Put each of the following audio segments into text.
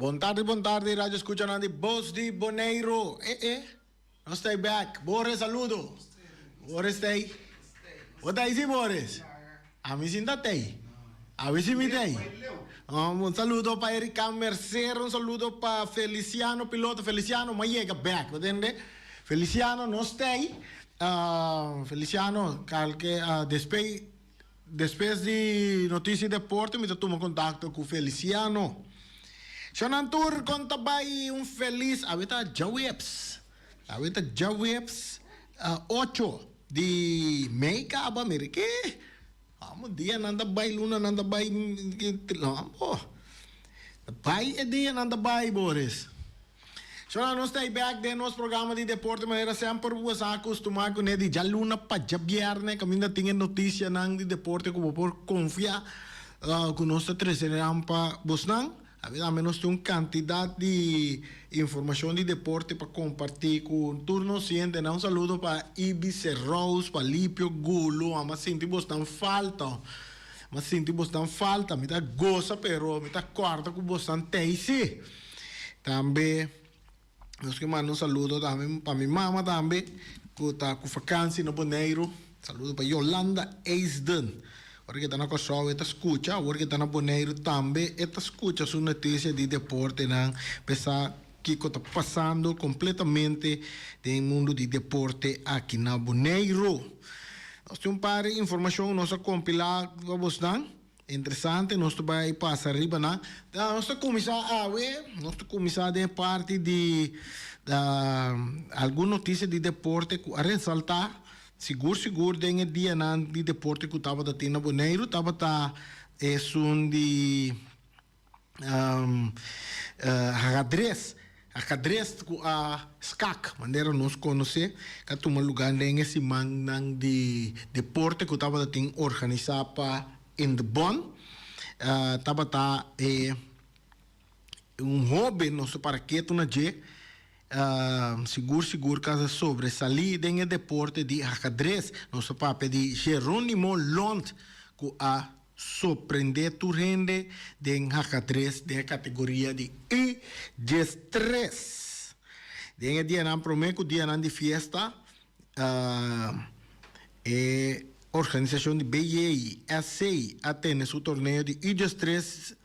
Bon tardi, bon tardi, radio escuchanan di Bos di Boneiru. Eh eh, nos ta back. Boris, saludo. Boris ta ei. Bo ta ei si, Boris? Ami sin ta tei. Awe si mi tei. Un saludo pa Erika Mercer, un saludo pa Feliciano Piloto. Feliciano, m'a yega back, bo tende? Feliciano, nos tei. Feliciano, kalke despey Despues di Noticia y Deporte mi ta tuma contacto cu Feliciano. Shonan tur con ta bay un feliz awe ta djaweps awe ta djaweps ocho di mei caba mira ke amo dianan ta bay lunanan ta bay amo ta bay e dianan ta bay Boris. Shona nos ta ei bek den nos programa di deporte manera semper bo sa acostuma cune di djaluna pa djabierne caminda tin e noticianan di deporte cu bo por confia cu nos ta trece nan pa bosnan. Abi tambe nos tin un cantidad di informacion di deporte pa comparti cu tur nos sientenan. Un saludo pa Ibice Rose, pa Lipio Gulu, amo a sinti bosnan falta, amo a sinti bosnan falta, mi ta goza pero mi ta corda cu bosnan t'ei si. Tambe nos ke manda un saludo tambe pa mi mama tambe ku ta ku fakansi na Boneiru. Saludo pa Yolanda Eisden. Ora ke ta na Kòrsou e ta skucha, awor ke ta na Boneiru tambe e ta skucha su notisia di deportenan pa e sa kiko ta pasando kompletamente den mundu di deporte aki na Boneiru. Nos tin un par di informashon nos a kompilá pa bosnan. Interesante, nos ta bai pasa riba nan. Nos ta kuminsá awe, nos ta kuminsá den e parti di algun notisia di deporte ku a resaltá sigur sigur den e dianan di deporte ku tabata tin na Boneiru, tabata esun di Agadres, agadres ku a skak, manera nos konosé, ka tuma lugá den e simannan di deporte ku tabata tin organisá pa Indebon. Tabata e un hóben, nos ta para ketu na dje, sigur sigur ka sobresalí den e deporte di agadres. Nos ta papia di Jeronimo Lont ku a Sorprendé tur hende den hacadres den e categoria di U 13. Den e dianan promé cu dianan di fiesta, e organisacion di BJSC a tene su torneo di U 13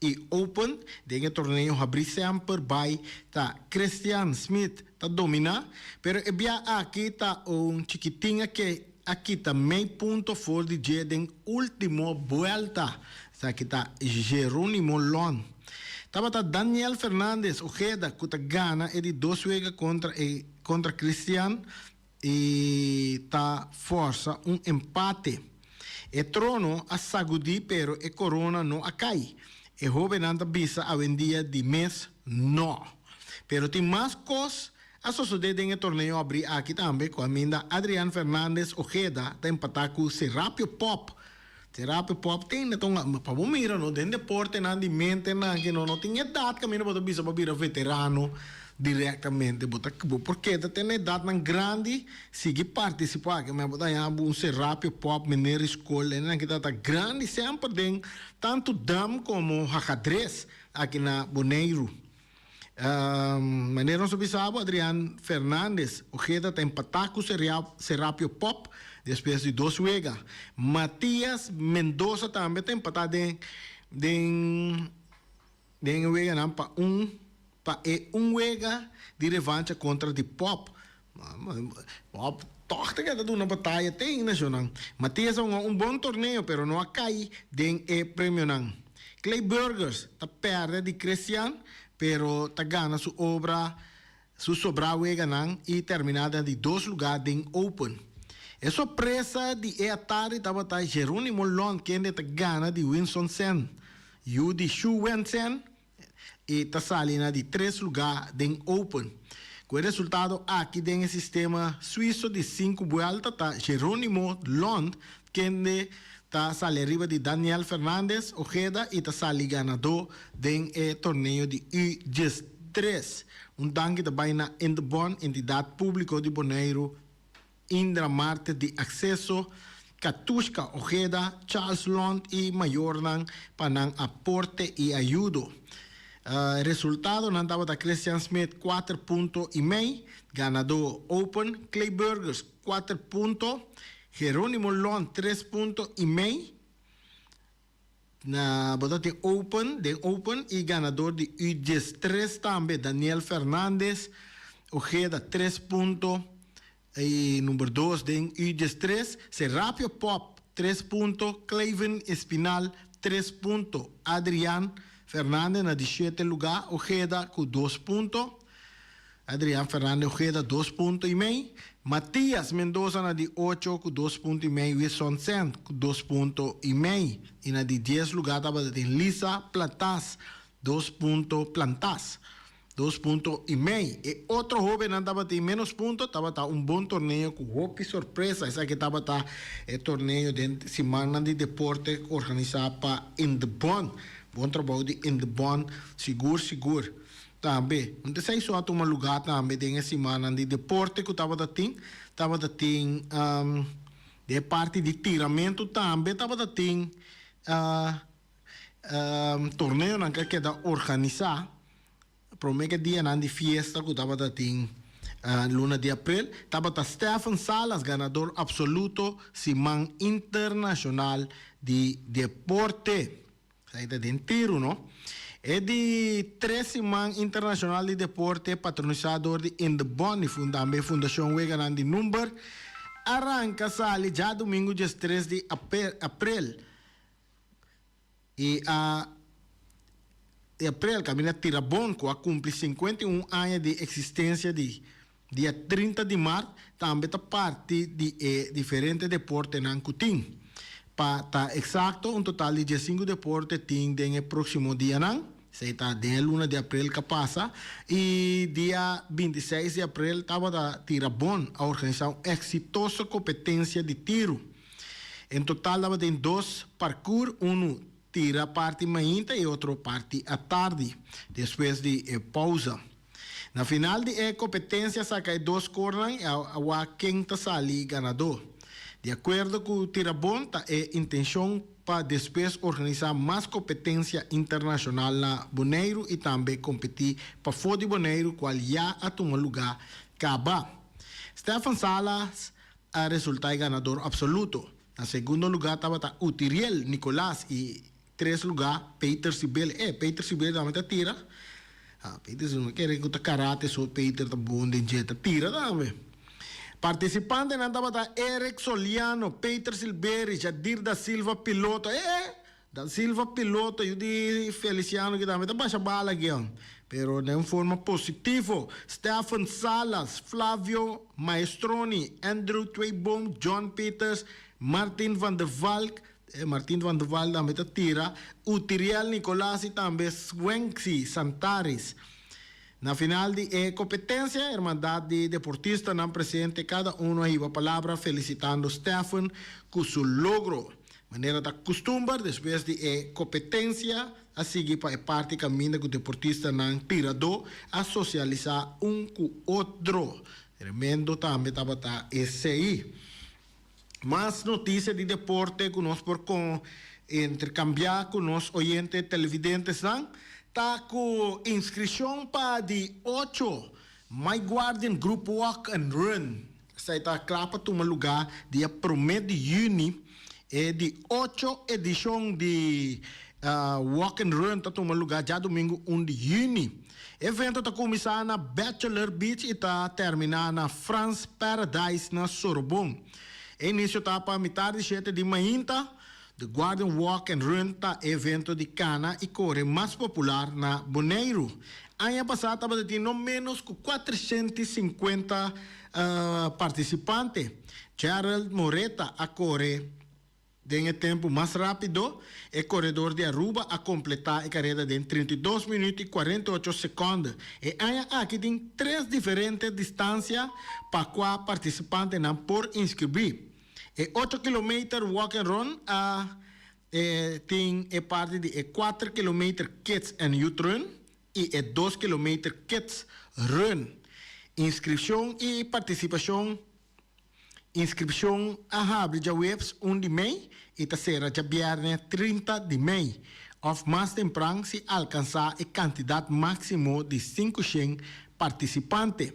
y Open. Den e torneo habrí semper bai ta Christian Smith ta dominá, pero e bia aki ta un chikitin a ke a kita mei punto for di dje den último buelta. Esaki ta Jeronimo Lon. Tabata Daniel Fernandez Ojeda ku ta gana e di dos wega kontra e kontra Christian i ta forsa un empate. E trono a sagudí pero e korona no a kai. E hóbennan ta bisa awendia di mes no. Pero tin mas kos a sosodé den e torneo abrí aki tambe ku aminda Adrian Fernandez Ojeda ta empatá ku Serapio Pop. Serapio Pop tin ta un pa bo mira no den deportenan di mentenan ke no no tin edat kaminda bo ta bisa bo a bira veterano directamente bo ta bo por keda te na edatnan grandi sigui partisipá ke men bo ta haña bo un Serapio Pop meneer di skol hendenan ke ta grandi semper den tantu dam komo hagedres aki na Boneiru. Manera nos a bisa bo, Adrian Fernandez Ojeda ta empatá ku Serapio Pop despues di dos wega. Matias Mendoza tambe ta empatá den den den e weganan pa un pa e un wega di revancha kontra di Pop. Pop tòg ta keda duna bataya te ainda shownan. Matias a hunga un bon torneo pero no a kai den e premionan. Clay Burgers ta pèrdè di Christian pero ta gana su obra su sobrá weganan i terminá den di dos lugá den Open. E sorpresa di e atardi tabata Jeronimo Lont kende ta gana di Winson Sen, yu di Shu Wen Sen i ta sali na di tres lugá den Open. Ku e resultado aki den e sistema suiso di sinku buelta ta Jeronimo Lont kende ta sali ariba di Daniel Fernandez Ojeda i ta sali ganadó den e torneo di U 13. Un danki ta bai na Indebon, Entidat Públiko di Boneiru, Indra Marte di Acceso, Katushka Ojeda, Charles Lont y mayornan pa nan aporte y ayudo. Resultadonan tabata Christian Smith kuater punto i mei, ganadó Open, Clay Burgers kuater punto, Geronimo Lon tres punto i mei, na bo ta tin Open den Open i ganador di U 13 tambe Daniel Fernandez Ojeda tres punto i number dos den U 13, Serapio Pop tres punto, Clayvin Espinal tres punto, Adrian Fernandez na di shete lugá, Ojeda ku dos punto, Adrian Fernandez Ojeda dos punto i mei, Matias Mendoza na di ocho ku dos punto i mei, Wilson Cent ku dos punto i mei i na di dies lugá tabata tin Lisa Platas dos punto Plantas. Dos punto i mei. E otro hobennan tabatin menos punto. Tabata un bon torneo ku hopi sorpresa. Esaki tabata e torneo den simannan di deporte organisá pa Indebon. Bon trabou di Indebon, sigur sigur. Tambe, un esei so a tuma lugá tambe den e simannan di deporte ku tabata tin. Tabata tin den e parti di tiramentu tambe tabata tin Torneonan ku a keda organisá promé ku e dianan di fiesta ku tabata tin luna di aprel tabata Stephen Salas ganador apsoluto Siman Internashonal di Deporte. Esaki ta den tiru no. E di tres Siman Internashonal di Deporte patronisá dor di Indebon i tambe Fundashon Weganan di Number a ranka sali djadumingu 13 di aprel. I a di aprel kaminda Tirabon ku a kumpli 51 aña di eksistensia di dia 30 di mart tambe ta parti di e diferente deportenan ku tin. Pa ta eksakto un total di 15 deporte tin den e próksimo dianan, esei ta den e luna di aprel ku a pasa i dia 26 di aprel tabata Tirabon a organisá un eksitoso kompetensia di tiru. En total tabatin dos parkour, unu tira parti mainta i otro parti atardi, despues di e pousa. Na final di e kompetensia saka e dos skornan i a wak ken ta sali ganadó. Di akuerdo ku Tirabon ta e intenshon pa despues organisá mas kompetensia internashonal na Boneiru i tambe kompetí pafó di Boneiru kual ya a tuma lugá kaba. Stefan Salas a resultá e ganador absoluto. Na segundo lugá tabata Utiriel Nicolaas i tres lugá Peter Sibel. E, Peter Sibel tambe ta tira. Ah, Peter Sibel, mi kere ku ta karate so Peter ta bon den dje, ta tira tambe. Partisipantenan tabata Eric Soliano, Peter Silberi, Jadir da Silva Piloto. E, e! Da Silva Piloto, yu di Feliciano ki tambe ta basha bala aki, pero den un forma positivo. Stephen Salas, Flavio Maestroni, Andrew Tweeboom, John Peters, Martin van der Valk, Martin van der Valk tambe ta tira, Utiriel Nicolas y tambe Swenxy Santaris. Na final di e competencia, hermandad di deportistanan presente cada uno a hiba palabra felicitando Stephen cu su logro. Manera ta kustumber, despues di e kompetensia a sigui pa e parti kaminda ku deportistanan tiradó a sosialisá un ku otro. Tremendo tambe tabata esei. Mas notisia di deporte ku nos por interkambiá ku nos oyente televidentesnan ta ku inskripshon pa di ocho My Guardian Group Walk and Run. Esei ta kla pa tuma lugá dia promé di yüni. E di ocho edishon di Walk and Run ta tuma lugá djadumingu un di yüni. E evento ta kuminsá na Bachelor Beach i ta terminá na Frans Paradise na Sorobon. E inisio ta pa mitar di shete di mainta. The Guardian Walk and Run ta e evento di kana i kore mas popular na Boneiru. Aña pasá tabata tin no ménos ku 450 partisipante. Gerald Moreta a kore den e tempu mas rápido. E koredor di Aruba a kompletá e kareda den 32 minüt i 48 sekònde. E aña aki tin tres diferente distansia pa kua partisipantenan por inskribí. E ocho kilometer walk and run a tin e parti di e kuater kilometer kids and youth run i e dos kilometer kids run. Inskripshon i partisipashon Inskripshon a habri djaweps un di mei i ta sera djabièrnè 30 di mei. òf mas tempran si alkansá e kantidat máksimo di 500 partisipante.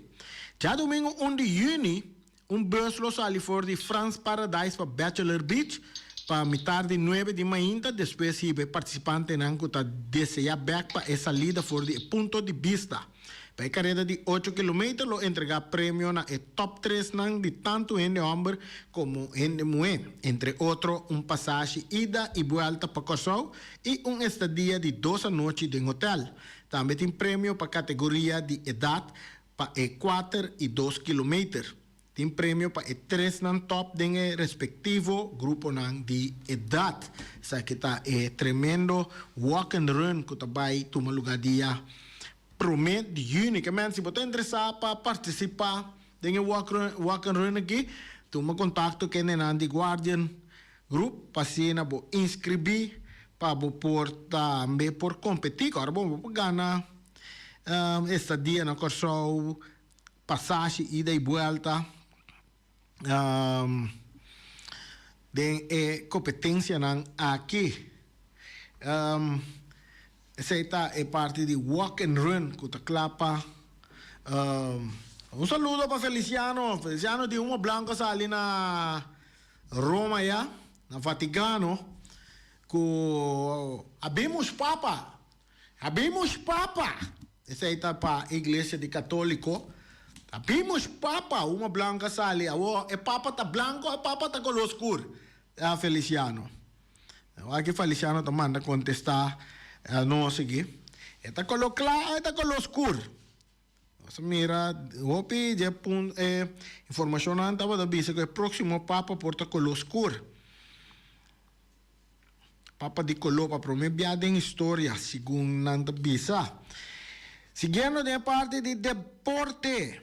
Djadumingu 1 di yüni, un bus lo sali for di Frans Paradise pa Bachelor Beach pa mitar di nuebe di mainta, despues hiba e partisipantenan ku ta deseá bèk pa e salida for di e punto di bista. Pa e kareda di ocho kilometer lo entregá premio na e tòp tresnan di tantu hende hòmber komo hende muhé, entre otro un pasashi ida i buèlta pa Kòrsou i un estadia di dos anochi den hotèl. Tambe tin premio pa kategoria di edat pa e kuater i dos kilometer. Tin premio pa e tresnan top den e respektivo gruponan di edat. Esaki ta e tremendo walk and run ku ta bai tuma lugá dia promé di yüni. Ke men si bo ta interesá pa partisipá den e walk walk and run aki, tuma kontakto ku hendenan di Guardian Group pa asina bo inskribí pa bo por tambe por kompetí. Ora bo por gana estadia na Kòrsou, pasashi ida i buelta den e kompetensianan aki. Esei ta e parti di walk and run ku ta kla pa Un saludo pa Feliciano. Feliciano di Humo Blanco a sali na Roma ya, na Vaticano, ku Habemus Papa. Habemus Papa! Esei ta pa iglesia di Katoliko. Habemus Papa! Huma blanku a sali. Awor, e Papa ta blanku o e Papa ta koló skur? A Feliciano. Awor aki Feliciano ta manda kontestá nos aki. E ta koló kla o e ta koló skur? Nos a mira hopi dje e informashonnan tabata bisa ku e próksimo Papa por ta koló skur. Papa di koló pa promé bia den historia, segun nan ta bisa. Siguiendo den e parti di deporte,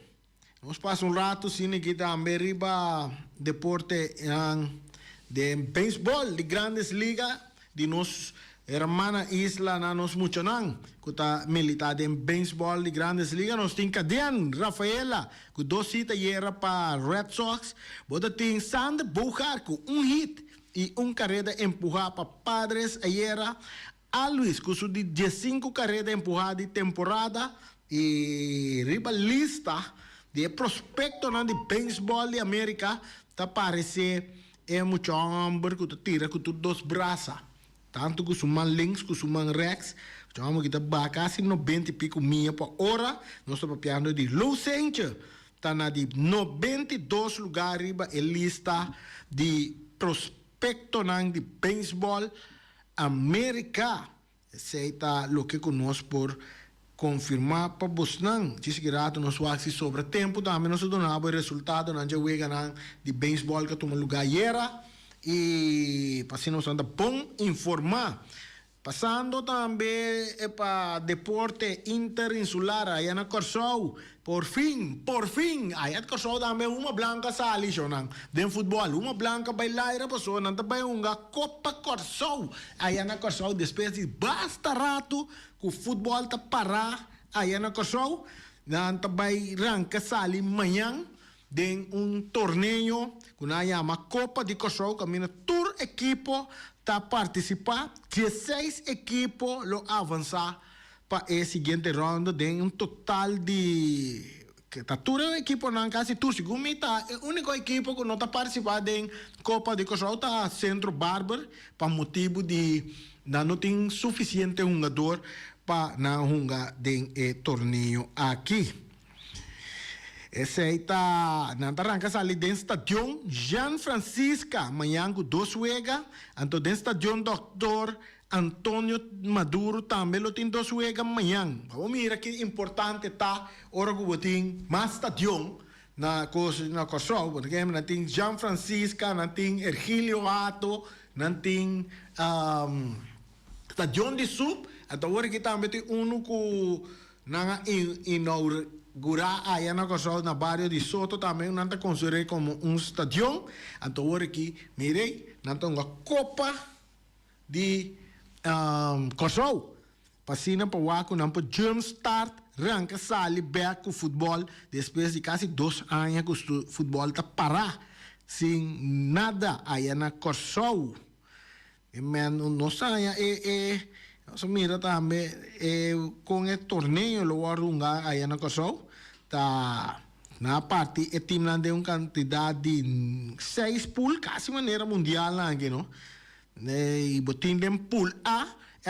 nos pasa un ratu sin aki tambe riba deporte den beisbòl di Grandes Liga di nos hermana isla na nos muchanan ku ta militá den beisbòl di Grandes Liga. Nos tin Kaden Rafaela ku dos hit ayera pa Red Sox. Bo ta tin Sander Bogaerts ku un hit i un kareda empuhá pa Padres ayera. Alwis ku su di diesinku kareda empuhá di temporada i riba lista di e prospektonan di beisbòl di Amerika ta paresé e mucha hòmber ku ta tira ku tur dos brasa, tantu ku su man links ku su man rèks. Mucha hòmber ki ta baha kasi nobenta i piku mia pa ora. Nos ta papiando di Lou Sentje, ta na di 92 lugá riba e lista di prospektonan di beisbòl Amerika. Esei ta loke ku nos por konfirmá pa bosnan. Djis ki ratu nos wak si sobra tempu tambe nos ta duna bo e resultadonan dje weganan di beisbòl ku a tuma lugá ayera i pa asina bosnan ta bon informá. Pasando tambe pa deporte interinsular aya na Kòrsou, por fin, por fin, aya Kòrsou tambe huma blanku a sali shownan den futbòl. Huma blanku a bai laira pasobra nan ta bai hunga Kopa Kòrsou aya na Kòrsou despues di basta ratu ku futbòl ta pará aya na Kòrsou. Nan ta bai ranka sali mañan den un torneo ku nan a yama Kopa di Kòrsou kaminda tur ekipo ta partisipá. Diesseis ekipo lo avansá pa e siguiente rònda den un total di ta tur e ekiponan kasi tur segun mi ta e úniko ekipo ku no ta partisipá den Kopa di Kòrsou ta Centro Barber pa motibu di nan no tin sufisiente hungador pa nan hunga den e torneo aki. Esei ta, nan ta ranka sali den stadion Jean Francisca mañan ku dos wega, anto den stadion Dòktor Antonio Maduro tambe lo tin dos wega mañan. Pa bo mira ki importante ta ora ku bo tin mas stadion na kos na Kòrsou, por ehempel nan tin Jean Francisca, nan tin Ergilio Hato, nan tin stadion di Sup, anto awor aki tambe tin unu ku Nan a inougurá aya na Kòrsou na bario di Soto tambe nan ta konsider'é komo un stadion. Anto awor aki mir'é nan ta hunga Kopa di Kòrsou pa asina pa wak ku nan por jump start ranka sali bèk ku futbòl despues di kasi dos aña ku futbòl ta pará sin nada aya na Kòrsou. E men no saña e e. Nos a mira tambe e kon e torneo lo wòrdu hungá aya na Kòrsou. Ta nan a parti e timnan den un kantidat di seis pool, kasi manera mundialnan aki no. I bo tin den pool A,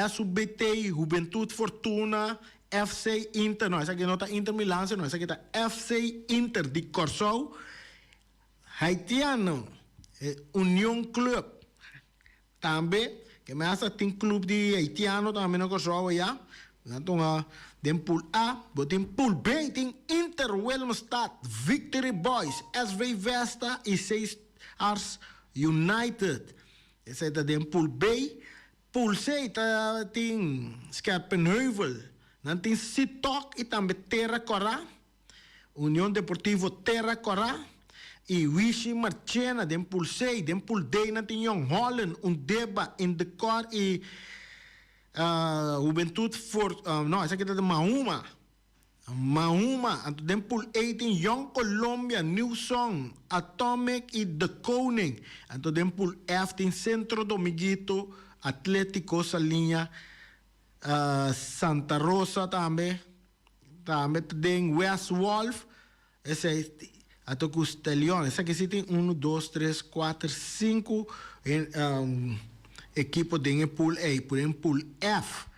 SUBT, Hubentut Fortuna, FC Inter, no esaki no ta Inter Milan sino esaki ta FC Inter di Kòrsou, Haitiano, Union Club. Tambe, ke mi hasta tin club di haitiano tambe na Kòrsou ayá. Nan ta den pool A, bo tin pool B tin Inter Willemstad, Victory Boys, SV Vesta i Seis Ars United. Esei ta den pool B. Pool C ta tin Scherpenheuvel, nan tin Sitok i tambe Terra Kòrá. Union Deportivo Terra Kòrá i Wishi Marchena den pool C. Den pool D nan tin Jong Holland, Undeba, Indekor i Hubentud Fort, no esaki ta Mahuma, Mahuma. Anto den pool E tin Jong Colombia, New Song, Atomic i De Koning. Anto den pool F tin Centro Domiguito, Atletico Saliña, Santa Rosa tambe. Tambe ta den West Wolf, esei ato ku Stelion. Esaki si tin unu, dos, tres, kuater, sinku ekipo den e pool ei, por den pool F.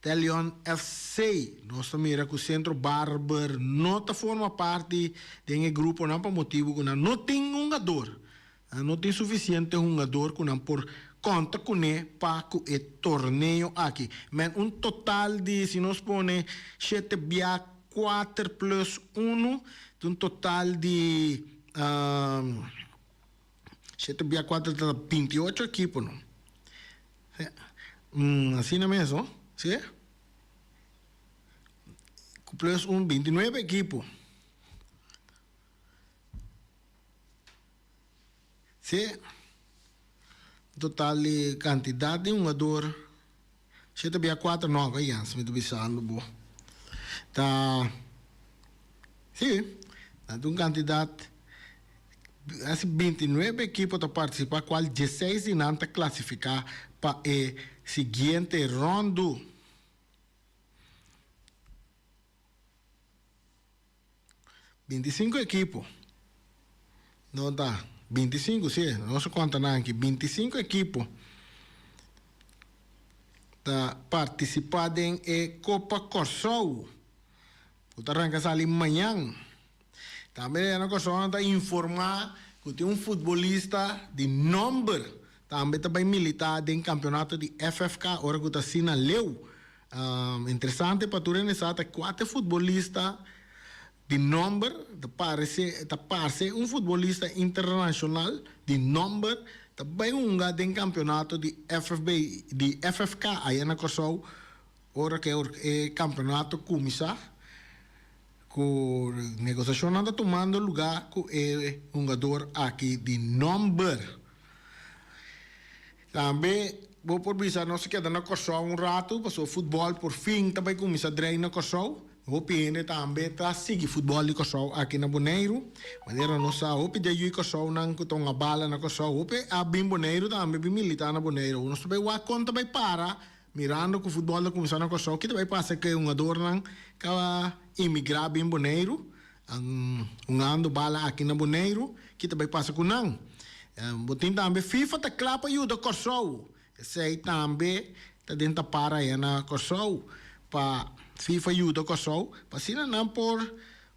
Stelion FC, nos ta mira ku Centro Barber no ta forma parti den e gruponan pa motibu ku nan no tin hungador. Nan no tin sufisiente hungador ku nan por konta kuné pa ku e torneo aki. Men un total di, si nos pone shete bia kuater plus unu, ta un total di shete bia kuater ta 28 ekipo no. Asina mes no, si? Ku plus un, 29 ekipo. Sí, total di kantidat di hungador shete bia kuater no ka Jens mi ta bisando bo ta sí ta un kantidat asi 29 ekipo ta partisipá kual dieseis di nan ta klasifiká pa e siguiente ròndu. 25 ekipo. No ta 25, sí, nos a konta nan aki. 25 ekipo ta partisipá den e Kopa Kòrsou ku ta ranka sali mañan. Tambe na Kòrsou nan ta informá ku tin un futbolista di nòmber tambe ta bai militá den kampionato di FFK ora ku ta asina leu. Interesante pa tur hende sa ta kuater futbolista di nomber ta parese ta parse un futbolista internashonal di nomber ta bai hunga den kampionato di FFB di FFK aya na Kòrsou ora ku e kampionato kuminsá ku negosiashonnan ta tumando lugá ku e hungador aki di nomber. Tambe bo por bisa nos a keda na Kòrsou un ratu pasobra futbòl por fin ta bai kuminsá drei na Kòrsou. Hopi hende tambe ta sigui futbòl di Kòrsou aki na Boneiru. Manera nos sa hopi di e yu Kòrsounan ku ta hunga bala na Kòrsou hopi a bin Boneiru tambe bin militá na Boneiru. Nos ta bai wak kon ta bai para mirando ku futbòl ta kuminsá na Kòrsou ki ta bai pasa ku e hungadornan ku a imigrá bin Boneiru. Hungando bala aki na Boneiru, ki ta bai pasa ku nan? Bo tin tambe FIFA ta kla pa yuda Kòrsou. Esei tambe ta den ta para aya na Kòrsou pa FIFA yuda Kòrsou pa asina nan por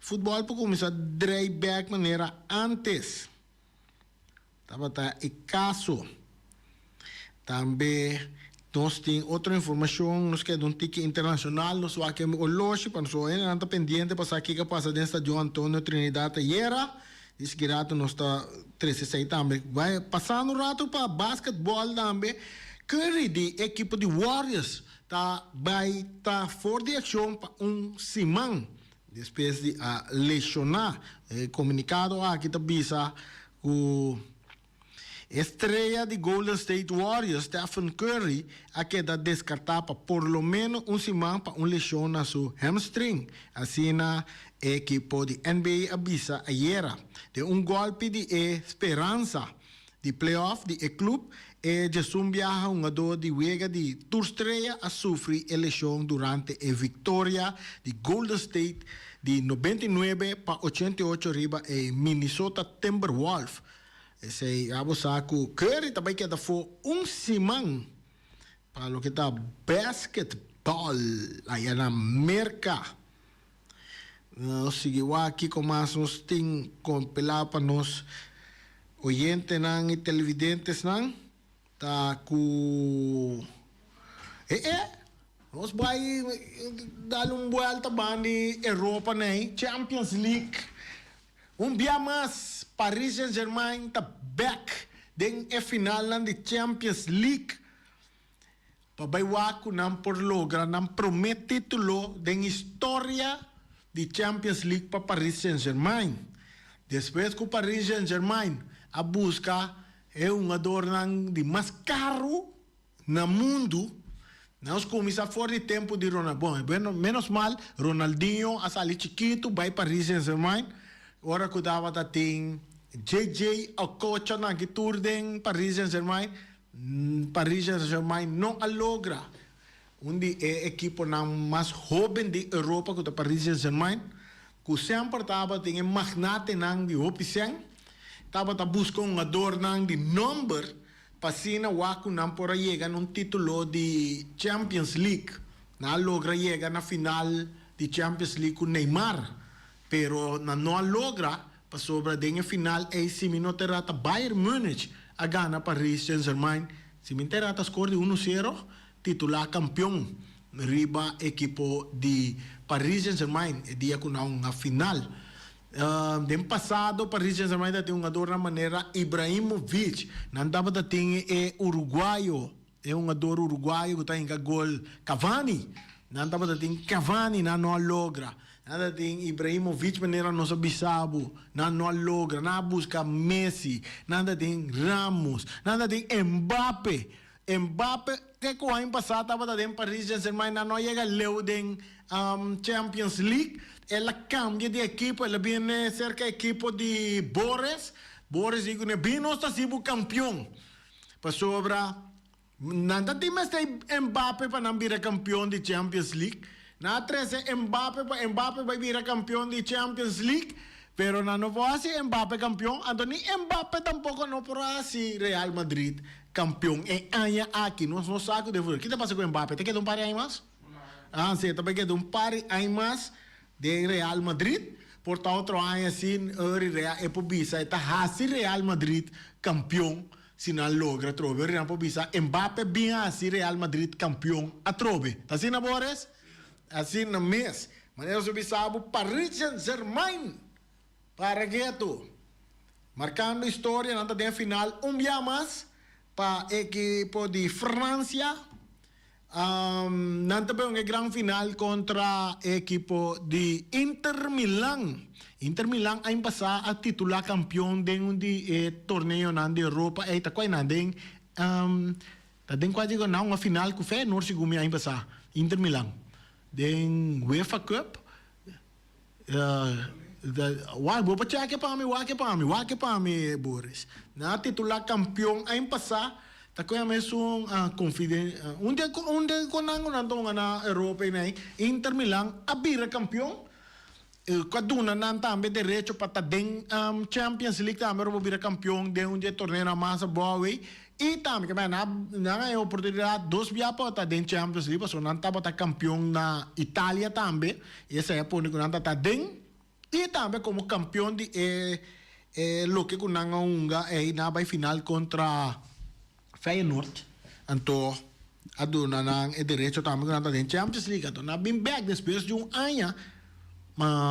futbòl por kuminsá drei bèk manera ántes. Tabata e kaso. Tambe nos tin otro informashon, nos keda un tiki internashonal, nos wak e oloshi pa nos hendenan ta pendiente pa sa kiko a pasa den Stadion Antonio Trinidad ayera. Dice ki rato nos ta trese esei tambe. Bai pasando un rato pa basketball tambe, Curry di ekipo di Warriors ta bai ta for di akshon pa un siman. Despues di a lesioná, e komunikado aki ta bisa ku e strea di Golden State Warriors, Stephen Curry, a keda deskartá pa por lo ménos un siman pa un lesion na su hamstring, asina e ekipo di NBA a bisa ayera. Den un gòlpi di e speransa di playoff di e klup, E djesun biaha hungadó di wega di tur strea a sufri e leshon durante e viktoria di Golden State di 99 pa 88 riba e Minnesota Timberwolf. Esei abo sa ku Curry ta bai keda afó un siman pa loke ta basketball aya na Merka. Nos sigui wak kiko mas nos tin kompilá pa nos oyentenan i televidentesnan. Ta ku e e nos bai dal un buelta ban di Europa nei, Champions League. Un bia mas Paris Saint-Germain ta bek den e finalnan di Champions League. Pa bai wak ku nan por logra nan promé título den historia di Champions League pa Paris Saint-Germain. Despues ku Paris Saint-Germain a buska e hungadornan di mas karu na mundu, nos kuminsá for di tempu di Ronald, bon, bueno, menos mal Ronaldinho a sali chikitu bai Paris Saint-Germain ora ku tabata tin JJ Okocha nan ki tur den Paris Saint-Germain. Paris Saint-Germain no a logra. Un di e ekiponan mas hoben di Europa ku ta Paris Saint-Germain, ku semper tabatin e magnatenan di hopi sèn, tabata buska hungadornan di nomber pa asina wak ku nan por a yega na un titulo di Champions League. Nan a logra yega na final di Champions League ku Neymar, pero nan no a logra Pasobra den e final ei si mi no ta erá ta Bayern Munich a gana Paris Saint-Germain, si mi ta erá ta skor di uno sero, titulá kampion riba ekipo di Paris Saint-Germain e dia ku nan hunga final. Den pasado Paris Saint-Germain ta tin hungadornan manera Ibrahimovic, nan tabata tin e uruguayo E hungador uruguayo ku ta hinka gol Cavani. Nan tabata tin Cavani, nan no a logra. Nan ta tin Ibrahimovic manera nos a bisa bo, nan no a logra. Nan a buska Messi, nan ta tin Ramos, nan ta tin Mbappe. Mbappe te ku aña pasá tabata den Paris Saint-Germain, nan no a yega leu den Champions League. El a kambia di ekipo, el a bini serka ekipo di Boris. Boris di kuné, bin nos ta hasi bo kampion. Pasobra nan ta tin mester Mbappe pa nan bira kampion di Champions League. Nan a trese Mbappe pa Mbappe bai bira kampion di Champions League, pero nan no por hasi Mbappe kampion, anto ni Mbappe tampoko no por a hasi Real Madrid kampion e aña aki. Nos no sa ku den futuro. Ki ta pasa ku Mbappe? Ta keda un par di aña mas? Ah, si, e ta bai keda un par di aña mas den Real Madrid. Por ta otro aña sin Uri Real e por bisa e ta hasi Real Madrid kampion si nan logra atrobe. Uri nan por bisa Mbappe bin hasi Real Madrid kampion atrobe. Ta asina Boris? Asina mes. Manera su bisa bo Paris Saint Germain para ketu. Markando historia nan ta den final un bia mas pa ekipo di Francia. Nan ta bay un e gran final contra e ekipo di Inter Milan. Inter Milan aña pasa a titula campeon den un di e torneonan di Europa ey ta cual nan den ta den cual digo nan un a final cu Feyenoord segun mi aña pasa Inter Milan den UEFA Cup. Wak, bo por cheke pa mi, wak pa mi, wak pa mi, Boris. Nan a titulá kampion aña pasá, ta koe mesun konfiden, un de un de ku nan ku nan ta hunga na Europa i nei, Inter Milan a bira kampion, ku a duna nan tambe derecho pa ta den Champions League tambe ora bo bira kampion den un di e torneonan mas abou ei. I tambe ke nan nan a e oportunidat dos bia pa ta den Champions League pasobra nan tabata kampion na Italia tambe i esei a pone ku nan ta ta den i tambe komo kampion di e e loke ku nan a hunga ei nan a bai final kontra Feyenoord anto a duna nan e derecho tambe ku nan ta den Champions League anto nan a bin bek despues di un aña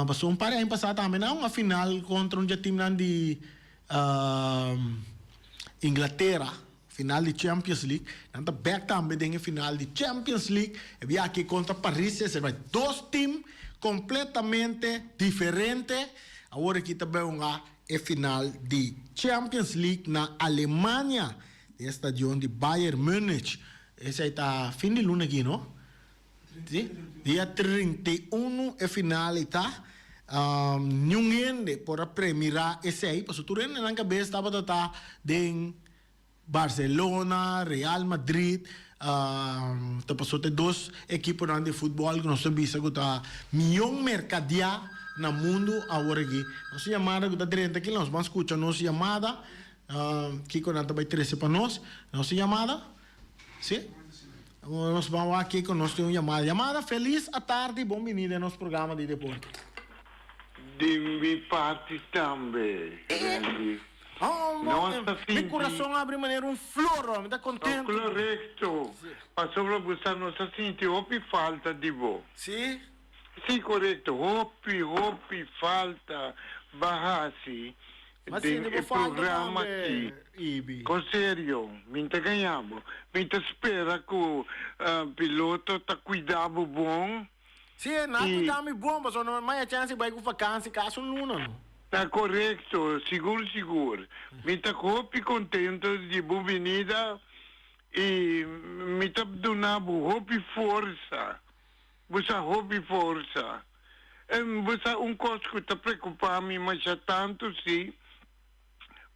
pasobra un par di aña pasa tambe nan a hunga final kontra un dje timnan di Inglatera, final di Champions League. Nan ta bek tambe den e final di Champions League. E bia aki kontra Paris Saint-Germain. Dos team kompletamente diferente. Awor aki ta bai hunga e final di Champions League na Alemania, den e stadion di Bayern Munich. Esei ta fin di luna aki, no? Si, dia 31 e final ei ta. Niun hende por a premirá esei, pasobra tur hende nan kabes tabata ta den Barcelona, Real Madrid, ta paso ta e dos ekiponan di futbòl ku nos ta bisa ku ta mion merkadiá na mundu awor aki. Nos yamada ku ta drenta aki, nos ban skucha nos yamada, kiko nan ta bai trese pa nos. Nos yamada, si? Nos ban wak kiko nos tin un yamada. Yamada, felis atardi, bon bini den nos programa di deporte. Di mi parti tambe, Randy. Oh, Nos ta mi sinti. curason a abri manera un flor, oh, mi ta contento. Correcto. Pasobra bo sa nos ta sinti hopi falta di bo. Si? Si, correcto. Hopi, hopi falta ba haci Ma den sinti bo e falta programa tambe, aki. Ibi. Con serio, mi ta gaña bo. Mi ta spera cu piloto ta cuida bo bon. Si, nan I. cuida mi bon, pasobra no maya chance di bai cu vakantie casi un luna, no. Ta korekto, sigur sigur. Mi ta hopi kontento di bo binida i mi ta duna bo hopi forsa. Bo sa hopi forsa. En bo sa un kos ku ta preokupa mi masha tantu si,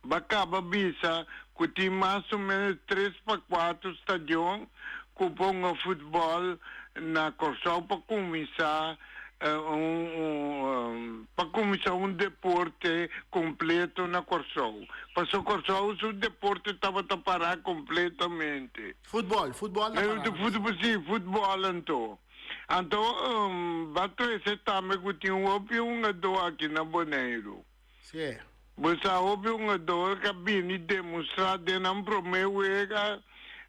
Ba kaba bisa ku tin mas o menos tres pa kuater stadion ku ponga futbòl na Kòrsou pa kuminsá un pa kuminsá un deporte kompleto na Kòrsou. Pasobra Kòrsou su deporte tabata pará kompletamente. Futbòl, futbòl ta pará na Kòrsou. Si, futbòl anto. Anto ba trese tambe ku tin hopi hungadó aki na Boneiru. Sí. Bo sa hopi hungador ka bini demostrá den nan promé wega.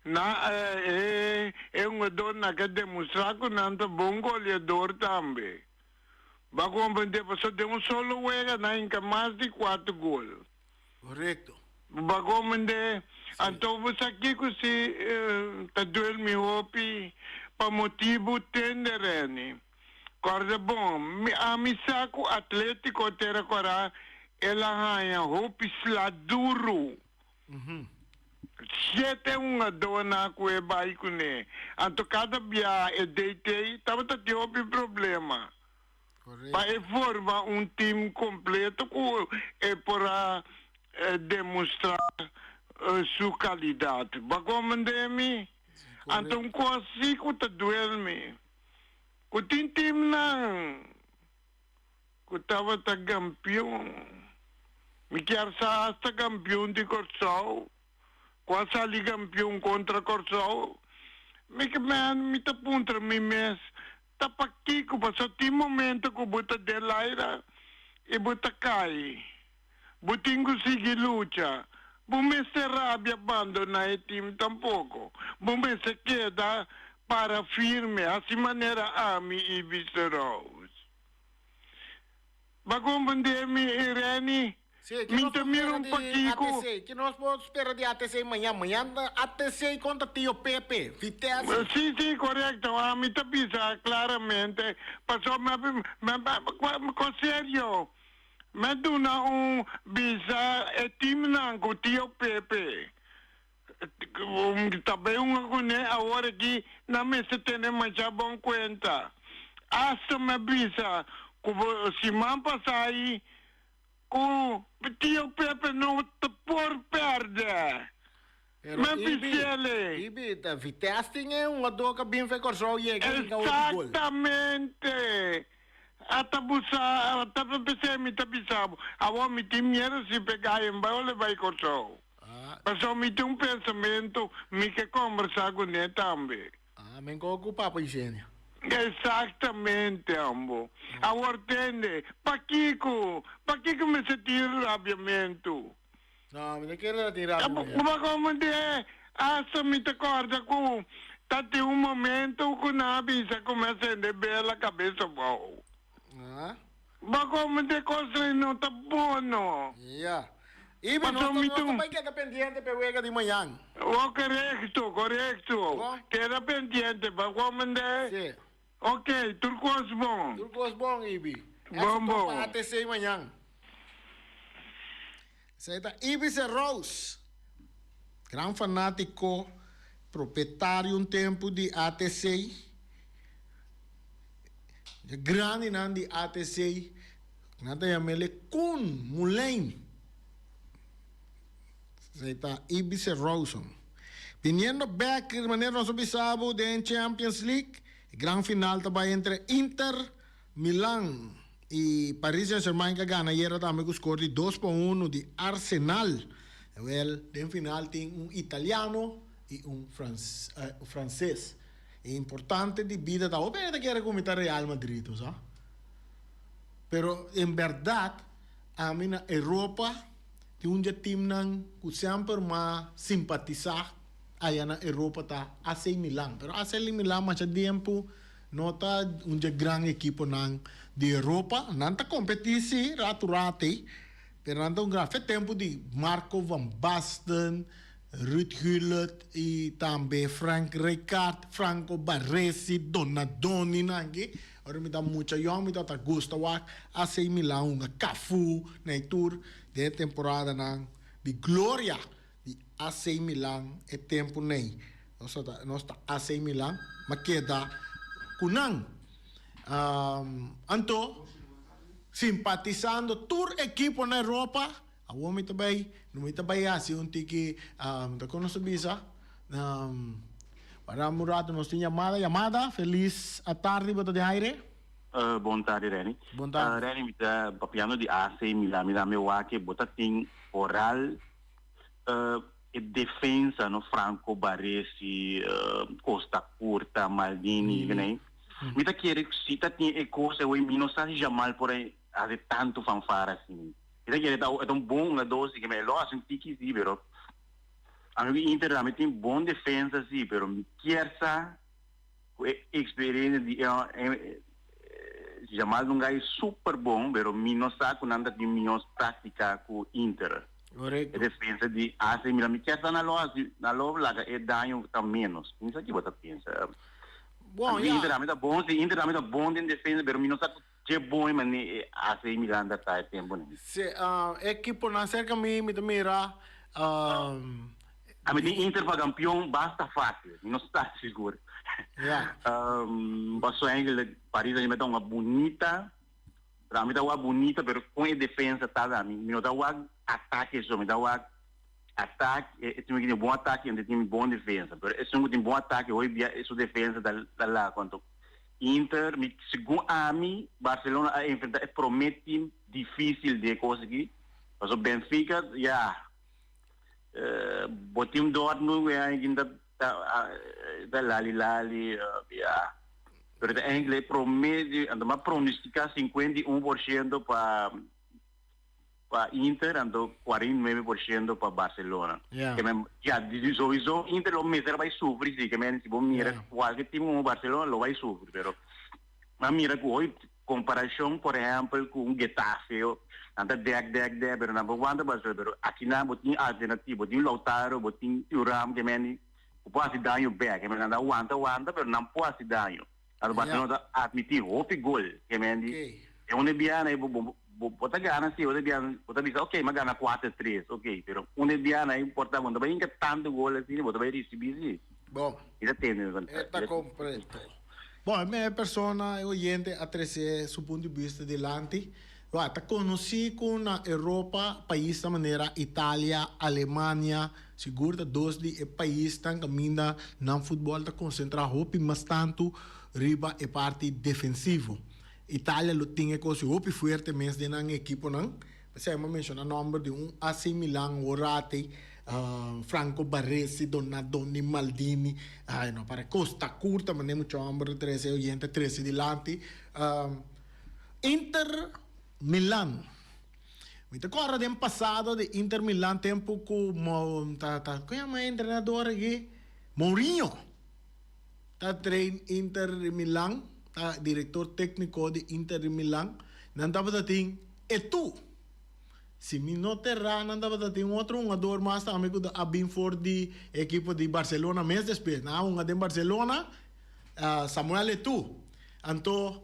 Na e e hungadornan ka demostrá ku nan ta bon goleador tambe. Bo a komprendé? Pasobra den un solo wega nan hinka mas di kuater gol. Korekto. Bo a komprendé? Anto bo sa kiko si ta duel mi hopi? Pa motibu tende Renny. Kòrda bon, mi ami sa ku Atlétiko Tera Kòrá el a haña hopi sla duru. Shete hungadónan ku e bai kuné. Anto kada biaha e DT tabata tin hopi problema pa e forma un tim kompleto ku e por a demostrá su kalidat. Bo a komprendé mi? Anto un kos si ku ta duel mi. Ku tin timnan ku tabata kampion. Mi kier sa hasta kampion di Kòrsou ku a sali kampion kontra Kòrsou. Mi ke men mi ta puntra mi mes ta pakiko pasobra tin momento ku bo ta den laira i bo ta kai. Bo tin ku sigui lucha. Bo mester rabia bandoná e tim tampoko. Bo mester keda para firme, hasi manera ami i Mister Rose. Bo a komprendé mi, Irene? Sí, ki Mi nos ta por mira spera un di pakiko. ATC? Ki nos por spera di ATC mañan? Mañan ta ATC kontra Tio Pepe, Vitesse. Sí, sí, korekto. Ami ta bisa klaramente, pasobra mi a, mi a, kon serio. Mi duna un bisa e timnan ku Tio Pepe ta bay hunga kuné awor aki nan mester tene masha bon kuenta. Asta mi a bisa ku bo siman pasá ayi ku Tio Pepe no ta por pèrdè. Pero Mi a Ibi, bis'el. Ibi, ta Vitesse tin e hungadó ku a bin fe Kòrsou yega i hinka hopi gol. Exactamente! Ata bo sa, ata p'esei mi ta bisa bo, awor mi tin miedo si pega en bai ora bai Kòrsou. Pasobra mi tin un pensamentu, mi ke kòmbersá kuné tambe. Ah, men ko ku Papa Eugenia. Exactamente, ambo. Awor tende, pakiko, pakiko mester tin rabiamentu? No, mi no kere la tin rabia mujer. Bo komprendé? Hasta mi ta kòrda ku ta tin un momento ku nan a bisa ku mi a sende bela kabes abou. Ah. Bo komprendé kosnan no ta bono. Ya. I mi nos ta nos ta bai keda pendiente p'e wega di mañan. Oh, korekto, korekto. Bo? Keda pendiente, bo komprendé? Si. Ok, tur kos bon. Tur kos bon, Ibi. Bon, Éxito bon. pa ATC mañan. Esei ta Ibiza Rose, gran fanátiko, propietario un tempu di ATC, e grandinan di ATC, nan ta yam'el e Koen Moulijn. Esei ta Ibice Rawson. Biniendo bek manera nos a bisa bo den Champions League, e gran final ta bai entre Inter Milan y Paris Saint Germain ka gana ayera tambe ku skor di dos pa uno di Arsenal. Wel, den final tin un italiano y un frances. E importante di bida ta hopi hende ta kere ku mi ta Real Madrid, bo sa. Pero en berdad ami na Europa tin un dje teamnan ku semper m'a simpatisa aya na Europa ta AC Milan. Pero AC Milan masha diempo no ta un dje gran ekiponan di Europa. Nan ta kompetí si ratu ratu, pero nan ta un gran. Fe tempu di Marco van Basten, Ruud Gullit y tambe Frank Rijkaard, Franco Baresi, Donadoni nan aki. Ora mi ta mucha yong mi tabata gusta wak AC Milan hunga Cafu na e tur den e temporadanan di gloria di AC Milan e tempo nei. Nos ta nos ta AC Milan ma keda cu nan. Anto simpatisando tur ekipo na Europa. Awor mi ta bai, no mi ta bai hasi un tiki, ta kon nos ta bisa? Para un rato nos tin yamada, yamada, felis atardi bo ta den aire. Bon tardi Renny. Bon tardi. Renny mi ta papiando di AC Milan, mi ta mi wak bo ta tin foral e defensa no Franco Baresi, Costa Curta, Maldini, mi ta kere si ta tin e cos awor mi no sa si Jamal por a haci tanto fanfara asina. Mi ta kere ta e ta un bon hungadó si ke mi lo hasi un tiki si pero ami ku Inter tambe tin bon defensa si pero mi kier sa ku e experiencia di e Jamal ta un guy super bon pero mi no sa ku nan ta tin mihó taktika ku Inter. Korekto. E defensa di AC Milan mi kier sa nan lo hasi nan lo laga e daño ta menos. Mi sa ki bo ta pensa. Bon Ami ku ya. Inter tambe ta bon si Inter tambe ta bon den defensa pero mi no sa ku Dje bon e mane e AC Milan ta ta e tempo nan. Si, ekiponan serka mi, mi ta mira. Ami tin Inter pa kampion basta facil, mi no sta sigur. Ja. Paso eigenlijk Paris Saint-Germain ta hunga bunita, pero ami ta wak bunita pero kon e defensa ta da mi no ta wak atake so, mi ta wak atake, e team ku tin bon atake i tin bon defensa, pero esun ku tin bon atake hopi bia su defensa ta laku anto. Inter, mi segun ami Barcelona a enfrenta e prome team dificil den e cos aki, pasobra Benfica ya bo team Dortmund cu ainda ta ta lali lali ya, pero ta enkele e prome di anto mi a pronostica 51% pa. Pa Inter anto 49% pa Barcelona. Yeah. Ke men, ya, sowieso Inter lo mester bai sufri si, ke men si bo mira Yeah. kualke team como Barcelona lo bai sufri, pero nan mira ku hoy comparacion por ehempel ku un Getafe, nan ta dek dek dek pero nan por wanta Barcelona, pero akinan bo tin alternativa, bo tin Lautaro, bo tin Thuram, ke men ku por hasi daño bek, ke men nan ta wanta wanta pero nan por hasi daño. Anto Barcelona Yeah. ta admiti hopi gol, ke men di Okay. e un bia na bo bo ta gana si, otro bia bo ta bisa ok, m'a gana kuater tres, ok, pero un bia na importa bo no ta bai hinka tantu gol asina, bo ta bai risibi si. Bon. Mi ta tende. E ta completo. Bon, e mehor persona, e oyente a trece su punto di bista dilanti. Wak, ta conoci cu na Europa paisnan manera Italia, Alemania, sigur ta dos di e paisnan caminda nan futbol ta concentra hopi mas tanto riba e parti defensivo. Italia lo tin e cos hopi fuerte mes den nan ekiponan. P'esei mi a menciona nomber di un AC Milan, Orate, Franco Baresi, Donadoni, Maldini, ay no para Costa Curta, mane mucho homber ta trece, oyente trece dilanti. Inter Milan. Mi ta corda den pasado di Inter Milan tempo cu Mo ta ta con yama e entrenador aki? Mourinho ta train Inter Milan, ta director tecnico di Inter Milan. Nan tabata tin Eto'o. Si mi no ta erra nan tabata tin un otro hungador mas tambe cu a bin for di ekipo di Barcelona mes despues. Nan a hunga den Barcelona, Samuel Eto'o. Anto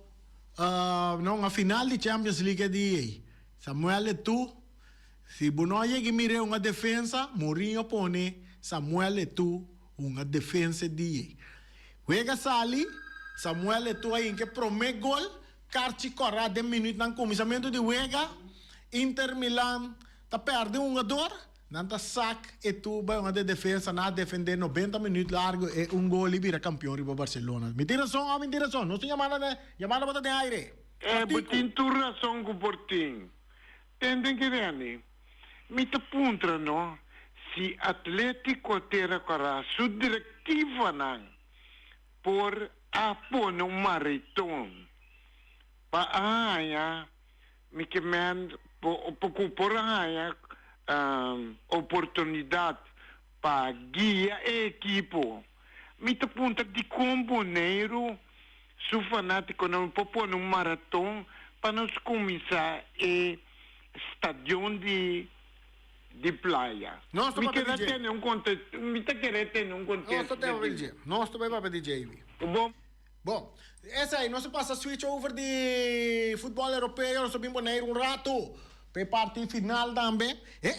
No, a final di Champions League e di ei. Samuel Eto'o, si bo no a yega mira e hunga defensa, Mourinho pone Samuel Eto'o hunga defensa e di ei. Wega sali, Samuel Eto'o a hinka e prome gol, karchi kòrá den minuutnan kuminsamentu di wega, Inter Milan ta pèrdè un hungador. Nan ta sak e tuba e un de defensa nan a defende 90 minuut largo e un gol y bira campeon riba Barcelona. Mi tin razon of mi tin razon? Nos tin yamada den yamada bo ta den aire. Eh bo tin tur razon cu por tin. Tenden Kireni, mi ta puntra no si Atletico Tera Cora su directivanan por a pone un mariton pa a haña Mi ke men ku por a haña oportunidat pa guia e ekipo. Mi ta puntra dikon Boneiru su fanatikonan por pone un maraton pa nos kuminsá e stadion di di playa. Nos ta Mi papia kere di dje. tene un konte, mi ta kere tene un Nos kontesto ta di papia di dje. dje. Nos ta bai papia di dje, Ivy. Bo. Bon, esei, nos a pasa switch over di futbòl europeo, nos a bin Boneiru un ratu pa e parti final tambe. E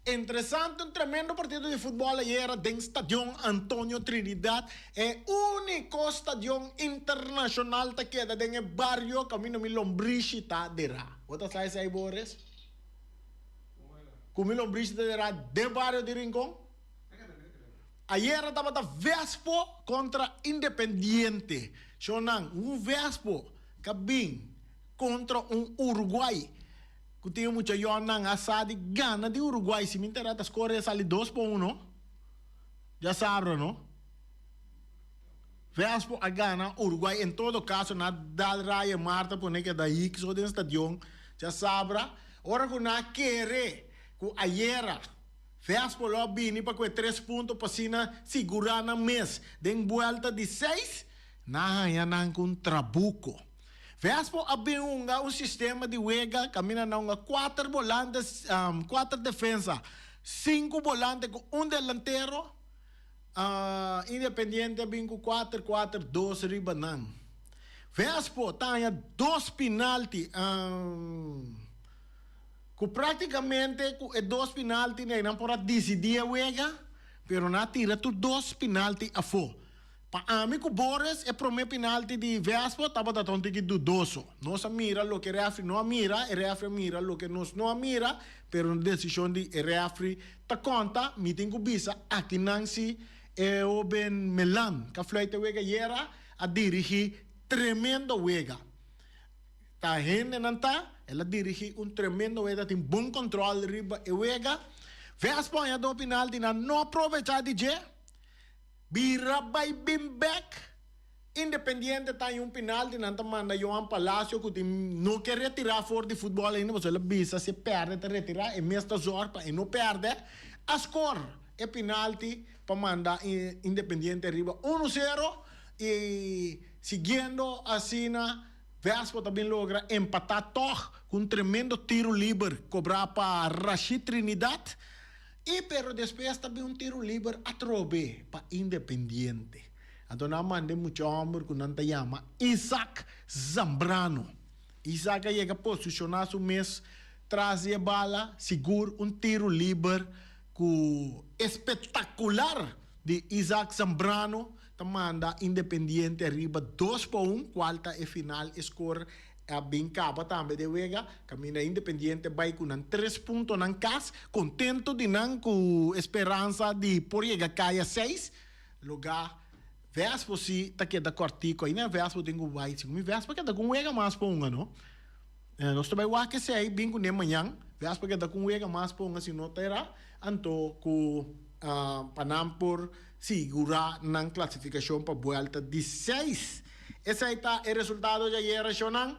e interesante, un tremendo partido di futbòl ayera den Stadion Antonio Trinidad, e úniko stadion internashonal ta keda den e bario kaminda mi lombrishi ta derá. Bo ta sa esei, Boris? Ku mi lombrishi ta derá den bario di Rincon? Ayera tabata Vespo kontra Independiente. Shownan, un Vespo ka bin kontra un Uruguay ku tin e mucha yònnan a sa di gana di Uruguay. Si mi ntera ta skor e sali dos pa uno. Djasabra no. Vespo a gana Uruguay. En todo kaso nan a dal raya Marta pone keda hik so den stadion djasabra. Ora ku nan a kere ku ayera. Vespo lo a bini pa ku e tres punto pa asina sigurá nan mes den buelta di seis, nan haña nan ku un trabuko. Vespo a bin hunga un sistema di wega kaminda nan hunga kuater bolante, kuater defensa, sinku bolante ku un delantero. Independiente a bin ku kuater kuater dos riba nan. Vespo ta haña dos pinalti. Ku práktikamente ku e dos pinalti nei nan por a disidí e wega, pero nan a tira tur dos pinalti afó. Pa ami ku Boris e promé pinalti di Vespo tabata ta un tiki dudoso. Nos a mira loke e rèfri no a mira, e rèfri a mira loke nos no a mira, pero desishon di e rèfri ta konta. Mi tin ku bisa akinan si e hóben Melan ku a fluit e wega ayera a dirigí tremendo wega. Ta hendenan ta, el a dirigi un tremendo wega, tin bon control riba e wega. Vespo haña dos penalti, nan no a probecha di dje. Bira bay bin bek. Independiente ta haña un penalti, nan ta manda Johan Palacio cu tin no ke retira for di futbol ainda, pasobra el a bisa si e perde ta retira, e mes ta zorg pa e no perde. A score e penalti pa manda Independiente riba uno sero y siguiendo asina. Vespo ta bin logra empatá tòg ku un tremendo tiru liber kobrá pa Rashid Trinidad i pero despues ta bin un tiru liber atrobe pa Independiente. Anto nan a manda e mucha hòmber ku nan ta yama Isaac Zambrano. Isaac a yega posishoná su mes tras di e bala, sigur un tiru liber ku espetakular di Isaac Zambrano ta manda Independiente ariba dos pa un, cual ta e final e score a bin caba tambe den wega, caminda Independiente bay cu nan tres puntonan cas, contento di nan cu e speransa di por yega caya seis, loga Vespo si ta keda cortico, ainda Vespo tin cu bay, segun mi Vespo a keda cu un wega mas pa hunga no, nos ta bay wak esey bin cune mañan, Vespo a keda cu un wega mas pa hunga si no ta era, anto cu pa nan por. Sigurá nan klasifikashon pa buelta di seis. Esei ta e resultado di ayera shownan.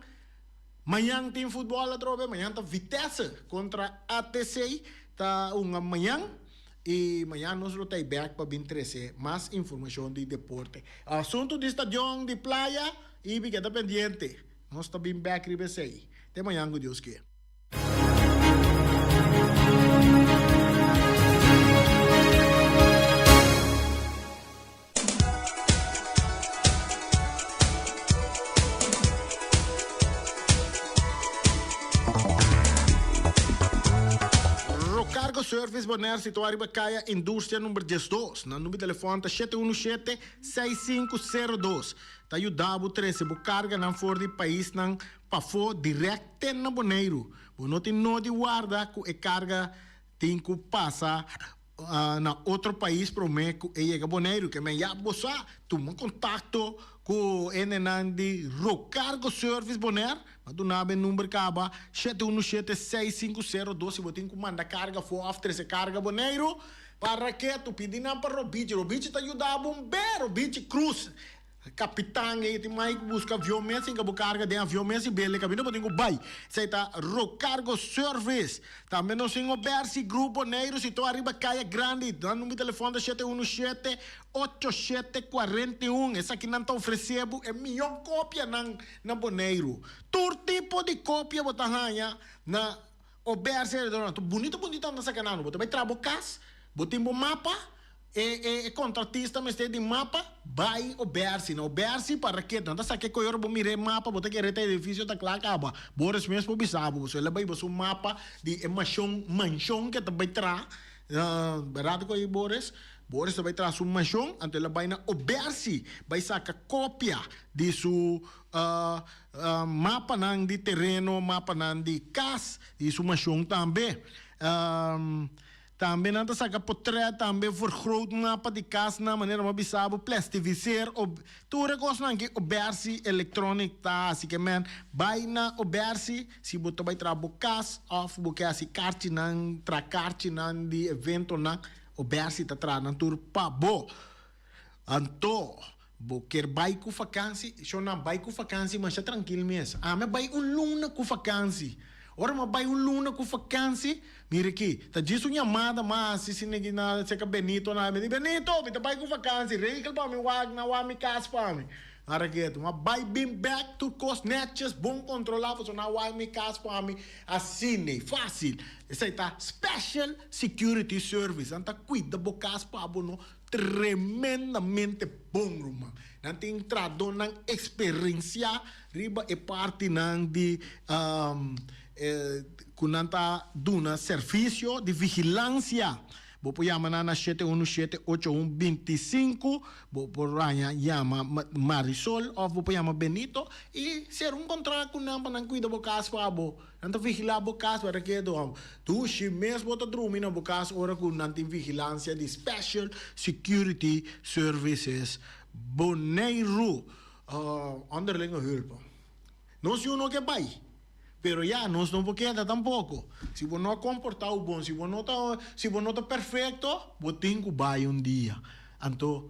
Mañan tin futbòl atrobe, mañan ta Vitesse kontra ATC ta hunga mañan i mañan nos lo ta ei bèk pa bin trese mas informashon di deporte. Asuntu di stadion di Playa i mi keda pendiente. Nos ta bin bèk riba esei. Te mañan ku Dios ke. Rocargo Service Bonaire situá riba Kaya Industria number diesdos. Nan number di telefòn ta shete unu shete, seis sinku sero dos. Ta yuda bo trese bo karganan for di paisnan Pafó dirèkt te na Boneiru. Bo no tin nodi warda ku e karga Tin ku pasa na otro pais promé ku e yega Boneiru. Ke men ya bo sa, tuma kontakto ku hendenan di Rocargo Service Bonaire. Bo a duna bo e number kaba, 7176502 si bo tin ku manda karga afó òf trese karga Boneiru. Para ketu, pidi nan pa Robichi. Robichi ta yuda bo un be, Robichi Cruz. Kapitan ei tin mai ku buska avion mes, hinka bo karga den avion mes i bele kaminda bo tin ku bai. Esei ta Rocargo Service. Tambe nos tin Obersi Group Boneiru situá riba Kaya Grandi. Nan number di telefòn ta 717 87 41. Esakinan ta ofresé bo e mihó kopianan na Boneiru. Tur tipo di kopia bo ta haña na Obersi. Bunito bunito nan ta saka nan. Bo ta bai traha bo kas, bo tin bo mapa. E e kontratista mester di mapa bai Obersi. Na Obersi para ke nan ta sa ke koyor bo mira e mapa bo ta kere ta edifisio ta kla kaba. Boris mes por bisa bo. So el a bai su mapa di e mashon manshon ke ta bai traha. Bèrdat ku ei Boris? Boris ta bai traha su manshon anto el a bai na Obersi bai saka kopia di su mapanan di tereno, mapanan di kas di su manshon tambe. Tambe nan ta saka potret, tambe vergroot mapa di kasnan, manera mi a bisa bo, plestifiseer, ob, tur e kosnan ki Obersi Electronic ta hasi. Ke men bai na Obersi si bo ta bai traha bo kas òf bo ke hasi karchinan, traha karchinan di eventonan, Obersi ta traha nan tur pa bo. Anto, bo kier bai ku fakansi? Shona, bai ku fakansi masha trankil mes. Ami a bai un luna ku fakansi. Ora mi a bai un luna ku fakansi, mira aki, ta djis un yamada mi a hasi si na serka Benito na. Mi di, Benito, mi ta bai ku fakansi, regel pa mi wak na wak mi kas pa mi. Ora ki mi a bai bin bek, tur kos netjes, bon kontrolá, pasobra nan a wak mi kas pa mi. Asina, fásil. Esei ta Special Security Service. Nan ta kuida bo kas pa bo no Tremendamente bon ruman. Nan tin trahadónan eksperensiá riba e partinan di ku nan ta duna servisio di vigilansia. Bo por yama nan na 717 8125. Bo por haña yama Marisol òf bo por yama Benito i sera un kontrakt ku nan pa nan kuida bo kas pa bo. Nan ta vigilá bo kas pa rekedo hòm. Dushi mes bo ta drumi na bo kas ora ku nan tin vigilansia di Special Security Services Boneiru. Onderlinge hulp. Nos yu no ke bai, pero ya nos no por keda tampoko. Si bo no a komportá bo bon, si bo no ta si bo no ta perfekto, bo tin ku bai un dia. Anto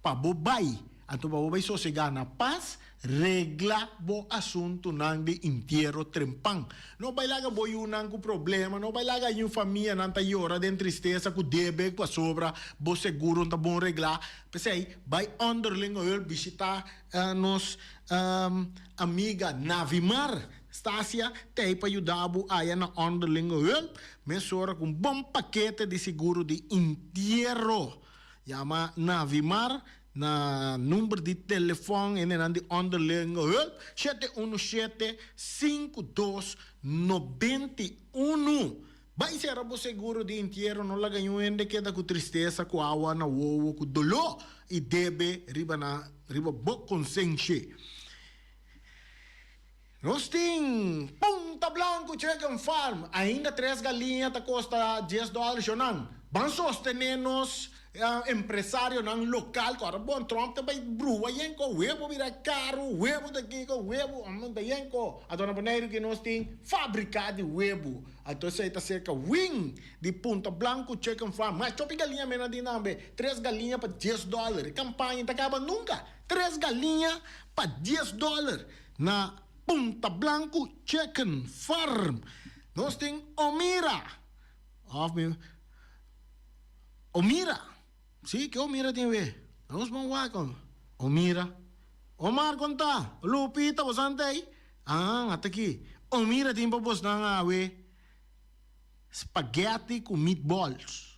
Pa bo bai, anto pa bo bai sosegá na pas, regla bo asuntunan di intiero trempan. No bai laga bo yunan ku problema, no bai laga yu famianan ta yora den tristesa ku debe pasobra bo seguro no ta bon reglá. P'esei, bai onderlinge hulp, bishitá nos amiga Navimar Stasia t'ei pa yuda bo aya na onderlinge hulp mesora ku un bon pakete di seguro di intiero. Yama Navimar na number di telefòn hendenan di Onderlinge Hulp, 717 52 91. Bai sera bo seguro di intiero, no laga niun hende keda ku tristesa, ku awa na wowo, ku doló i debe riba nan riba bo konsenshe. Nos tin Punta Blanco Chicken Farm, ainda tres galiña ta kosta dies dòler shonan. Ban sostené nos empresarionan lokal ku ora bon Trump ta bai brua yenko, webo bira karu, webo ta kiko, webo ta yenko. Anto na Boneiru ki nos tin fábrika di webo. Anto esei ta serka wing di Punta Blanco Chicken Farm. Mas chopi galiña mena tin tambe, tres galiña pa dies dòler. E kampaña ta kaba nunka. Tres galiña pa dies dòler. Na Punta Blanco Chicken Farm nos tin Omira of mi Omira si ke Omira tin we nos bon wak Omira Omar kon ta Lupita bo san ta ei ah ata aki Omira tin pa bosnan awe spaghetti ku meatballs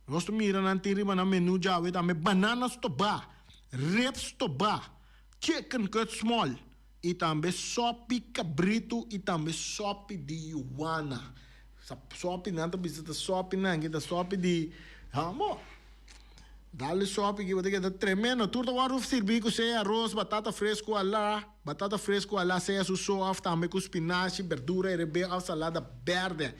nos ta mira nan tin riba nan menu djawe tambe banana stobá ribs stobá. Chicken cut small y tambe sopi cabrito y tambe sopi di yuwana. Sa sopi nan ta bisa ta sopi nan ki ta sopi di hamo. Dale sopi ki bo ta keda tremendo. Tur ta wòrdu sirbi ku sea aros, batata fresco ala, batata fresco ala sea su so òf tambe ku spinashi, berdura herebé òf salada bèrdè.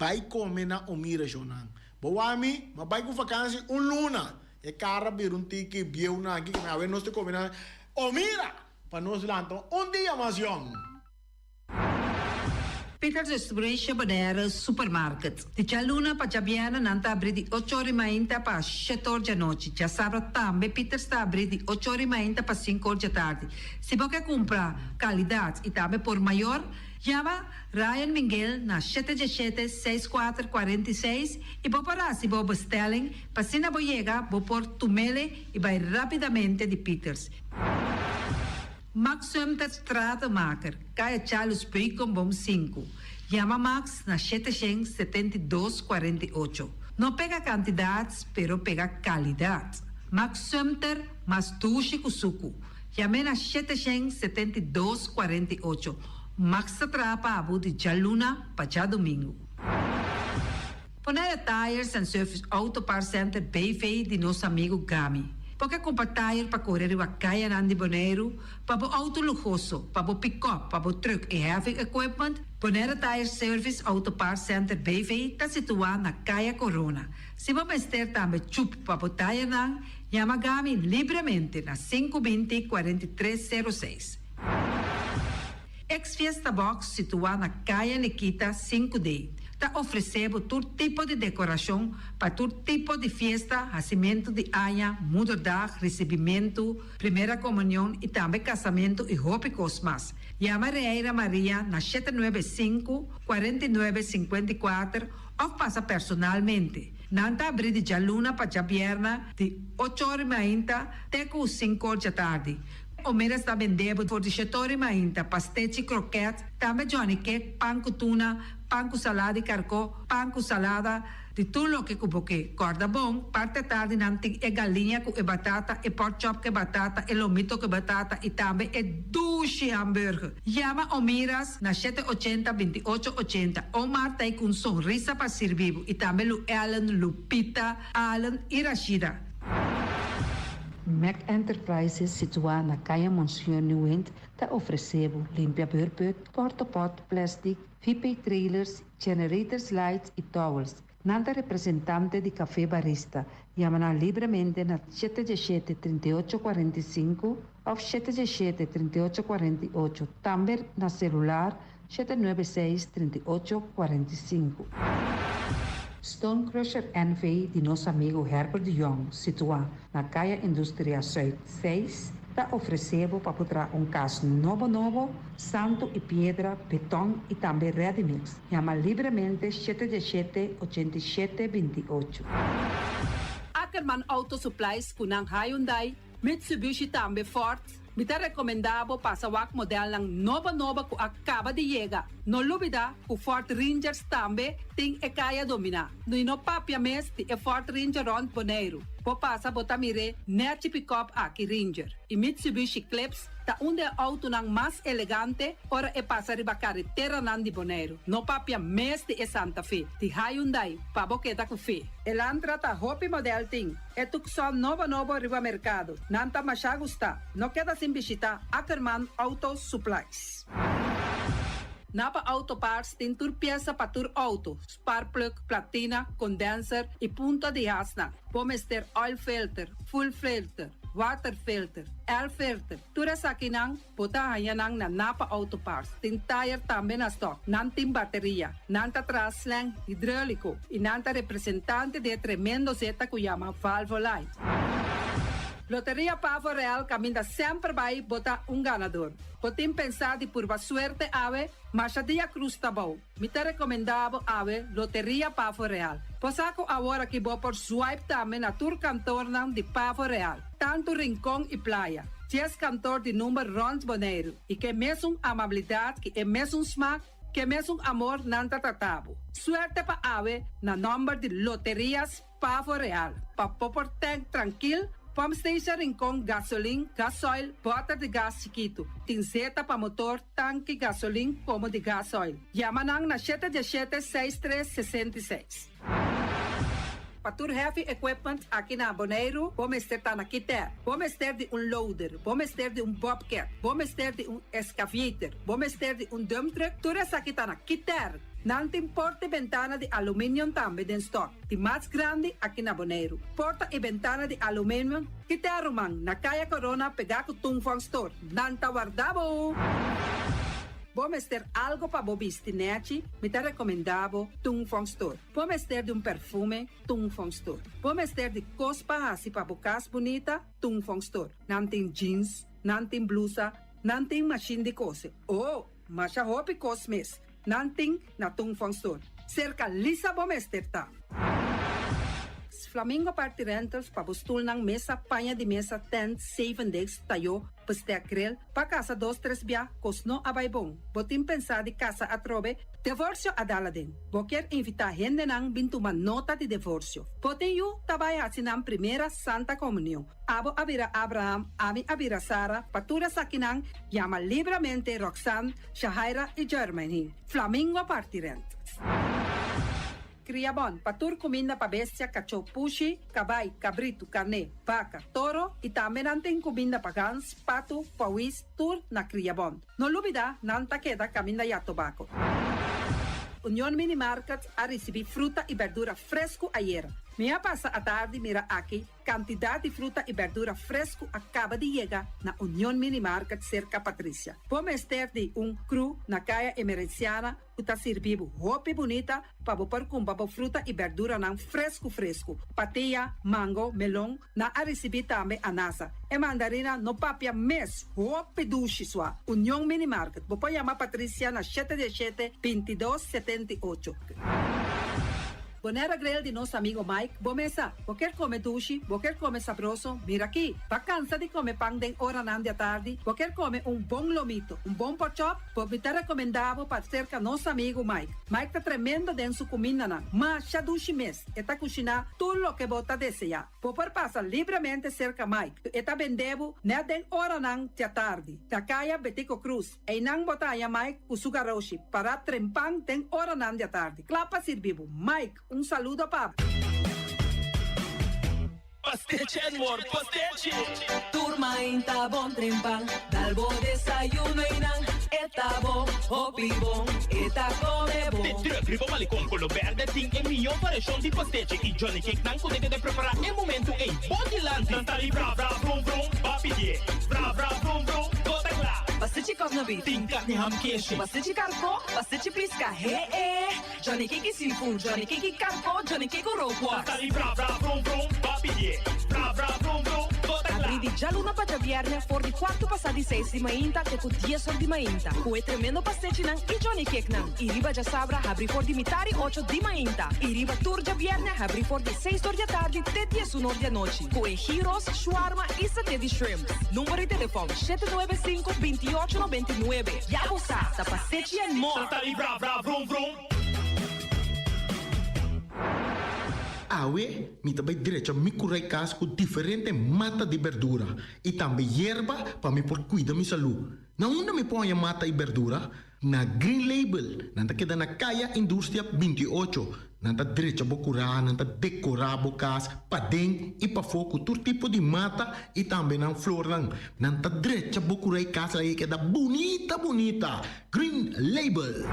Bai kome na Omira shownan. Bo wak mi, m'a bai ku vakansi un luna. E kara bira un tiki bieu nan aki, awe nos ta kome na Omira! Pa nos lanta un dia mas yòn. Peter Distribution Bonaire Supermarket. Di djaluna pa djabièrnè nan ta abrí di ocho or i mainta pa shete or djanochi. Djasabra tambe Peters ta abrí di ocho or i mainta pa sinku or djatardi. Si bo ke kumpra kalidat i tambe por mayor, yama Ryan Minguel na shete djeshete seis kuater 46 i bo por hasi bo bestelling pa asina bo yega bo por tumele i bai rapidamente di Peters. Max Sumter Stratenmaker, Kaya Charles Beukenboom sinku. Yama Max na 772 48. No pega kantidat, pero pega kalidat. Max Sumter mas dushi ku suku. Yam'é na 772 48. Max ta traha pa bo di djaluna pa djadumingu. Bonaire Tires and Service Auto Parts Center BV di nos amigu Gami. Bo ke kumpra tire pa kore riba kayanan di Boneiru, pa bo outo luhoso, pa bo pikòp, pa bo trùk i heavy equipment? Bonaire Tire Service Auto Parts Center BV ta situá na Kaya Korona. Si bo mester tambe chup pa bo tayernan, yama Gami libremente na 520 43 06. Ex Fiesta Box situá na Kaya Nikita 5D ta ofresé bo tur tipo di dekorashon pa tur tipo di fiesta, hasimentu di aña, moederdag, risibimentu, primera komunion i tambe kasamentu i hopi kos mas. Yama Reira Maria na 795, 49, 54 òf pasa personalmente. Nan ta abrí di djaluna pa djabièrnè di ocho or i mainta te ku sinku or djatardi. Omeras ta bende bo for di shetori mainta, pastechi, kroket, tambe johnny cake, pan ku tuna, pan ku salada di karkó, pan ku salada, di tur loke ku bo ke. Kòrda bon, parti atardi nan tin e galiña ku e batata, e pork chop ku e batata, e lomito ku e batata i tambe e dushi hamburger. Yama Omiras na 780 28 80. Omar ta ei ku un sonrisa pa sirbi bo i tambe Lu Ellen, Lupita, Allen i Rashida. Mac Enterprises situá na Kaya Monseñor Nieuwind ta ofresé bo limpia beurput, portapot, plastic, VP trailers, generators lights i towels. Nan ta representante di Café Barista. Yama nan libremente na 717 38 45 òf 717 38 48, tambe na selular 796 38 45. Stone Crusher NV di nos amigu Herbert de Jong, situá na Kaya Industria Zuid 6, ta ofresé bo pa por traha un kas nobo nobo, santu i piedra, beton i tambe ready mix. Yama libremente 717 87 28. Ackerman Auto Supplies ku nan Hyundai, Mitsubishi tambe Ford. Mi ta rekomendá bo pasa wak modelnan nobo nobo ku a kaba di yega. No lubidá ku Ford Rangers tambe tin e kaya dominá. I no papia mes di e Ford Ranger rònt Boneiru. Bo pasa bo ta mir'é nèchi pikòp aki Ranger. I Mitsubishi Eclipse ta un di e outonan mas elegante ora e pasa riba kareteranan di Boneiru. No papia mes di e Santa Fe di Hyundai pa bo keda ku fe. Elantra ta hopi modèl tin. E Tucson nobo nobo riba merkado. Nan ta masha gustá. No keda sin bishitá Ackerman Auto Supplies. Napa Auto Parts tin tur piesa pa tur outo, spark plug, platina, condenser i punta di hasnan. Bo mester oil filter, fuel filter, water filter, air filter, tur esakinan Bo ta haña nan na Napa Auto Parts. Tin tayer tambe na stock. Nan tin bateria. Nan ta traha slang hidreulico y nan ta representante di e tremendo zeta cu yama Valvoline. Loteria Pavo Real caminda semper bay bo ta un ganador. Bo tin pensa di purba suerte awe? Masha dia cruz ta bou. Mi ta recomenda bo awe Loteria Pavo Real. Bo sa cu awor aki bo por swipe tambe na tur kantornan di Pavo Real, tantu Rincon y Playa. Dies kantor di number rond Boneiru y ke mesun amabilidad ki e mesun smaak, ke mesun amor nan ta trata bo. Suerte pa awe na nomber di Loterias Pavo Real. Pa bo por tank trankil, pump station Rincon gasolin, gasoil, bòter di gas chikitu. Tin zeta pa motor, tanki gasolin komo di gasoil. Yama nan na 717 63 66. Pa tur heavy equipment aki na Boneiru, bo mester ta na Kiter. Bo mester di un loader, bo mester di un bobcat, bo mester di un excavator, bo mester di un dump truck, tur esaki ta na Kiter. Nan tin porta y bentana di aluminium tambe den stock, di mas grandi aki na Boneiru. Porta y bentana di aluminium, Kiter ruman, na Kaya Corona pegá ku Tung Fong Store. Nan ta warda bo! Bo mester algo pa bo bisti nechi, mi ta recomenda bo Tung Fong Store. Bo mester di un perfume, Tung Fong Store. Bo mester di cos pa haci pa bo cas bunita, Tung Fong Store. Nan tin jeans, nan tin blusa, nan tin machine di cose. Oh, masha hopi cos mes nan tin na Tung Fong Store. Cerca Lisa bo mester ta. Flamingo Party Rentals pa bo stulnan, mesa, paña di mesa, tent, zeven degs, tayo, bestek grill, pa casa dos tres bia, cos no a bay bon. Bo tin pensa di casa atrobe? Divorcio a dal aden. Bo kier invita hendenan bin tuma nota di divorcio. Bo tin yu ta bay haci nan primera Santa Comunion. Abo a bira Abraham, ami a bira Sara, pa tur esakinan yama libramente Roxanne, Shahaira y Jermaine. Flamingo parti rent. Kria bon pa tur kuminda pa bestia, kachó, pushi, kabai, kabritu, karné, baka, toro i tambe nan tin kuminda pa gans, patu, pawis, tur na Kria Bon. No lubida nan ta keda kaminda ya tobako. Union Mini Market a risibí fruta i berdura fresku ayera. Mi a pasa atardi mira aki Kantidat di fruta i bèrdura fresku a kaba di yega na Union Mini Market serka Patricia. Bo mester di un kru na Kaya Emerenciana ku ta sirbi bo hopi bunita pa bo por kumpra bo fruta i bèrduranan fresku fresku. Patia, mango, melon, nan a risibí tambe anasa. E mandarina no papia mes, hopi dushi sua. Union Mini Market, bo por yama Patricia na shete diesshete, 22, 78. Bonaire Grill di nos amigo Mike, bo mesa. Bo kier come dushi, bo kier come sabroso, mira aki. Bo a cansa di come pan den oranan di atardi, bo kier come un bon lomito, un bon porkchop, bo mi ta recomenda bo pa cerca nos amigo Mike. Mike ta tremendo den su cumindanan, masha dushi mes, e ta cushina tur loke bo ta desea. Bo por pasa libremente cerca Mike, e ta bende bo net den oranan di atardi, na caya Betico Croes. Einan bo ta haña Mike ku su garoshi pará trempan den oranan di atardi, kla pa sirbi bo. Mike, un saludo pa bo. Pastechi and more pastechi! Tur mainta bon trempan, dal bo desayuno einan, e ta bo, hopi bon, e ta come bon. De druk riba Malecon Colo Berde tin e mihó variashon di pastechi y Johnny Cake nan ku ta keda prepará e momentu ei bo dilanti. Nan ta di bra bra vrum vrum, ba pidié bra bra vrum vrum, bo ta kla. Pastechi kòf na beef. Tin karni ham keshi. Pastechi karkó, pastechi piska, he e. Johnny Cake i seafood, Johnny Cake i karkó, Johnny Cake ku rookworst. Ta di bra bra vrum vrum, ba pidié bra bra vrum vrum, bo ta kla. Abrí di djaluna pa djabièrnè for di kuartu pasá di seis di mainta te ku dies or di mainta ku e tremendo pastechinan i Johnny Cakenan. I riba djasabra habrí for di mitar i ocho di mainta i riba tur djabièrnè habrí for di seis or di atardi te diesun or di anochi ku e gyros, shawarma i saté di shrimps. Number di telefòn, 795 28 99. Ya bo sa, ta pastechi and more! Ta di bra bra vrum vrum. Awe mi ta bai drecha mi kurai kas ku diferente mata di berdura i tambe yerba pa mi por kuida mi salú. Na unda mi por haña mata i berdura? Na Green Label. Nan ta keda na Kaya Industria 28. Nan ta drecha bo kurá, nan ta dekorá bo kas paden i pafó ku tur tipo di mata i tambe nan flornan. Nan ta drecha bo kurá i kas laga e keda bunita bunita. Green Label.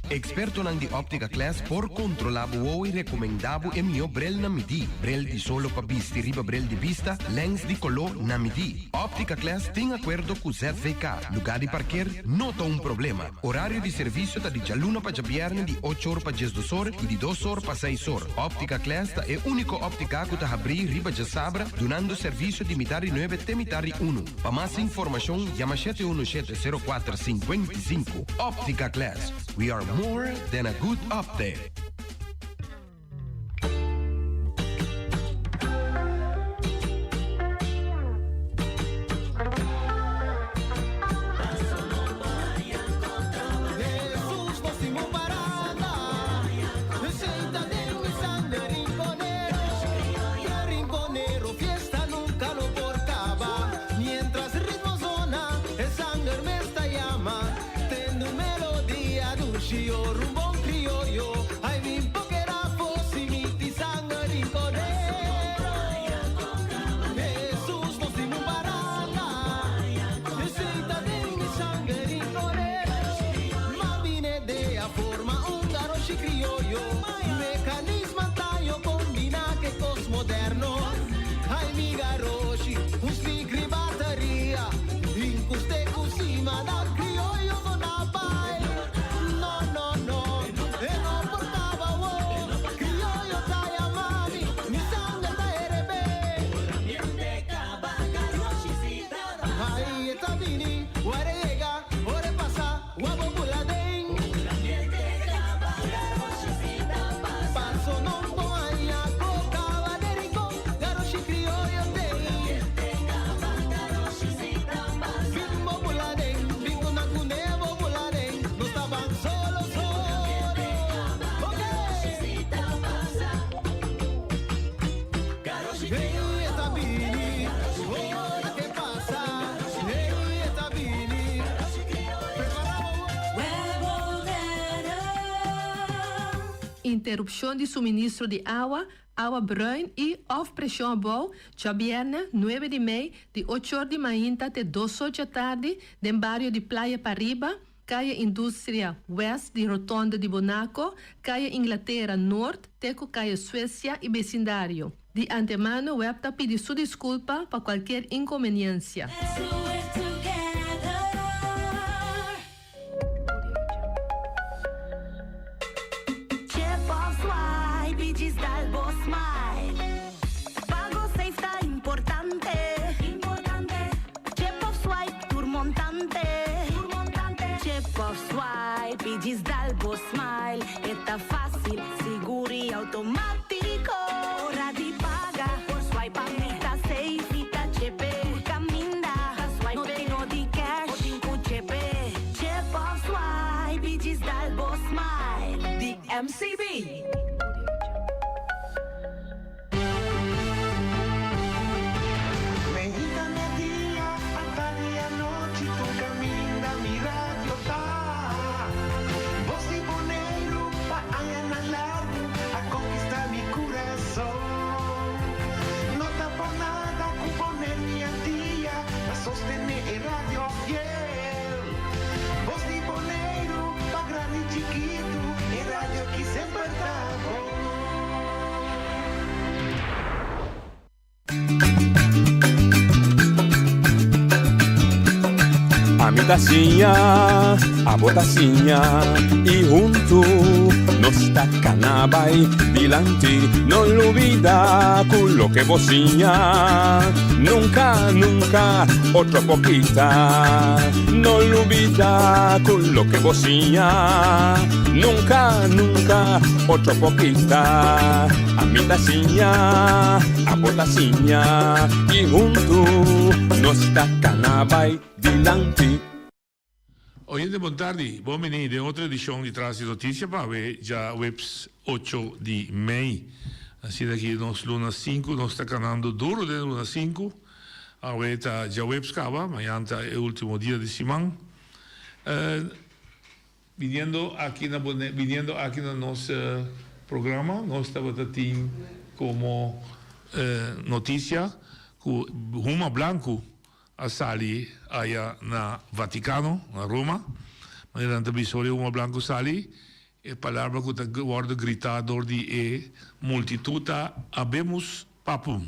Ekspertonan di Optica Class por kontrolá bo wowo i rekomendá bo e mihó brel na midí. Brel di solo pa bisti riba brel di bista, lèns di koló na midí. Optica Class tin akuerdo ku ZVK. Lugá di parker no ta un problema. Orario di servisio ta di djaluna pa djabièrnè di ocho or pa diesdos or i di dos or pa seis or. Optica Class ta e úniko óptika ku ta habrí riba djasabra dunando servisio di mitar di nuebe te mitar di unu. Pa mas informashon yama 717 04 55. Optica Class, we are more than a good optic. interupshon di suministro di awa, awa bruin i òf preshon abou, djabièrnè nuebe di mei, di ocho or di mainta te dos or djatardi, den bario di Playa Pariba, Kaya Industria West di Rotonde di Bonaco, Kaya Inglatera Noord te ku Kaya Suecia i besindario. Di antemano web ta pidi su diskulpa pa kualkier inkonbeniensia. MCB. Ami ta siña, abo ta siña y huntu nos ta cana bay dilanti. No lubida cu loke bo siña nunca, nunca otro por kita. No lubida cu loke bo siña nunca, nunca otro por kita. Ami ta siña, abo ta siña y huntu nos ta cana bay dilanti. Oyente bon tardi, bon bini den otro edicion di Tras di Noticia pa awe djaweps ocho di mei. Asina ki nos luna sinku, nos ta canando duro den luna sinku. Awe ta djaweps caba, mañan ta e ultimo dia di siman. Biniendo aki na Bone biniendo aki na nos programa nos tabata tin como noticia cu huma blanco a sali aya na Vaticano, na Roma. Manera nan ta bisa ora e huma blanco sali e palabra cu ta wordo grita dor di e multitud ta Habemus Papum.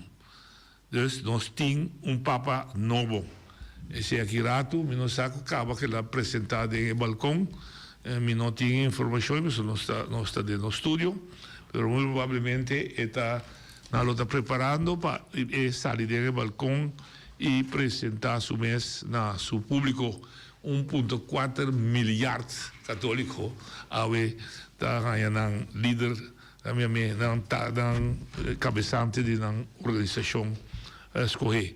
Dus nos tin un papa nobo. Esei aki ratu mi no sa ku kaba ku el a presentá den e balkon. Mi no tin e informashon pasobra nos ta nos ta den nos studio. Pero muy probablemente e ta nan lo ta preparando pa e sali den e balkon i presentá su mes na su públiko. Un punto kuater milyard katóliko awe ta haña nan lider Ta mi ami nan ta nan kabesante di nan organisashon skohé.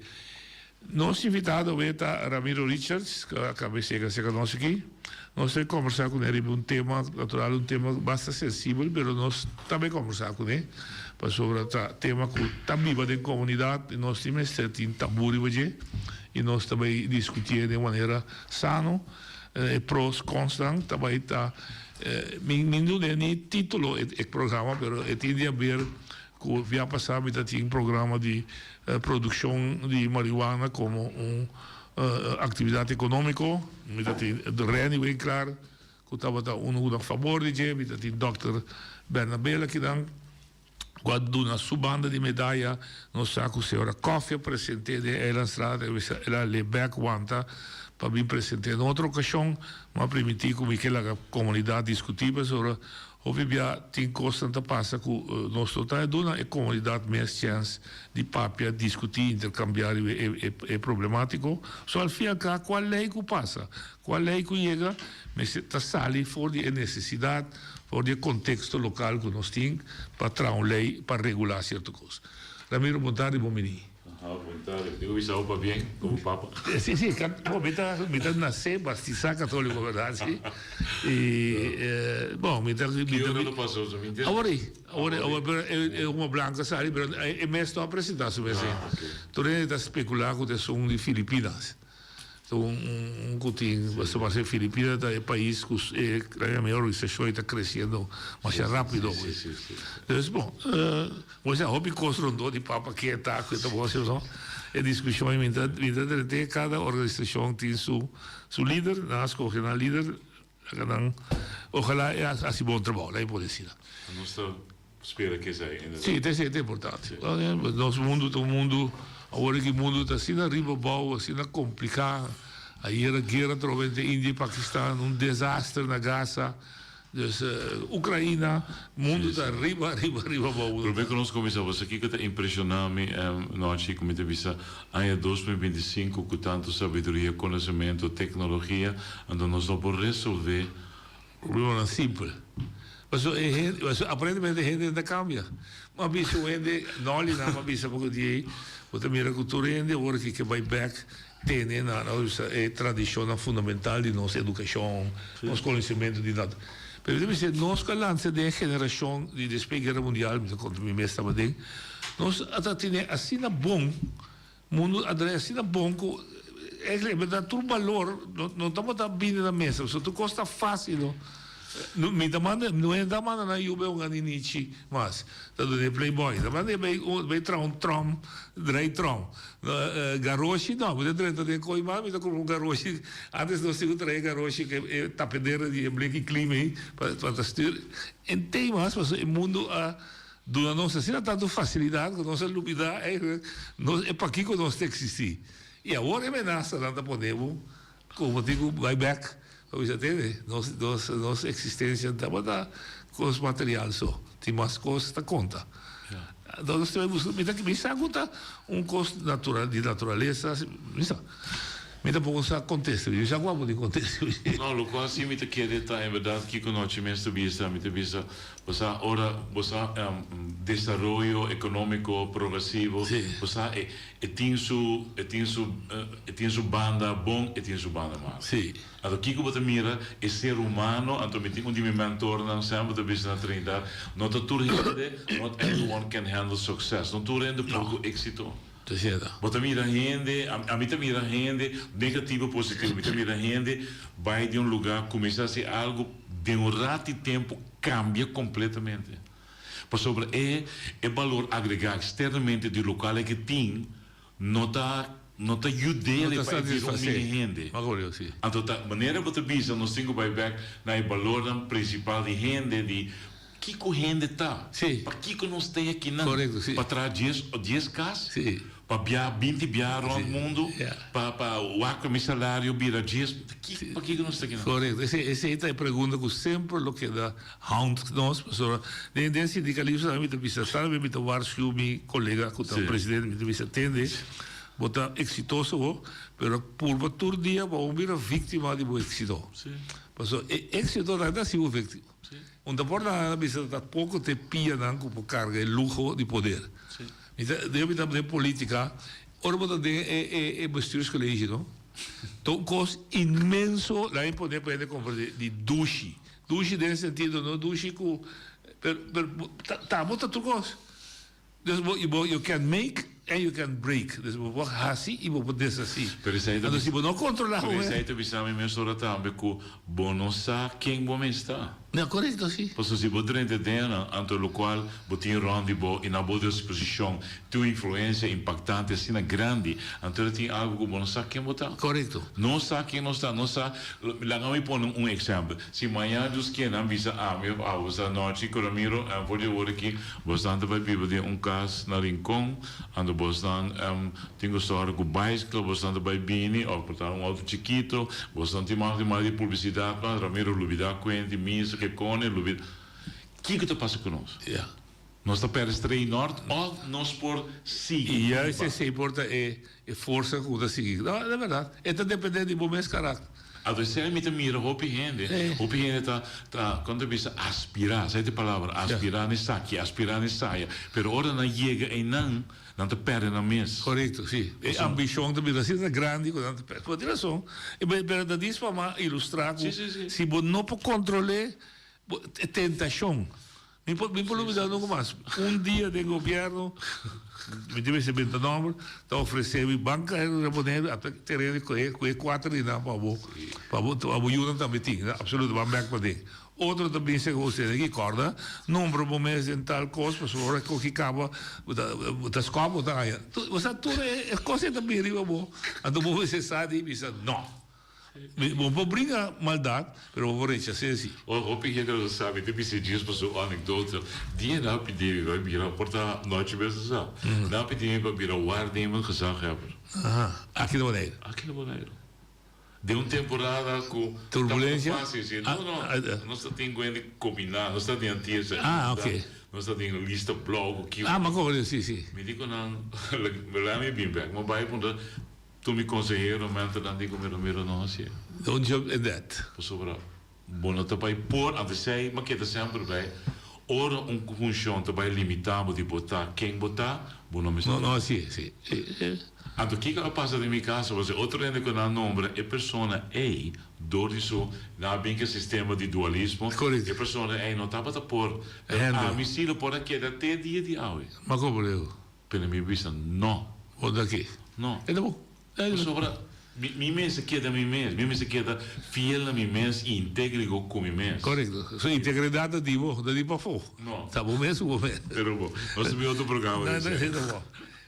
Nos invitado awe ta Ramiro Richards ku a kaba di sega serka nos aki. Nos ta kombersá kuné riba un tema, natural un tema basta sensibel, pero nos ta bai kombersá kuné pasobra ta tema ku ta biba den komunidat i nos tin mester tin tabú riba dje i nos ta bai diskutié den manera sano. E pros consnan ta bai ta mi mi no den ni titulo e e programa pero e tin di haber cu bia pasa mi ta tin programa di produccion di marihuana como un actividad economico mi ta tin Renny Winklaar cu tabata uno cu na fabor di dje mi ta tin dokter Bernabela akinan. Cu a duna su banda di medaya, nos sa cu señora Coffie a presente den Eilandstraat, el a bisa el a le bek wanta pa bin presente en otro ocasion, m'a primiti cu mi ke laga comunidad discuti pasobra hopi bia tin cosnan ta pasa cu nos no ta duna e comunidad mes chens di papia, discuti, intercambia riba e problematico. So al fin al cabo cual ley cu pasa, cual ley cu yega mester ta sali for di e necesidad. For di e konteksto lokal ku nos tin pa traha un lei pa regulá sierto kos. Ramiro, bon tardi, bon bini. Aha, bon tardi. Tin ku bisa opa bien, komo papa. Si, si, bo, mi ta, mi ta nasé bastisá katóliko, bèrdat, si. I, bon, mi ta, mi ta. Ki ora lo pasó su, mi entiende? Awor ei, awor ei, awor, pero e, e huma blanku a sali, pero e mes no a presentá su mes ei. Ah, oké. Tur hende ta spekulá ku ta esun di Filipinas. Ta un un ku tin pasobra parse Filipina ta e pais ku e mi organisashon ta kresiendo masha rápido. Dus bon, bo sa hopi kos rondó di papa ke ta ku ta bon asina e diskushon mi ta mi ta drent'é kada organisashon tin su su lider nan a skohe nan lider laga nan ojalá e hasi bon trabou laga mi por desi. Nos ta Spera ke esei inderdaad. Sí, esei ta importante. Nos mundu ta un mundu, awor aki mundu ta asina riba abou, asina kompliká. Ayera guera atrobe entre India i Pakistan, un desaster na Gaza. Dus Ukraina, mundu ta riba, riba, riba abou. Promé ku nos kuminsá, bo sa kiko ta impreshoná mi nochi ku mi ta bisa aña 2025 ku tantu sabiduria, konosementu, teknologia, anto nos no por resolvé Problemanan simpel. Pasobra e hende, pasobra aparentemente e hende no ta cambia. Bo a bisa un hende, Nolly nan a bisa poco di ei, bo ta mira cu tur hende awor aki ke bai bek tene na nan bisa e tradicionnan fundamental di nos educacion, nos conocimento di nat. Pero mi ta bisa nos cu a lansa den e generacion di despues guera mundial, mi ta conta mi mes tabatin, nos a ta tene asina bon. Mundu a draai asina bon ku eigenlijk e berdad tur balor no tabata bini na mesa pasobra tur kos ta fácil no. Mi ta manda no e ta manda nan yu bai hunga ninichi mas ta duna e playboy ta manda e bai bai traha un trom draai trom garoshi no mi ta drenta den kooi mas mi ta kumpra un garoshi antes nos tin ku traha e garoshi ku e tapedera di e bleki klim ei pa ta stuur en te mas pasobra e mundu a Duna nos asina tantu facilidad cu nos a lubida eigenlijk nos e pakico nos ta existi. Y awor e menasanan ta pone bo cu bo tin cu bay bek pa bisa tende nos nos nos existencia no tabata cos material so, tin mas cos ta conta. Enton nos ta bay busca mi ta mi sa cu ta un cos natural di naturalesa mi sa mi tampoco sa contesta mi sa cu abo tin contesta. No, locual si mi ta kere ta en berdad kico nochi mes ta bisa mi ta bisa Bo sa ora bo sa desaroyo economico progresivo, bo sa e e tin su e tin su e tin su banda bon e tin su banda malo. Anto kico bo ta mira e ser humano, anto mi tin un di mi mentornan semper ta bisa na Trinidad, no ta tur hende, not everyone can handle success, no tur hende por cu exito. Bo ta mira hende, ami ta mira hende, negativo positivo, mi ta mira hende bai den un lugar cuminsa haci algo den un rat di tempo cambia completamente. Pasobra e e balor agrega externamente di locual e ke tin no ta no ta yud'el pa e bira un mini hende. Anto ta manera bo ta bisa nos tin cu bai bek na e balornan principal di hende di Kiko hende ta? Pa kiko nos ta aki nan? Pa traha dies dies kas? Pa bia 20 bia rond mundu? Pa pa wak mi salario bira dies? Pa kiko nos ta aki nan? Korekto. Esei esei ta e pregunta ku semper lo keda haunt nos pasobra den den sindikalismo tambe mi ta bisa tambe mi ta warsku mi kolega ku ta presidente mi ta bisa tende bo ta eksitoso bo pero purba tur dia pa bo bira viktima di bo eksito. Pasobra e eksito ta hasi bo viktima. Un ta por na bisa ta poco te pianan cu por carga e luho di poder. Mi ta den mi ta den politica, ora bo ta den e e e bestuurscollege no, ta un cos inmenso, laga mi pone pa hende comprende, di dushi. Dushi den sentido no dushi cu, pero pero ta ta bo ta tur cos. Dus bo bo you can make and you can break. Dus bo por hasi y bo por deshasi. Pero esei ta Anto si bo no controla Pero esei ta bisa mi mesora tambe cu bo no sa ken bo mes ta. No, corecto, si. Pasobra si bo drenta den nan, anto locual bo tin rond di bo y na bo disposicion tin un influencia impactante asina grandi, anto ta tin algo cu bo no sa ken bo ta. Corecto. No sa ken nos ta, no sa, laga mi pone un exempel. Si mañana Dios kier nan bisa ami of abo sa nochi cu Ramiro, for di awor aki, Bosnan ta bai biba den un kas na Rincon, anto bosnan tin ku sòru ku baisiklo, bosnan ta bai bini òf por ta un outo chikito, bosnan tin mag di manda di publisidat mas, Ramiro lubidá kuenti, misa, ke kone, lubidá. Kiko ta pasa ku nos? Nos ta pèrdè strei nòrt òf nos por sigui I juist esei por ta e forsa ku ta sigui. No, e bèrdat. E ta dependé di bo mes karakter. Anto esei mi ta mira hopi hende, hopi hende ta, ta, kon ta bisa, aspirá, esei ta e palabra, aspirá na esaki, aspirá na esaya, pero ora nan yega einan, nan ta pèrdè nan mes. Korekto, si. E ambishon ta bira asina grandi ku nan ta pèrdè. Bo tin rason. Pero ta dis pa mi a ilustrá ku si bo no por kontrol'é, bo, e tentashon. Mi por mi por lubida nunca mas. Un dia den gobierno, mi tin mester benta nomber, ta ofrece mi banca na Boneiru ata tereno cu e cu e cuater di nan pa bo pa bo pa bo yunan tambe tin. Absoluto, ban bek paden. Otro ta bisa cu usted aki corda nombra bo mes den tal cos pasobra ora cu aki caba bo ta bo ta scop bo ta haya. Bo sa tur e cos ei ta bini riba bo anto bo mester sa di bisa no. Bo por bringa maldad, pero bo por rechas'é si. Ora hopi hende lo sa, mi ta bisa djis pa su anekdota. Dia nan a pidi mi pa bira, por ta nochi mes a sa. Nan a pidi mi pa bira waarnemend gezaghebber. Aha, aki na Boneiru. Aki na Boneiru. Den un temporada ku Turbulensia? tabata fásil, si. No, no, nos ta tin ku hende kombiná, nos ta tin antiesa. Ah, oké. Nos ta tin lista blou ku kiko. Ah, mi a komprendé, si, si. Mi di ku nan, laga mi bin bèk. Mi a bai puntra. Tur mi consehero mentornan di cu mi Ramiro no hacié. Don't jump in that. Pasobra bo no ta bay por, antes esey mi a keda semper bay, ora un funcion ta bay limita bo di bo ta ken bo ta, bo no mester. No, no hacié, si. Anto kico a pasa den mi caso, pasobra otro hende cu nan nombra e persona ey dor di su, nan a bin cu e sistema di dualismo, e persona ey no tabata por, pero ami si lo por a keda te dia di awe. Ma como leu? Pero mi bisa no. Bo ta ki? No. E ta bo. Pasobra mi mi mester keda mi mes, mi mester keda fiel na mi mes i integrigo ku mi mes. Korekto. So integridat ta di bo, ta di pafó. No. Ta bo mes ku bo mes. Pero bo, nos ta bin otro programa di esei. No, no, no.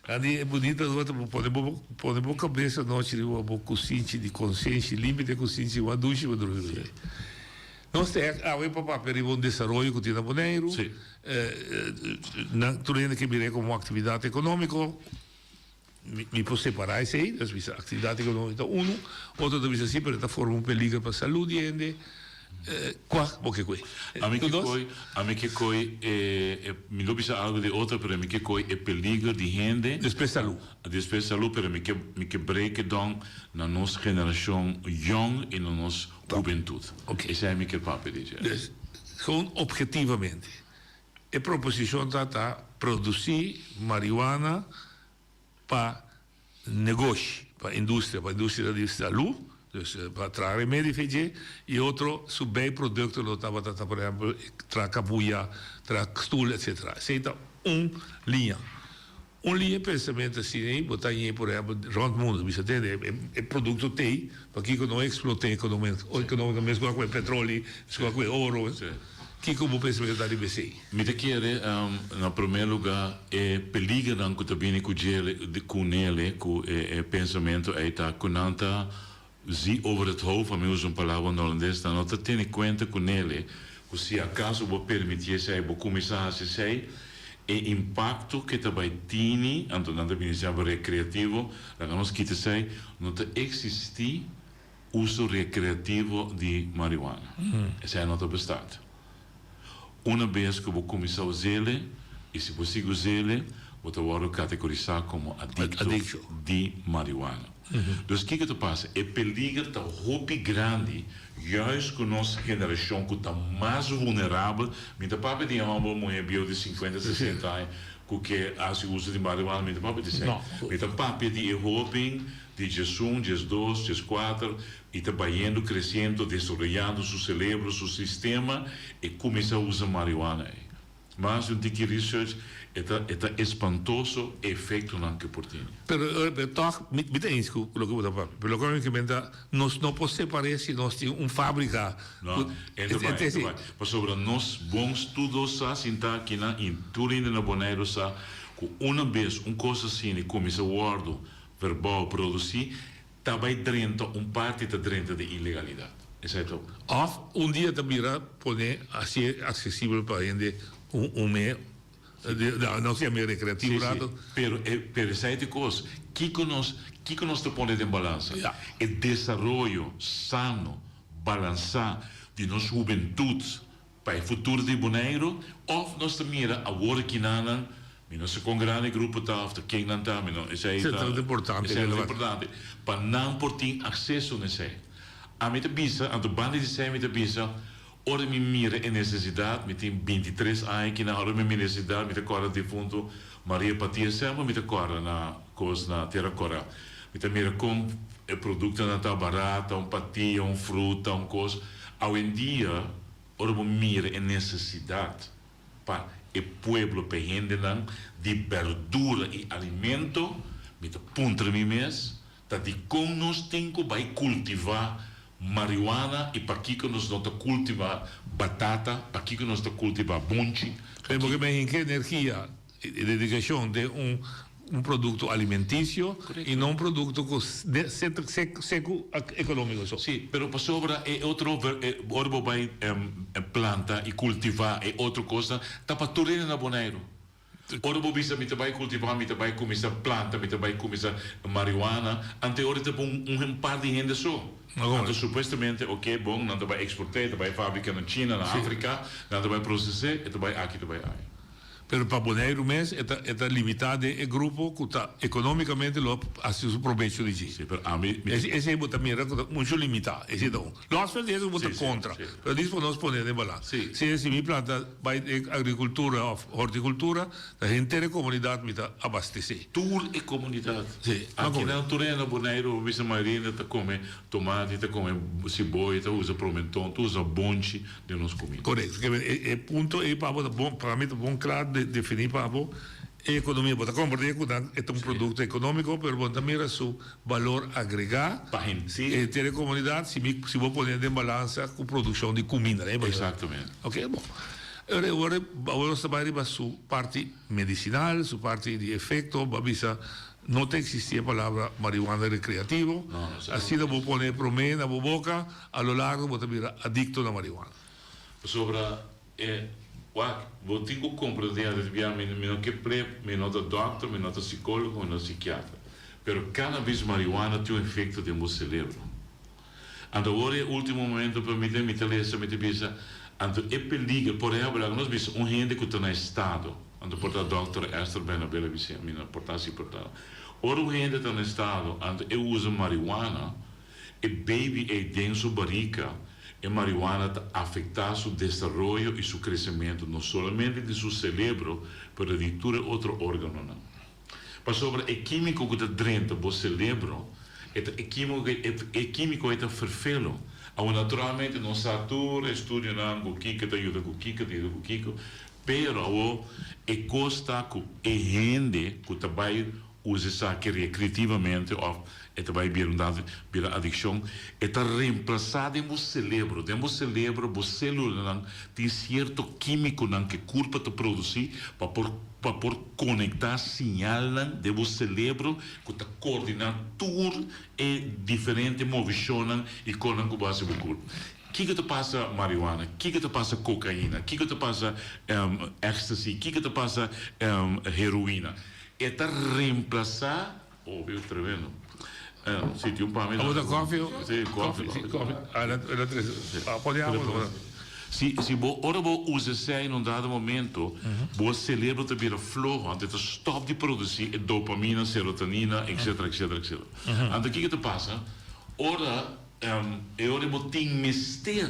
Andy e bunita ta bo pone bo pone bo kabes anochi riba bo kusinchi di konsenshi, limpi den kusinchi, wak dushi bo drumi ku dje. Nos ta awe pa papia riba un desaroyo ku tin na Boneiru. Sí. Nan tur hende ke mir'é komo aktividat ekonómiko. Mi por separá esei, nos bisa aktividat ekonómiko ta unu, otro ta bisa si, pero e ta forma un peliger pa salú di hende. Kua bo ke koe? Ami ke koe, ami ke koe e, mi lo bisa algu di otro, pero mi ke koe e peliger di hende. Despues salú. Despues salú, pero mi ke, mi ke break it down na nos generashon yòn i na nos Hubentud. Esei mi kier papia di dje. Dus, gewoon objetivamente, e proposicion ta ta produci marihuana pa negoshi, pa industria, pa industria di salud, dus pa traha remedi fe dje, y otro su bijproducto lo tabata ta por ehempel traha cabuya, traha stoel, etcetera. Esei ta un liña. Un liña pensamentu asina ei bo ta hañ'é por ehèmpel rònt mundu. Bisa tende e produkto t'ei, pakiko no eksplot'é ekonomikamente meskos ku e petroli, meskos ku e oro? Kiko bo pensamentu ta riba esei? Mi ta kere na promé lugá e peligernan ku ta bini ku djele ku nele ku e pensamentu ei ta ku nan ta zie over het hoofd, ami usa un palabra holandes, nan no ta tene kuenta ku nele ku si akaso bo permití esei, bo kuminsá hasi esei, e impakto ke ta bai tini, anto nan ta bini semper rekreativo, laga nos kita esei, no ta eksistí uso rekreativo di marihuana. Esei no ta bestat. Una bes ku bo kuminsá us'ele i si bo sigui us'ele, bo ta wòrdu kategorisá komo adikto di marihuana. Dus kiko ta pasa? E peliger ta hopi grandi juist ku nos generashon ku ta mas vulnerabel. Mi ta papia di e hòmber o muhé bieu di sinkuenta, sesenta aña ku ke hasi uso di marihuana, mi ta papia di esei. Mi ta papia di e hóben di diesun, diesdos, dieskuater i ta bayendo, kresiendo, desaroyando su selebro, su sistema, e kuminsá usa marihuana ei. Mas di un tiki research, e ta e ta espantoso e efektonan ku e por tene. Pero pero tòg mi mi ta eens ku loke bo ta papia, pero loke mi ta nos no por separ'é si nos tin un fábrika No, ku e ta bai, e ta bai. Pasobra nos bon studo sa sintá akinan i tur hende na Boneiru sa ku una bes un kos asina kuminsá wòrdu verbouw, produsí, Ta bai drenta un parti ta drenta den ilegalidad. Esai ta. Of un dia ta bira pone hacié accesibel pa hende un un me no sea me recreativo Sí, sí. rato. Pero e pero esai ta e cos. Kico nos kico nos ta pone den balansa? Ja. E desaroyo sano, balansa di nos hubentud Pa e futuro di Boneiru of nos ta mira awor kinanan, mi no sa kon grandi e grupo ta of ta ken nan ta, mi no, esei ta, Esei ta importante, esei ta importante, pa nan por tin akseso na esei. Ami ta bisa, anto banda di esei mi ta bisa, ora mi mira e nesesidat, mi tin bintitres aña kinan, ora mi mira e nesesidat mi ta kòrda difuntu Maria Patia semper mi ta kòrda na kos na Tera Kòrá. Mi ta mira kon e produktonan ta barata, un patia, un fruta, un kos. Awendia, ora bo mira e nesesidat. pa e pueblo, pa e hendenan, di berdura i alimento, mi ta puntra mi mes, ta dikon nos tin ku bai kultivá marihuana i pakiko nos no ta kultivá batata, pakiko nos ta kultivá bonchi? Pasobra mi a hinka energia i dedikashon den un un produkto alimentisio i no un produkto ku seku ekonómiko so. Sí, pero pasobra e otro ora bo bai planta i kultivá e otro kosnan ta pa tur hende na Boneiru. Ora bo bisa mi ta bai kultivá, mi ta bai kuminsá planta, mi ta bai kuminsá marihuana, ante ora ta pa un par di hende so. Anto supuestamente oke bon nan ta bai eksport'é, ta bai fábrika na China, na Afrika, nan ta bai proses'é, e ta bai aki, ta bai aya. Pero pa Boneiru mes e ta e ta limitá den e grupo ku ta ekonómikamente lo hasi su probecho di dje. Sí, pero ami mi. Esei bo ta mira ku ta mucho limitá. Esei ta un. Lòsveld di esei bo ta kontra. Pero dis por nos pone den balans. Si si mi planta bai den agrikultura òf hortikultura ta henter e komunidat mi ta abastesé. Tur e komunidat. Sí. Akinan tur hende na Boneiru bo bisa mayoria hende ta kome tomati, ta kome siboyo, ta usa promenton, ta usa bonchi. den nos kuminda. Korekto. Ke men e punto ei pa bo ta bon, pa mi ta bon kla definí pa bo e ekonomia. Bo ta komprendé ku nan e ta un produkto ekonómiko, pero bo no ta mira su balor agregá Pa henter. henter e komunidat si mi si bo pone den balansa ku produkshon di kuminda. Eksaktamente. Oke, bon. Ora awor awor nos ta bai riba su parti medisinal, su parti di efekto, bo a bisa no ta eksistí e palabra marihuana rekreativo. No, no. Asina bo pone e promé na bo boka. A lo largo bo ta bira adicto na marihuana. Pasobra e, wak, bo tin cu comprende antes di bia mi, mi no ke prep, mi no ta dokter, mi no ta psicologo, mi no ta psikiatra. Pero cannabis, marihuana tin un efecto den bo celebro. Anto awor e ultimo momento pa mi mi ta lesa, mi ta bisa, anto e peliger, por ehempel, laga nos bisa un hende cu ta na estado, anto por ta dokter Esther Bernabela a bisa mi, no por ta si por ta. Ora un hende ta na estado, anto e usa marihuana, E baby ei den su barika, e marihuana ta afektá su desaroyo i su kresementu no solamente di su selebro, pero di tur e otro órganonan. Pasobra e kímiko ku ta drenta bo selebro, e ta e kímiko e kímiko ei ta ferfelo. Awor naturalmente nos sa tur e estudionan ku kiko ta yuda ku kiko ta yuda ku kiko, pero awor e kos ta ku e hende ku ta bai Usa esaki rekreativamente òf e ta bai bira un dado bira adikshon. E ta remplasá den bo selebro. Den bo selebro bo sélulanan tin sierto kímikonan ku e kurpa ta produsí pa por pa por konektá siñalnan den bo selebro ku ta koordiná tur e diferente movishonnan i konan ku bo hasi bo kurpa. Kiko ta pasa marihuana? Kiko ta pasa kokaina? Kiko ta pasa ecstasy? Kiko ta pasa heroina? E ta reemplasa, obvio, tremendo. Si tin un pa mi. Abo ta koffie? Si, koffie. Si, koffie. Ah, el a trece. Ah, pone abo no. Si, si bo, ora bo usa esei en un dado momento, bo celebro ta bira floho, anto e ta stop di produci e dopamina, serotonina, etcetera, etcetera, etcetera. Anto kiko ta pasa? Ora, e ora bo tin mester.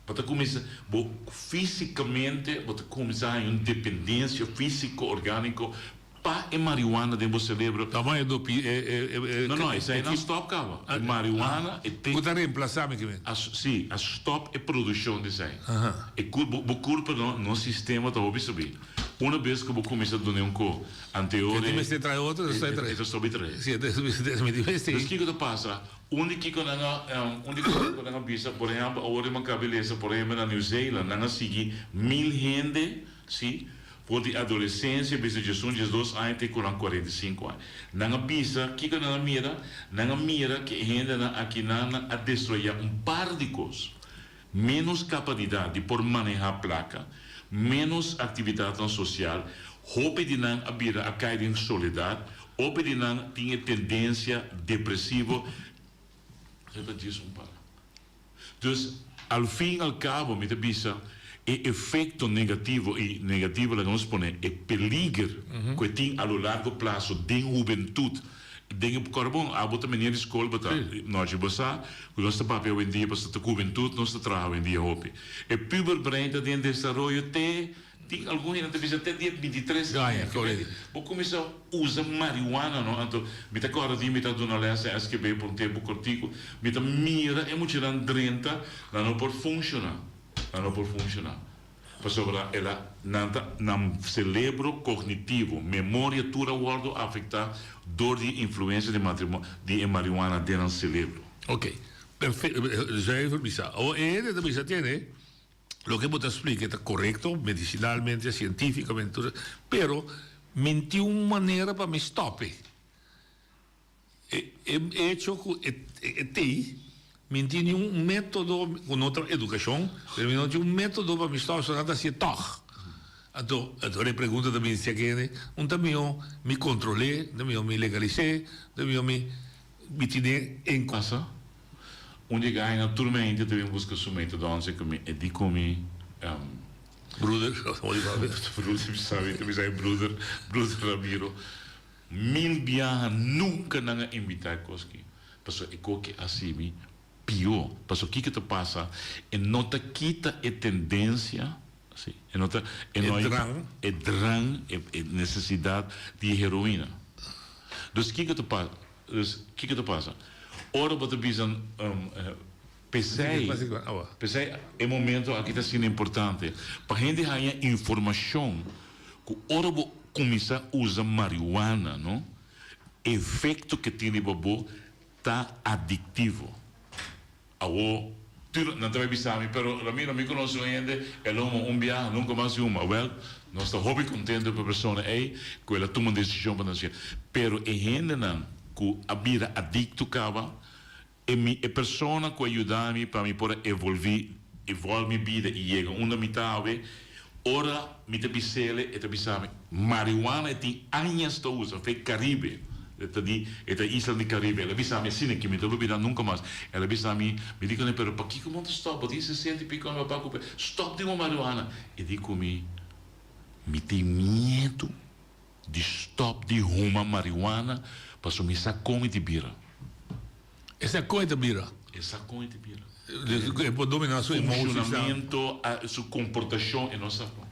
Bo ta kuminsá, bo físikamente bo ta kuminsá haña un dependensia físiko, orgániko pa e marihuana den bo selebro. Tama e dopi e e e. No, no, esei nan stòp kaba. E marihuana e te. Ku ta remplasá mi ke men. A sí, a stòp e produkshon di esei. E kur bo bo kurpa no, nos sistema ta hopi sabí. Una bes ku bo kuminsá duna un ko, anteor e. E tin mester trae otro, e ta stòp e trae. E ta stòp e trae. Sí, e ta mi tin mester. Dus kiko ta pasa? Un di kiko nan a un di kiko ku nan a bisa, por ehèmpel, awor di Maccabi lesa, por ehèmpel na New Zealand, nan a sigui mil hende, sí, for di adolesensia bisa diesun, diesdos aña te ku nan 45 aña. Nan a bisa, kiko nan a mira? Nan a mira ku e hendenan akinan nan a desaroyá un par di kos, ménos kapadidat di por manehá plaka, ménos aktividatnan sosial, hopi di nan a bira a kai den soledat, Hopi di nan tin e tendensia depresivo, e ta djis un para. Dus, al fin al cabo mi ta bisa e efecto negativo, y negativo laga nos pone e peliger cu e tin a lo largo plazo den hubentud, den e cor bon, abo ta meneer di scol bo ta, nochi bo sa cu nos ta papia awendia pasobra ta cu hubentud nos ta traha awendia hopi. E puberbrein ta den desaroyo te Tin algun hende ta bisa te dia 23 aña ke menti bo kuminsá usa marihuana no anto mi ta kòrda di mi ta duna lès den SGB pa un tempu kòrtiku mi ta mira e muchanan drenta nan no por funshoná nan no por funshoná. Pasobra el a, nan ta, nan celebro cognitivo, memoria tur a wordo afecta door di influencia di matrimo, di e marihuana den nan celebro. Ok, perfecto, zuiver bisa. Awor e hende ta bisa tene, loke bo ta splica ta corecto, medicinalmente, cientificamente, tur, pero mi tin un manera pa mi stop e. E hecho cu e tey, mi tin ni un metodo, cu no ta educacion, pero mi no tin un metodo pa mi stop, so nan ta hacié tog. Anto, anto e pregunta ta bini si akende, un ta miho mi controlé, un ta miho mi legalisé, un ta miho mi mi tine en. Pasa, un di e gainan tur mi hende ta bin busca su metadon, cu mi e di cu mi. Broeder, broeder, mi sabi, mi sabi broeder, broeder Ramiro. Mil biaha nunka nan a invitá e kos ki, pasobra e koki a hasi mi pió. Pasobra kiko ta pasa? E no ta kita e tendensia, si, e no ta, e no E drang. E drang, e e nesesidat di e heroina. Dus kiko ta pa, dus kiko ta pasa? Ora bo ta bisa p'esei, p'esei e momento aki ta asina importante pa hende haña informashon ku ora bo kuminsá usa marihuana, no, efekto ke tin riba bo ta adiktivo. Awor, tur nan ta bai bisa mi, pero Ramiro, mi konosé un hende, el a huma un biaha, nunka mas di huma. Wèl, nos ta hopi kontentu ku e persona ei, ku el a tuma un desishon pa nan hasié. Pero e hendenan ku a bira adikto kaba, E mi e persona ku a yuda mi pa mi por a evolví, evolve mi bida i yega unda mi ta awe. Ora mi ta bis'ele, e ta bisa mi, marihuana e tin añas ta usa, fe Caribe, e ta di, e ta isla di Caribe. El a bisa mi asina ki mi ta lubida nunka mas. El a bisa mi, mi di kuné, pero pakiko bo no ta stòp? Bo tin sesenta i piko aña, bo a ku stòp di huma marihuana. E di ku mi, mi tin miedu. Di stop di huma marihuana paso mi sa kon e ta bira. E sa kon e ta bira. E sa kon e ta bira. E por domina su emoties. Funcionamento, su comportacion e no sa kon.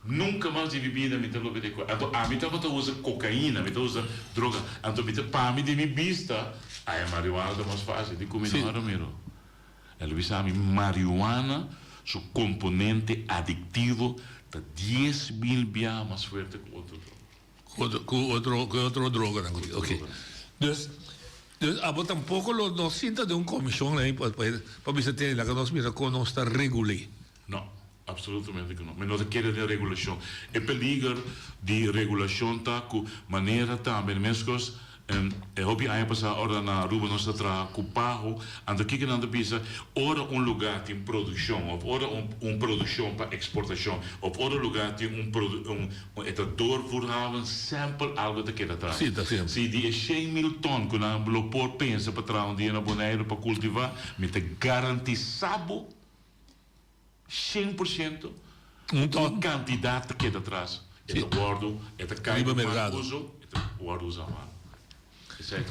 Nunca mas di mi bida mi ta loke di Anto ami tabata usa cocaina, mi ta usa droga. Anto mi ta pa mi di mi bista, ai marihuana ta mas facil. Di cu mi no Ramiro. El a bisa mi marihuana su componente adictivo ta 10,000 biaha mas fuerte cu otro droga. Cu otro, cu otro, cu otro droganan cu tin. Ok. Dus, dus abo tampoco lo no sinta den un comision ahí pa, pa, pa bisa tene laga nos mira con nos ta regul'é. No, absolutamente cu no. Mi no ta kere den regulacion. E peliger di regulacion ta cu manera tambe, mescos e hopi aña pasá ora na Aruba nos ta traha cu paho, anto kiko nan ta bisa, ora un lugar tin produccion of ora un un produccion pa exportacion of ora un lugar tin un produ un e ta doorvoerhaven semper algo ta keda atras. Sí, ta semper. Si di e 100,000 ton cu nan lo por pensa pa traha un dia na Boneiru pa cultiva, mi ta garantisa bo 100% un kantidat ta keda atras. E ta wòrdu, e ta kai Riba den mal merkado. uso, e ta wòrdu usá mal. Esei.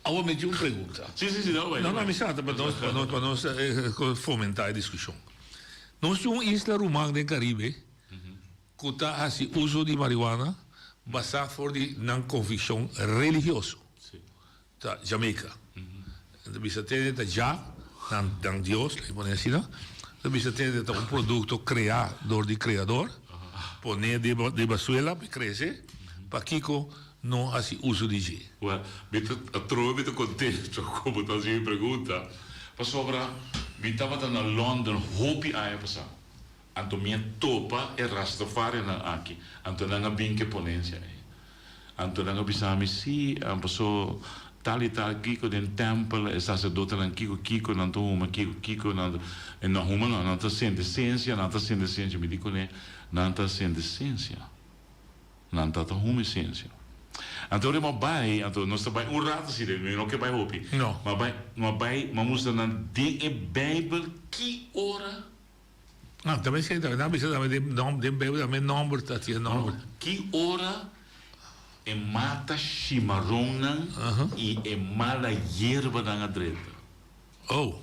Awor mi tin un pregunta. Sí, sí, sí, no, bai, No, no, bai. mi sa ta pa nos, pa nos, pa nos fomentá e diskushon. Nos tin un isla ruman den Karibe ku ta hasi uso di marihuana basá for di nan konvikshon religioso. Sí. Ta Jamaica. Nan ta bisa tene ta Jah, nan nan Dios, laga pone asina. Nan ta bisa tene ta un producto crea door di Creador, pone den basuela pa e crece, pakico no haci uso di dje? Well, mi ta atrobe mi ta contento cu bo ta haci mi pregunta, pasobra mi tabata na London hopi aña pasa, anto mi a topa e Rastafarianan aki, anto nan a bin cu e ponencia ey. Anto nan a bisa mi, Sí, paso tal i tal kiko den tèmpel, e saserdotenan kiko kiko nan ta huma, kiko kiko nan ta, e no huma no, nan ta sende sensia, nan ta sende sensia. Mi di kuné, Nan ta sende sensia. Nan ta ta huma e sensia. Anto ora mi a bai, anto nos ta bai un rato asina, mi no ke bai hopi. No. Mi a bai, mi a bai, mi a mustra nan den e Beibel ki ora. Ah, tambe si, tambe nan bisa tambe den nom, den Bijbel tambe nomber ta tin nomber. Ki ora e mata shimaronnan i e mala yerbanan a drenta? Oh.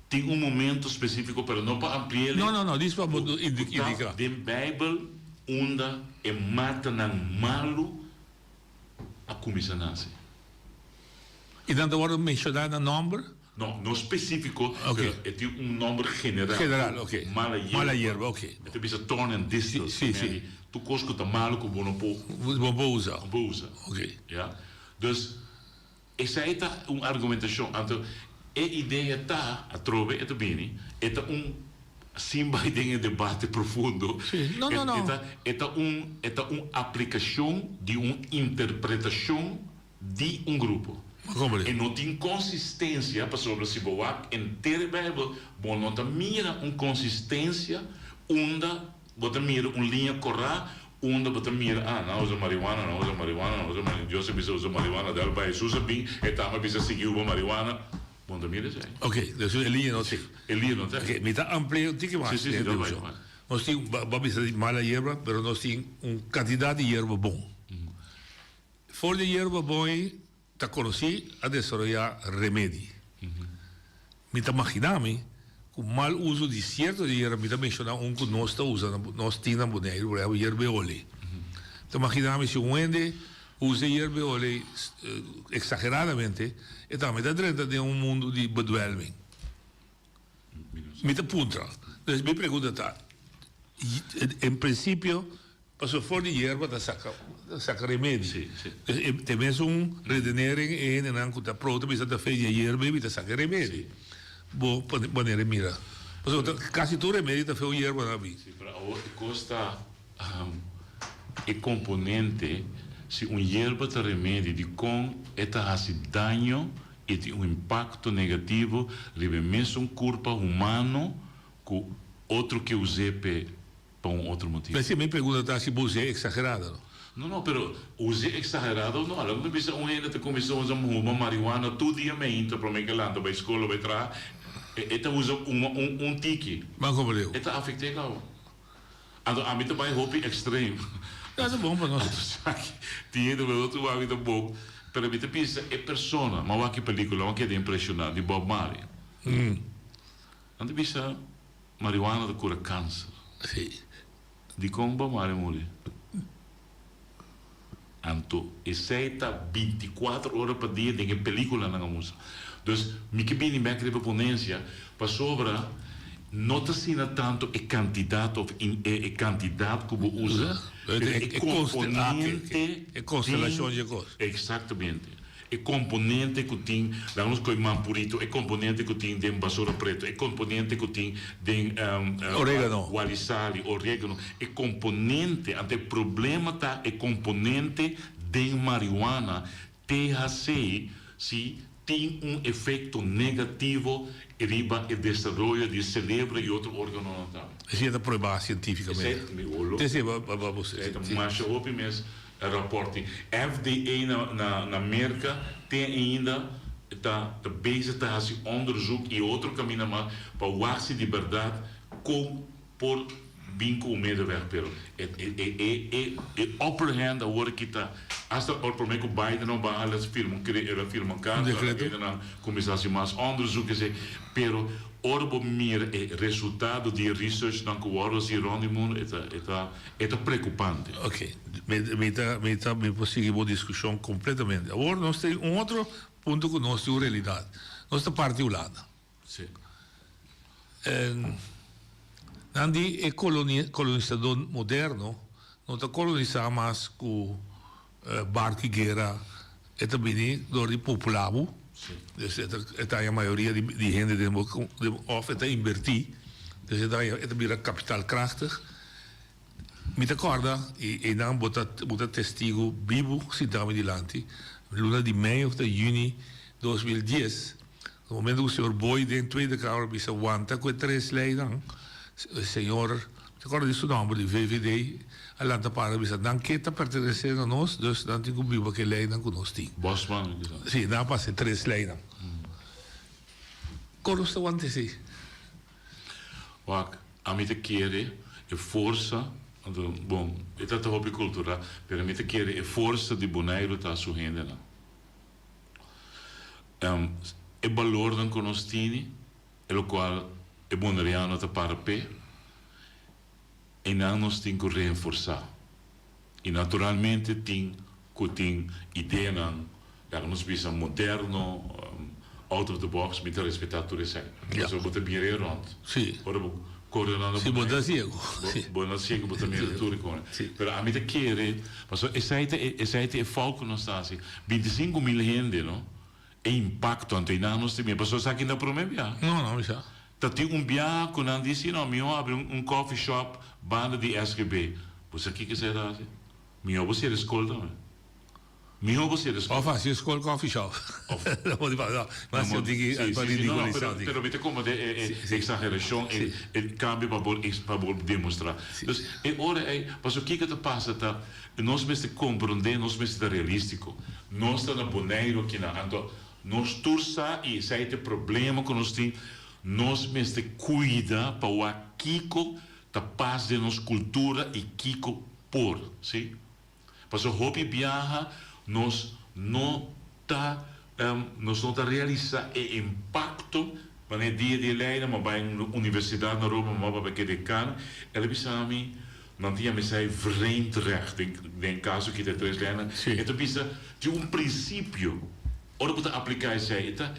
Tin un momento specifico, pero no pa ampli'el. No, no, no, dis pa bo Ku ta indica. den Bijbel unda e matanan malu a cuminsa nace. I nan ta worde menciona na nomber? No, no spesífiko, pero e tin un nòmber general. General, oké. Mala yerba. Mala yerba, oké. E ta bisa thorn and thistle. Sí, sí. Tur kos ku ta malu ku bo no por. Bo no por usa. No por usa. Oké. Ya. Dus, esei ta un argumentashon. Anto, e idea ta, atrobe e ta bini, e ta un, sin bai den e debate profundo, Sí. No, no, no. e ta, e ta un, e ta un aplikashon di un interpretashon di un grupo. E no tin konsistensia pasobra si bo wak henter e Bijbel bo no ta mira un konsistensia unda bo ta mira un liña korá unda bo ta mira ah nan a usa marihuana nan a usa marihuana nan a usa marihuana Dios a bisa usa marihuana del bai Hesus a bin e tamba a bisa sigui uba marihuana bo no ta mira esei. Ok, dus e liña no tin. E liña no tin. Ok, mi ta amplia un tiki mas. Si si si del bai. Nos tin, bo a bisa di mala yerba pero nos tin un kantidat di yerba bon. For di yerba bon ei ta konosí a desaroyá remedi. Mi ta maginá mi ku mal uso di sierto di yerba, mi ta menshoná un ku nos ta usa na nos tin na Boneiru, por ehèmpel yerba e olei. Mi ta maginá mi si un hende usa e yerba e olei eksageradamente, e tambe ta drenta den un mundu di bedwelming. Mi ta puntra. Dus mi pregunta ta, en prinsipio Pasobra for di yerba ta saka saka remedi. Sí, sí. Dus e te mesun redenering e hendenan ku ta pro ta bisa ta fe di e yerba ei ta saka e remedi. Bo manera mira. Pasobra ta kasi tur remedi ta fe un yerba nan abi. Sí, pero awor e kos ta e komponente si un yerba ta remedi dikon e ta hasi daño i tin un impakto negativo riba e mesun kurpa humano ku otro ke us'é p'e pa un otro motibu. P'esei mi pregunta ta si bo us'é exagerado no. No, no, pero us'é exagerado no. Algo mi bisa un hende ta cuminsa usa huma marihuana tur dia meinta prome ke lanta bai skol o bai traha, e ta usa huma un un tiki. Ban como leu. E ta afect'é caba. Anto ami ta bai hopi extreme. Ta ta bon pa nos. Anto esaki tin hende ku otro wak ta bon, pero mi ta bisa e persona, mi a wak e pelicula, mi a keda impresiona di Bob Marley. Nan ta bisa marihuana ta cura cancer. Sí. Dicon Bob Marley muri? Anto esey ta binticuatro ora pa dia den e peliculanan a mustra. Dus mi ke bini bek riba ponencia pasobra no ta asina tanto e cantidad of e cantidad cu bo usa, pero e componente E constelacion dje cos. Exactamente. E komponente ku tin, laga nos koe mampurito, e komponente ku tin den basura preto, e komponente ku tin den Oregano. walisali, oregano, e komponente, anto e problema ta e komponente den marihuana, THC, si tin un efekto negativo riba e desaroyo di e selebro i otro organonan tambe. Esei ta pruebá sientífikamente. Esei, mi olo. Esei ba ba bo Esei ta masha hopi mes. E raport di FDA na na Merka te ainda ta ta bezig ta hasi onderzoek i otro kaminda mas pa wak si di bèrdat kon por bin ku un medeweg pero e e e e e upper hand awor aki ta hasta ora prome ku Biden a baha el a firma un el a firma un karta nan kuminsá hasi mas onderzoek esei pero ora bo mira e resultado di e researchnan ku wòrdu hasi rònt di mundu e ta e ta E ta preocupante. Ok, mi ta, mi ta, mi por sigui bo discusion completamente. Awor nos tin un otro punto cu nos tin un realidad. Nos ta parti Hulanda. Si. En nan di e coloni, colonisador moderno no ta colonisa mas cu barco y guera, e ta bini door di popula bo. Si. Dus e ta, e ta haña mayoria di, di hende den bo, of e ta inverti, dus e ta haña, e ta bira kapitaalkrachtig. Mi ta kòrda, i einan bo ta, bo ta testigu bibu sintá mi dilanti, luna di mei òf ta yüni 2010, na momentu ku señor Boy den Tweede Kamer bisa wanta ku e tres leinan, señor, mi ta kòrda di su nòmber, di VVD, a lanta para bisa nan ke ta pertenesé na nos, dus nan tin ku biba ku e leinan ku nos tin. Bosman, kisas. Sí, nan a pasa e tres leinan. Kon nos ta wanta esei? Wak, ami ta kere e forsa, anto bon, e ta ta hopi kultura, pero mi ta kere e forsa di Boneiru ta su hendenan. E balornan ku nos tini, e lokual e boneriano ta para p'e, einan nos tin ku reenforsá. I naturalmente tin ku tin ideanan, laga nos bisa moderno. out of the box, mi ta respetá tur esei. Pasobra bo ta mira e rònt. Ora bo kore rònt na Si bo ta siegu. Bo no siegu, bo ta mira tur e kore. Pero ami ta kere, pasobra esei ta e, esei ta e fout ku nos ta hasi. 25.000 hende, no? E impakto, anto einan nos ta mira, pasobra esaki no ta promé biaha. No, no, mi sa. Ta tin un biaha ku nan di, si no, mihó abri un coffee shop banda di SGB. Bo sa kiko esei ta hasi? Mihó bo sera e skol tambe. Mihó bo sera e skol. Of hasi e skol coffee shop. Of. No por di pa, no. Mas yo tin ki pa ridiculisá. Pero mi ta komprendé e eksagerashon, e kambio pa bo pa bo demostrá. Dus e ora ei, pasobra kiko ta pasa ta, nos mester komprendé, nos mester ta realístiko. Nos ta na Boneiru akinan, anto nos tur sa i esei ta e problema ku nos tin, nos mester kuida pa wak kiko ta pas den nos kultura i kiko por, si. Pasobra hopi biaha nos no ta nos no ta realisa e impacto. Wanneer dia di e leynan mi a bay un universidad na Roma mi a papia cu e decan, el a bisa mi nan ta yama esey vreemd recht den den caso aki ta e tres leynan, e ta bisa tin un principio ora bo ta aplica esey e ta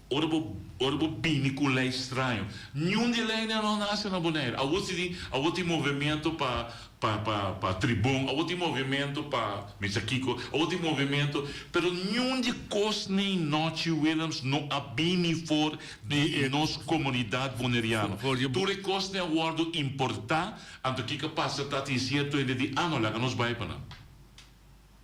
Ora bo ora bo bini ku un lei straño. Niun di e leinan no nase na Bonaire. Awor si tin awor tin movimiento pa pa pa pa tribon, awor tin movimiento pa mi sa kiko, awor tin movimiento, pero niun di kos nei Nochi Willems no a bini for di nos komunidat boneriano. Tur e kosnan a wòrdu importá, anto kiko a pasa ta tin sierto hende di ah no laga nos bai pa nan.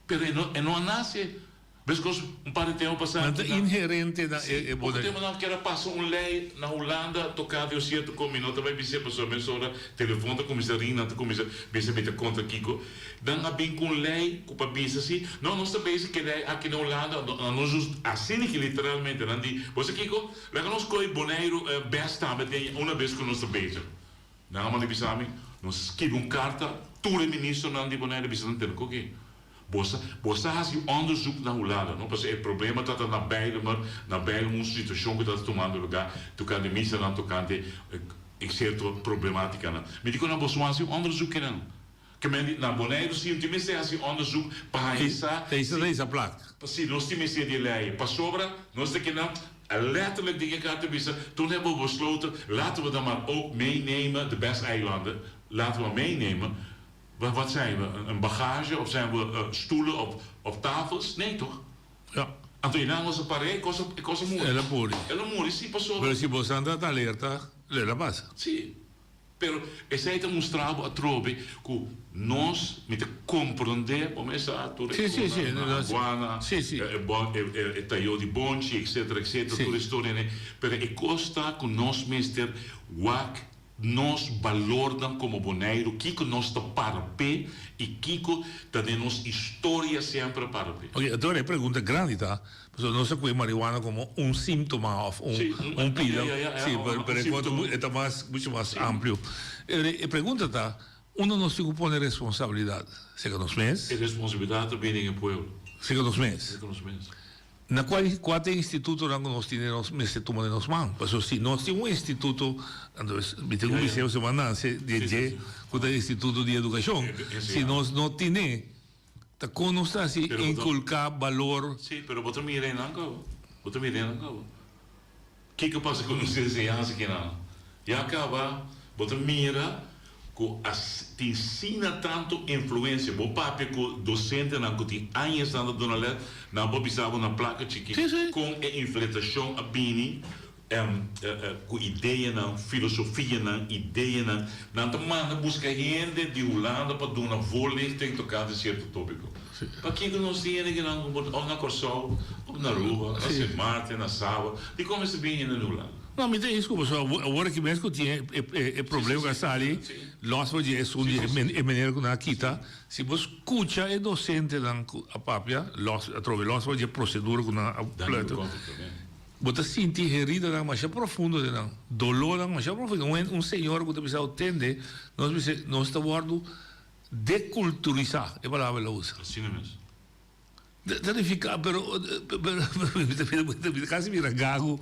Pero e no e no a nase. Meskos un par di tempu pasá. Nan ta inherente na e Sí, poko tempu nan kier a pasa un lei na Hulanda tokante un sierto kos, mi no ta bai bis'é pasobra mesora telefon ta kuminsá ring, nan ta kuminsá bisa mi ta kontra kiko. Nan a bin ku un lei ku pa bisa si, no nos ta bezig ku e lei aki na Hulanda, nan no jus asina ki literalmente nan di, bo sa kiko, laga nos kohe Boneiru bes tambe den una bes ku nos ta bezig. Nan a manda bisa mi, nos a skibi un karta tur e ministernan di Boneiru bisa nan tene koke. Bo sa, bo sa hasi onderzoek na Hulanda, no? Pasobra e problema ta ta na Bijlmer, na Bijlmer un situacion cu ta ta tumando lugar tocante misanan, tocante e cierto problematicanan. Mi di cu nan boso hasi onderzoek kinan. Ke men di, na Boneiru si no tin mester hasi onderzoek pa haña sa si, Si, si nos tin mester di e ley. Pasobra nos ta kinan letterlijk den e carta bisa, toen hebben we besloten, laten we dan maar ook meenemen de best eilanden, laten we meenemen. Wat wat zijn we? Een bagage of zijn we stoelen of of tafels? Nee toch? Ja. Anto e nan nos a par'é, e kos a e kos a muri. El a muri. El a muri, si, pasobra. Pero si bo san ta alerta, lo el a pasa. Si. Pero esei ta mustra bo atrobe ku nos mi ta komprondé bo mes sa tur e Si, si, si. konan na Aguana, Si, si. e bon e e e tayo di bonchi, etcetera, etcetera, Si. tur e historianan. Pero e kos ta ku nos mester wak Nos balornan komo Boneiru, kiko nos ta para p'e i kiko ta den nos historia semper a para p'e. Oke, anto e pregunta grandi ta, pasobra nos ta kohe marihuana komo un síntoma òf un un pida, sí, pero e kos e ta mas, mucho mas amplio. E pregunta ta, unda nos tin ku pone responsabilidat? Serka nos mes? E responsabilidat ta bini den e pueblo. Serka nos mes? Serka nos mes. Na cual cua ta e institutonan cu nos tin den nos mester tuma den nos man? Pasobra si nos tin un instituto, entonces mi tin cu bisa Jose Juan Nance di dje cu ta e instituto di educacion, si nos no tine, ta con nos ta haci inculca balor? Si, pero bo ta mira einan caba, bo ta mira einan caba. Kiko pasa ku nos enseñansa kinan? Ya kaba bo ta mira ku a tin sina tantu influensia. Bo papia ku dosentenan ku tin añasnan ta duna lès, nan por bisa bo na plaka chikí kon e infletashon a bini ku ideanan, filosofianan, ideanan. Nan ta manda buska hende di Hulanda pa duna voorlichting tokante sierto topiko. Pakiko nos tin hende kinan ku por òf na Kòrsou, òf na Aruba, na Sint Maarten, na Saba, dikon mester bin hende na Hulanda? No, mi ta eens ku boso. Awor aki mes ku tin e problema ku a sali, lòs for di esun di e manera ku nan a kita, si bo skucha e dosentenan ku a papia, lòs, atrobe lòs for di e prosedura ku nan a planta, bo ta sinti heridanan masha profundo den nan, dolónan masha profundo. Un señora ku ta bisa tende, nos bisa, nos ta wòrdu Deculturisá, e palabra el a usa. Asina mes. Ta nifiká, pero, pero, mi ta kasi bira gagu.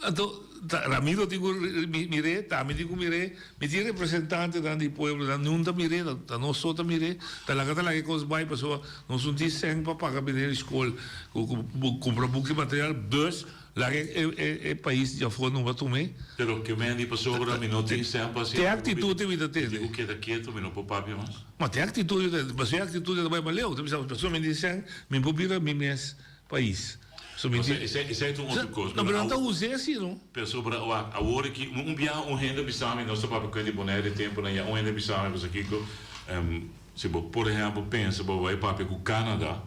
Anto, ta Ramiro tin ku mir'é, ta ami tin ku mir'é, mi tin representantenan di pueblonan, niun ta mir'é, ta nos so ta mir'é, ta laga ta laga e kos bai pasobra nos no tin sèn pa paga bini di skol, kumpra buki material, dus. Laga e pais di afó numa tum'é. Pero ke men di pasobra mi no tin sèn pa hasi Te aktitut mi ta tende. Mi tin ku keda ketu, mi no por papia mas. Ma te aktitut mi ta tende. Pasobra e aktitut ta bai maleu. Ta bisa pasobra mi tin sèn, mi por bira mi mes pais. So mi tin. Esei ta un otro kos. No, pero nan ta us'é asi, no? Pasobra wak, awor aki, un biaha un hende a bisa mi, nos ta papia ku hende di Bonaire e tempunan ya, un hende a bisa mi, pasobra kiko, si bo por ehèmpel pensa bo bai papia ku Canada,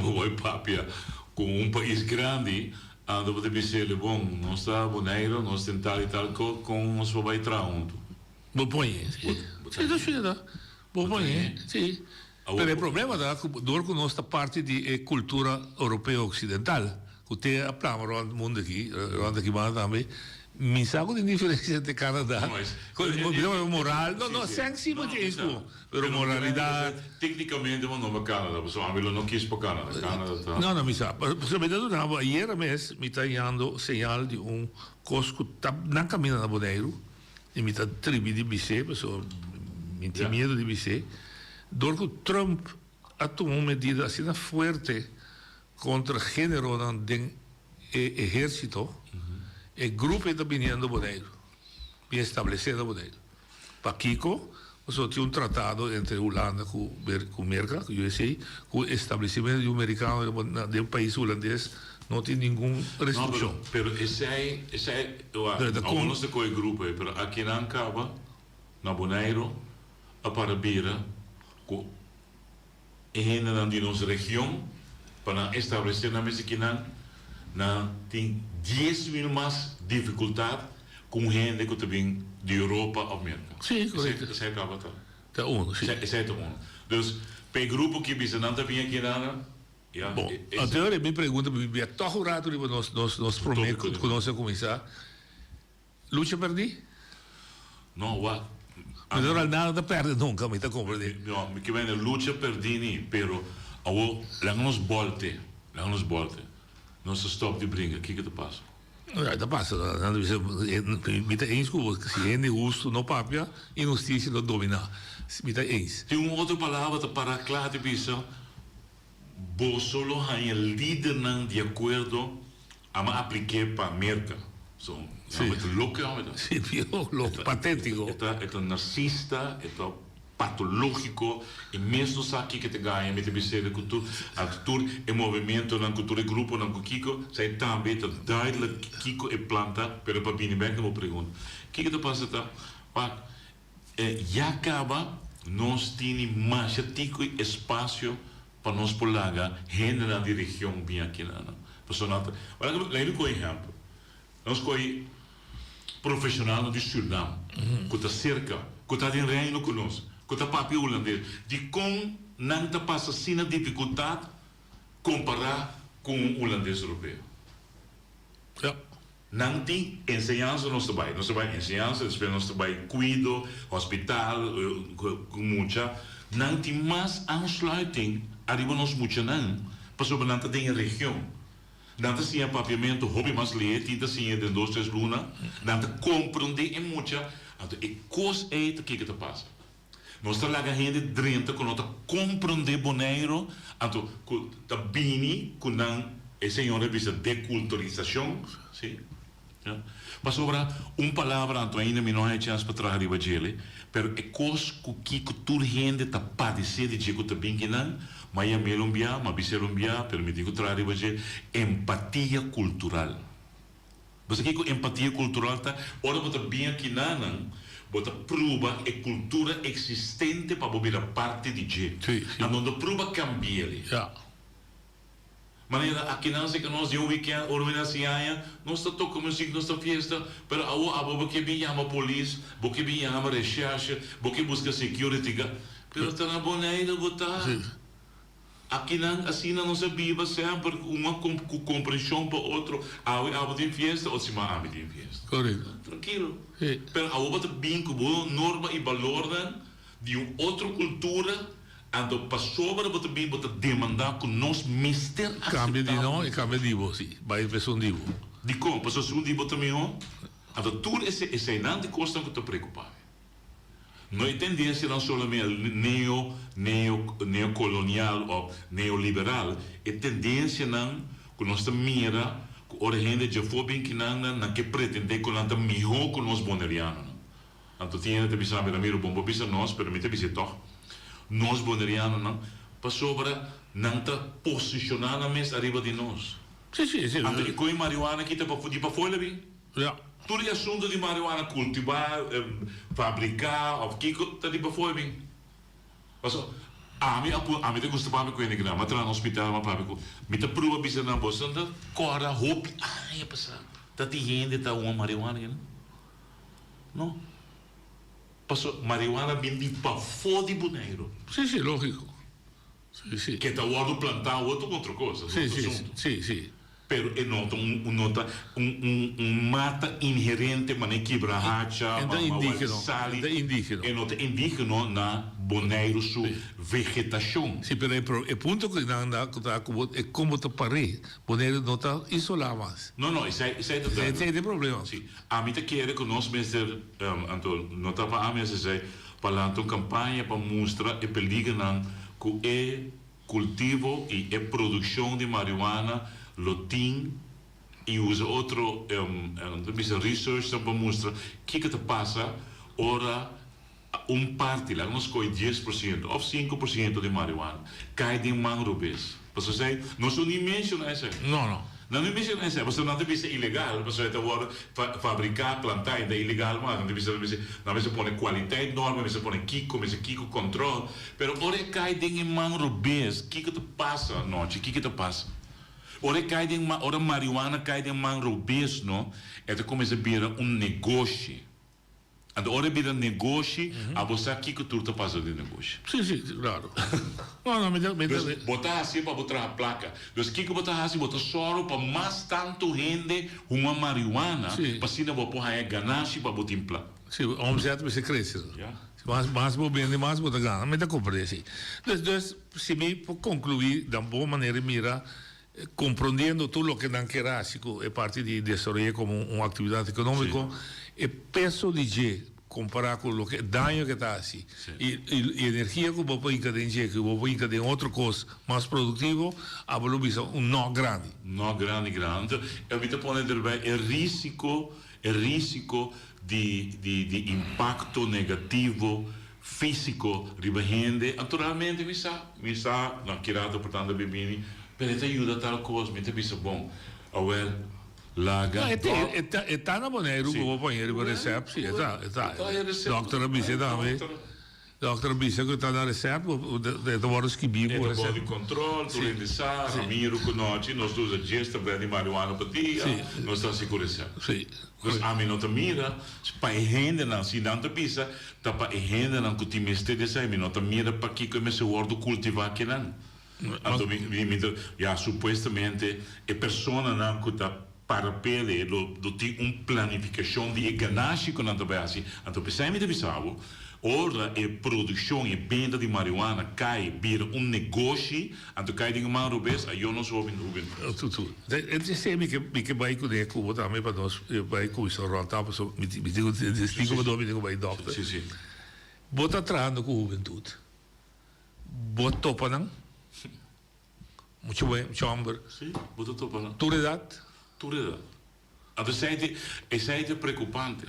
Bo bai papia ku un pais grandi, anto bo ta bis'el, Bon, nos ta Boneiru, nos tin tal i tal kos, kon nos por bai traha huntu? Bo poñ'é, si. Si, ta shida. Bo poñ'é, si. Pero e problema ta ku dor ku nos ta parti di e kultura europeo oksidental, ku te a plama rònt mundu aki, rònt aki banda tambe, mi sa ku tin diferensia entre Canada, moral, no, no, sèn si bo tin eens ku. Pero moralidad. Técnicamente bo no pa Canada, pasobra ami lo no kis pa Canada. Canada ta. No, no, mi sa. Pasobra mi ta duna bo, ayera mes mi ta yando señal di un kos ku ta nan kaminda na Boneiru i mi ta tribi di bis'é, pasobra mi tin miedu di bis'é, dor ku Trump a tuma un medida asina fuerte kontra géneronan den e ehérsito, e grupo ei ta biniendo Boneiru. Bin establesé na Boneiru. Pakiko? Pasobra tin un tratado entre Hulanda ku ku Merka, ku USA, ku establesimentu di un merikano den un pais hulandes no tin ningun restrikshon. No, pero esei, esei, wak, awor nos ta kohe grupo ei, pero akinan kaba na Boneiru a para bira ku E hendenan di nos region pa nan establesé nan mes akinan, nan tin 10,000 mas difikultat ku un hende ku ta bin di Europa òf Merka. Sí, korekto. Esei kaba ta. Ta unu, sí. Esei ta unu. Dus, pa e grupo ki bisa nan ta bin akinan, ya. Bon, anto mi pregunta mi bia tòg un ratu riba nos nos promé ku nos a kuminsá. Lucha perdí? No, wak. Mi no ra nada ta perde nunca, mi ta comprende. No, mi ke mende lucha perdí ni, pero awo laga nos bolte, laga nos bolte. Nos ta stop di bringa, kiko ta pasa? No, ta pasa, nan ta bisa, mi ta eens ku bo, si hende hustu no papia, inhustisia lo dominá. Mi ta eens. Tin un otro palabra ta para kla di bisa, boso lo haña lidernan di akuerdo Amo aplik'é pa Merka. So, Sí. e ta loko e hòmber ta. Sí, bien loko, patétiko. E ta, e ta narsista, e ta patológiko, e mes no sa kiko e ta gaña, mi ta bis'é ku tur, anto tur e movementonan, ku tur e gruponan ku kiko, sa e tambe ta duidelijk kiko e plan ta, pero pa bini bèk na bo pregunta, kiko ta pasa ta, wak, ya kaba nos tini masha tiko espasio Pa nos por laga hendenan di region bin aki na nan. Pasobra nan ta, wak laga mi kohe ehèmpel. Nos kohe profeshonalnan di Sürnam ku ta serka, ku ta den reino ku nos, ku ta papia hulandes. Dikon nan ta pasa asina difikultat kompará ku un hulandes europeo? Ja. Nan tin enseñansa nos ta bai, nos ta bai enseñansa, despues nos ta bai kuido, hospital, ku mucha. Nan tin mas aansluiting ariba nos muchanan pasobra nan ta den e region. Nan ta siña papiamentu hopi mas lihé, tin ta siña den dos tres luna. Nan ta komprondé e mucha. Anto e kos ei ta kiko ta pasa. Nos ta laga hende drenta ku no ta komprondé Boneiru, anto ku ta bini ku nan, e señor a bisa dekulturisashon, si, ya. Pasobra un palabra anto ainda mi no haña chèns pa traha riba djele, pero e kos ku kiko tur hende ta padesé di dje ku ta bin kinan, m'a yam'el un bia, m'a bis'el un bia, pero mi tin ku traha riba dje, empatia kultural. Bo sa kiko empatia kultural ta? Ora bo ta bin akinanan, bo ta pruba e kultura eksistente pa bo bira parti di dje. Anto no ta pruba kambi'el. Manera akinan si ku nos di un wikènt ora mi nasi aña, nos ta toka muzik, nos ta fiesta, pero awor abo bo ke bin yama polis, bo ke bin yama reshèrshe, bo ke buska security guard, pero ta na Bonaire bo ta. Akinan asina nos a biba semper ku un ku komprenshon pa otro. Awe abo tin fiesta, otro siman ami tin fiesta. Korekto. Trankilo. Sí. Pero awor bo ta bin ku bo norma i balornan di un otro kultura, anto pasobra bo ta bin bo ta demandá ku nos mester aseptá. Kambia di no i kambia di bo, sí. Bai pa esun di bo. Dikon? Pasobra esun di bo ta mihó? Anto tur esei eseinan ta kosnan ku ta preokupá mi. No e tendensianan solamente neo, neo, neokolonial òf neoliberal, e tendensianan ku nos ta mira ku. Ku ora hende djafó bin kinan nan, nan ke pretendé ku nan ta mihó ku nos bonerianonan. Anto tin hende ta bisa mi, Ramiro, bon bo bisa nos, pero mi ta bis'é tòg. Nos bonerianonan, pasobra nan ta posishoná nan mes ariba di nos. Sí, sí, sí. Anto e koe marihuana aki ta di pafó el a bin. Ja. Tur e asuntu di marihuana, kultivá, fabriká òf kiko, ta di pafó el bin. Paso, ami a pu, ami ta gusta papia ku hende grandi, mi a traha na hospital, mi a papia ku, mi ta pruba bisa nan, boso ta kòrda hopi aña pasá ta tin hende ta huma marihuana aki no? No. Paso, marihuana bin di pafó di Boneiru. Sí, sí, lógiko. Sí, sí. Ke ta wòrdu plantá awor ta un otro kos, ta un otro asuntu. Sí, sí, sí. Pero e no ta un no ta un un un mata inherente manera kibrahacha, E ta indígeno, sali. e ta indígeno. E no ta indígeno na Boneiru su vegetashon. Sí, pero e pro e punto ku nan da ku ta ku bo e kon bo ta par'é, Boneiru no ta isolá mas. No, no, esei esei ta Esei ta e problema. Sí. Ami ta kere ku nos mester, anto no ta pa ami hasi esei, pa lanta un kampaña pa mustra e peligernan ku e Kultivo i e produkshon di marihuana lo tin i usa otro ta bisa researchnan pa mustra kiko ta pasa ora un parti, laga nos kohe 10% òf 5% di marihuana kai den man robes. Pasobra esei nos no ni menshoná esei. No, no. Nan no menshoná esei pasobra nan ta bisa ilegal, pasobra e ta wòrdu fabriká, plantá i ta ilegal mas. Nan ta bisa, nan mester pone kwaliteit norma, mester pone kiko, mester kiko kòntròl. Pero ora e kai den e man robes, kiko ta pasa anochi? Kiko ta pasa? Ora e kai den man, ora marihuana kai den man robes no, e ta kuminsá bira un negoshi. Anto ora e bira negoshi, abo sa kiko tur ta pasa den negoshi. Sí, sí, klaro. No, no, mi ta, mi ta. Dus bo ta hasié pa bo traha plaka. Dus kiko bo ta hasi? Bo ta sòru pa mas tantu hende huma marihuana, pa asina bo por haña ganashi pa bo tin plaka. Sí, omzet mester krese. Ja. Mas, mas bo bende, mas bo ta gana. Mi ta comprende si. Dus, dus, si mi por conclui dan bo manera di mira, comprendiendo tur loke nan kier haci cu e parti di desaroye como un actividad economico, e peso di dje compara cu loke, e daño ke ta haci, y, y energia cu bo por hinca den dje, cu bo por hinca den otro cos mas productivo, abo lo bisa un no grandi. No grandi, grandi. Anto, mi ta pone derbij e risico E risiko di di di impakto negativo físiko riba hende, naturalmente mi sa, mi sa, na ki rato por tanto bibini, pero e ta yuda tal kos, mi ta bisa bon, awel, laga No, e te, e ta, e ta na Boneiru ku bo pone riba resèpt, si, e ta, e ta. Dòkter a bisa tambe. Dokter a bisa cu ta na recept, e ta wordo skibi cu recept. E ta bou di control, tur hende sa, Ramiro cu nochi nos ta usa dies tablet di marihuana pa dia, nos ta haci cu recept. Dus ami no ta mira pa e hendenan, si nan ta bisa ta pa e hendenan cu tin mester di esai, mi no ta mira pakico e mester wordo cultiva akinan. Anto mi mi ta, ya supuestamente e personanan cu ta para pele lo lo tin un planificacion di e ganashi cu nan ta bay haci. Anto p'esei mi ta bisa bo, ora e produccion, e benta di marihuana cay bira un negoshi, anto cay den e man robes, ayo nos hoben hubentud. Tu tu. Esei mi ke mi ke bay cune cu bo tambe pa nos bay cuminsa rond tafel, pasobra mi mi tin cu di cu mi tin cu bay dokter. Si si. Bo ta trahando cu hubentud. Bo topa nan? Mucha muhé, mucha hòmber. Sí, bo ta topa nan. Tur edat? Tur edat. Anto esei ta, esei ta preokupante.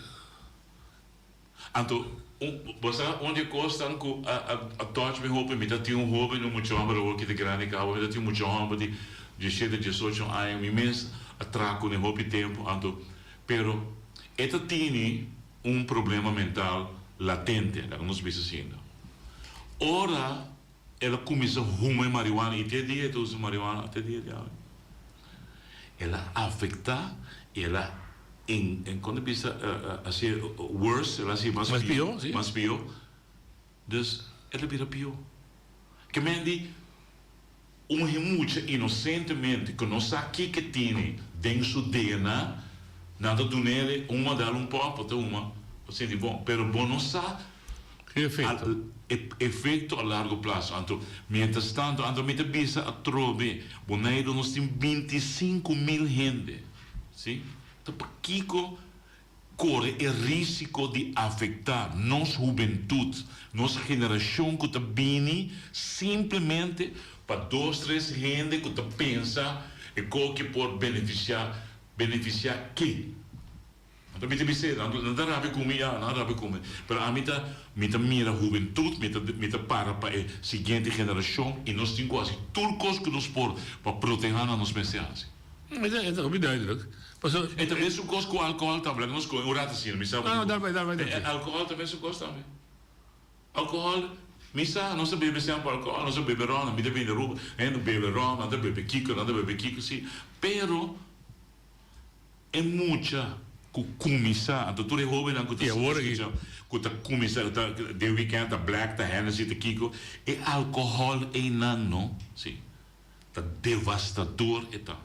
Anto, un, bo sa un di e kosnan ku a, a, a touch mi hopi, mi ta tin un hóben, un mucha hòmber awor ki ta grandi kaba, mi ta tin un mucha hòmber di diesshete, diesocho aña, mi mes a traha kuné hopi tempu, anto, pero e ta tini un problema mental latente, laga nos bisa asina. Ora el a cuminsa huma e marihuana, y te dia e ta usa marihuana, te dia di awe, el a afecta y el a en, en con ta bisa haci worse, el a haci mas pio, mas pio, dus el a bira pio. Ke men di un mucha inocentemente cu no sa kico e tene den su DNA, nan ta dunele un a dal un pop, bo ta huma, bo sinti bon, pero bo no sa Ki efecto? E efecto a largo plazo. Anto, mientras tanto, anto mi ta bisa atrobe, Boneiru nos tin 25.000 hende, si? Ta pakico kore e risiko di afektá nos hubentut, nos generashon ku ta bini simplemente pa dos tres hende ku ta pensa e koki por benefisiá. Benefisiá ken? Anto mi ta bis'é, nan nan ta rabia ku mi, ya, nan rabia ku mi. Pero ami ta, mi ta mira hubentut, mi ta, mi ta para pa e siguiente generashon i nos tin ku hasi tur kos ku nos por pa protehá nan nos mester hasi. E ta, e ta hopi duidelijk. Paso. E ta mesun kos ku alkohòl tambe, laga nos kohe un rato asina, mi sa No, no, dal bai, dal bai, dal bai. E alkohòl ta mesun kos tambe. Alkohòl, mi sa, nos ta bebe semper alkohòl, nos ta bebe ròm, mi ta bini Aruba, hende bebe ròm, nan ta bebe kiko, nan ta bebe kiko, si, pero. E mucha ku kuminsá, anto tur e hóbennan ku ta skucha, ku ta kuminsá, ku ta den wikènt ta black, ta Hennessy, ta kiko, e alkohòl einan no, si, ta devastador e ta.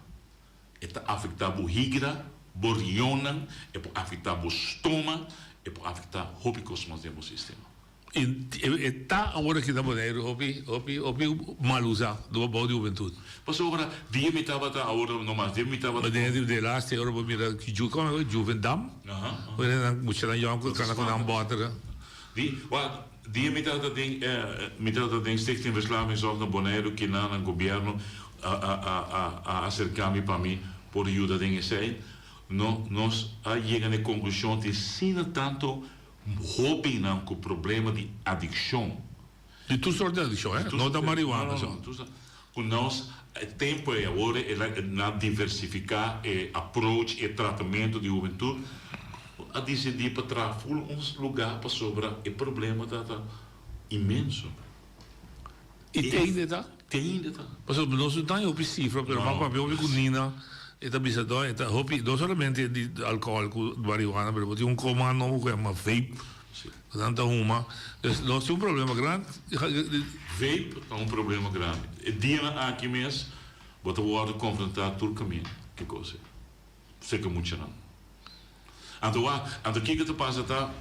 E ta afektá bo higra, bo rionnan, e por afektá bo stoma, e por afektá hopi kos mas den bo sistema. E ta awor aki na Boneiru hopi hopi hopi mal usa dor bou di hubentut. Pasobra dia mi tabata awor no mas dia mi tabata. Ma den de laatste ora bo mira ki ju komo e Juvendam bo mira nan muchanan yòn ku kana ku nan bòter. Di wak dia mi tabata den mi tabata den Stichting Verslavingszorg na Boneiru kinan nan gobièrnu a a a a aserka mi pa mi por yuda den esei no nos a yega na e konklushon tin asina tanto Hóbennan ku problema di adikshon. Di tur sort di adikshon, eh? No ta marihuana so. No, no, no. Ku nos e tempu ei awor el a na diversifiká e approach, e tratamentu di hubentut, a disidí pa traha ful un lugá pasobra e problema ta ta inmenso. I te hende ta? Te hende ta. Pasobra nos no ta haña hopi sifra, pero m'a papia hopi ku Nina, e ta bisa do, e ta hopi, no solamente di alkohòl ku marihuana, pero bo tin un koma nobo ku yama vape, ku nan ta huma. Dus nos tin un problema grandi. Vape ta un problema grandi. E dianan aki mes bo ta wòrdu konfrontá tur kaminda ku e kos ei. Seka muchanan. Anto wak, anto kiko ta pasa ta,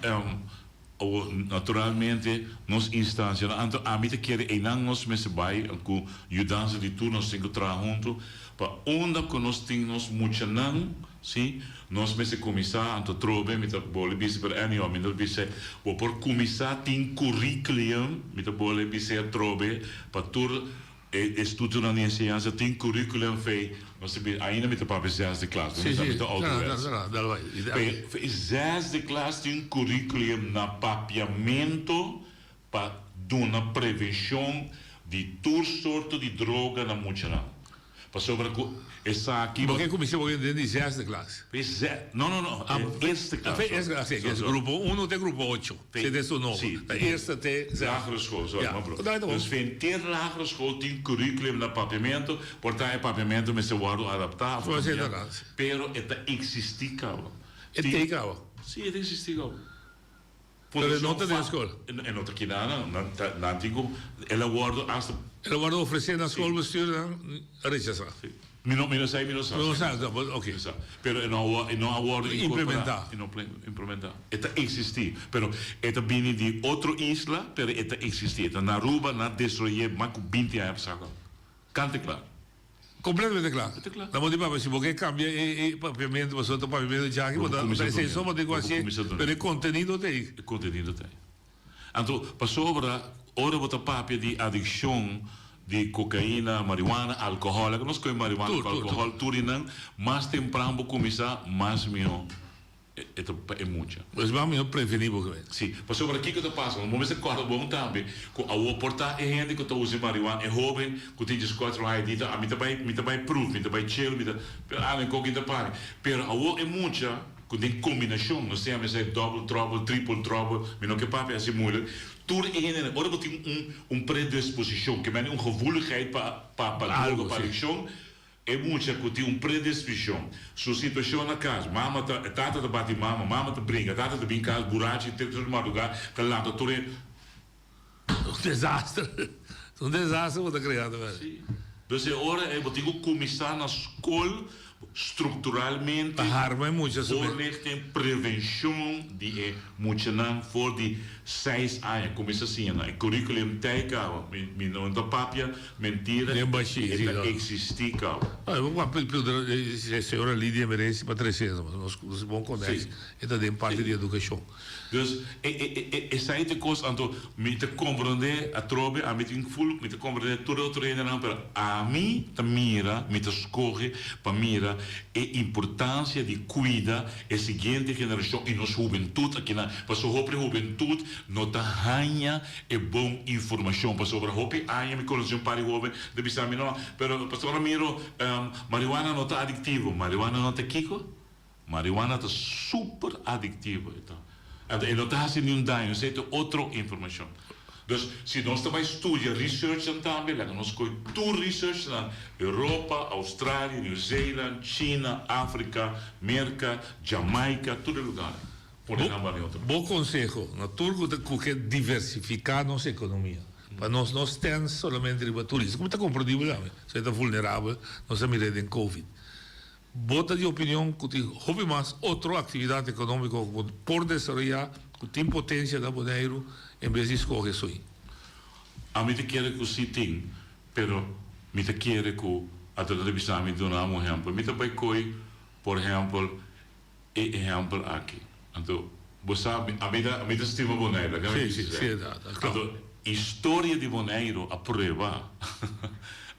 awor naturalmente nos instancianan, anto ami ta kere einan nos mester bai ku yudansa di tur nos tin ku traha hunto pa unda ku nos tin nos muchanan, si, nos mester kuminsá, anto trobe mi ta bole bisa pero anyhow mi no ta bisa bo por kuminsá tin curriculum, mi ta bole bisa atrobe pa tur E estutonan di enseñansa tin curriculum fe nos ta bisa ainda mi ta papia zesde klas Sí, mi sí, ta ouderwets. Pe fe zesde klas tin curriculum na papiamento pa duna prevencion di tur sorto di droga na muchanan. Pasobra ku esaki. Bo ke kuminsá bo den di zesde klas? Fe ze, no no no, e eerste klas. Fe eerste klas, si, es grupo uno te grupo ocho, si te su nobo. Ta eerste te zesde. Lagere school, sorry, ma bro. Dus fe henter lagere school tin curriculum na papiamento, por ta e papiamento mester wòrdu adaptá of kambiá, pero e ta eksistí kaba. E t'ei kaba? Si, e ta eksistí kaba. Pero e no ta den skol. E no ta keda nan. Nan ta, nan tin ku, el a wòrdu hasta. El a wòrdu ofresé na skol, bestuur nan a rechasá. Si. Mi no, mi no sa, mi no sa. No sa, ok. Mi no sa. Pero e no a wòrdu, e no a wòrdu inkorporá. Implementá. E no implementá. E ta eksistí, pero e ta bini di otro isla, pero e ta eksistí. E ta na Aruba, nan a destruye mas ku binti aña pasá. Kante kla. Completamente kla. E ta kla. Na bo di papia, si bo ke kambia e e papiamentu pasobra ta papiamentu djaki, bo ta esei so bo tin ku hasié, pero e kontenido ta ei. E kontenido ta ei. Anto, pasobra ora bo ta papia di adikshon di kokaina, marihuana, alkohòl, laga nos kohe marihuana ku alkohòl, tur di nan, mas tempran bo kuminsá, mas mihó. E ta pa e mucha. Pues ban mihó prevení bo kibé. Sí, pasobra kiko ta pasa? Bo mester kòrda bon tambe ku awor por ta e hende ku ta usa e marihuana, e hóben ku tin dieskuater aña di ta, mi ta bai, mi ta bai pruf, mi ta bai chill, mi ta, pero ami koki ta pari. Pero awor e mucha ku den kombinashon, nos tin a mester double trouble, triple trouble, mi no ke papia hasi moeilijk, tur e hendenan, ora bo tin un un predisposishon, ke mende un gevoeligheid pa pa pa droga, pa adikshon, E mucha ku tin un predisposishon, su situashon na kas, mama ta, e tata ta bati mama, mama ta bringa, tata ta bin kas burachi te tur madrugá, ta lanta tur e. Un desaster. Un desaster bo ta krea ta wèl. Sí. Dus e ora ei bo tin ku kuminsá na skol strukturalmente. Pa harma e mucha su. Voorlichting, prevenshon di e muchanan for di seis aña. Kuminsá siña nan. E curriculum tei kaba. Mi mi no ta papia. Mentira Den bashí, e sí, ta no. existí caba. No, e bo papia e señora Lidia Merezi pa trece nos, nos bon conex, Sí. e ta den parti Sí. di educacion. Dus e e e esei ta e kos anto mi ta komprondé atrobe ami tin ful mi ta komprondé tur e otro hendenan pero ami ta mira mi ta skohe pa mira e importansia di kuida e siguiente generashon i nos hubentut akinan pasobra hopi hubentut no ta haña e bon informashon pasobra hopi aña mi konosé un par di hoben ta bisa mi no pero pastor Ramiro marihuana no ta adiktivo marihuana no ta kiko? Marihuana ta super adictivo e ta. Anto e no ta haci niun daño, esey ta otro informacion. Dus si nos ta bay studia researchnan tambe, laga nos coy tur researchnan, Europa, Australia, New Zealand, China, Africa, Merca, Jamaica, tur e lugarnan. Pone nan bani otro. Bo conseho na tur cu ta cu ke diversifica nos economia, pa nos no stand solamente riba turismo, como ta comprendibel tambe, so e ta vulnerabel, nos a mira den covid. Bo ta di opinion ku tin hopi mas otro aktividat ekonómiko ku bo por desaroyá ku tin potensia na Boneiru en bes di skohe esoi? Ami ta kere ku si tin, pero mi ta kere ku a trata di bisa mi duna un ehèmpel. Mi ta bai koi por ehèmpel e ehèmpel aki. Anto bo sa ami ta ami ta stima Boneiru, laga mi bisa esei. Anto historia di Boneiru a prueba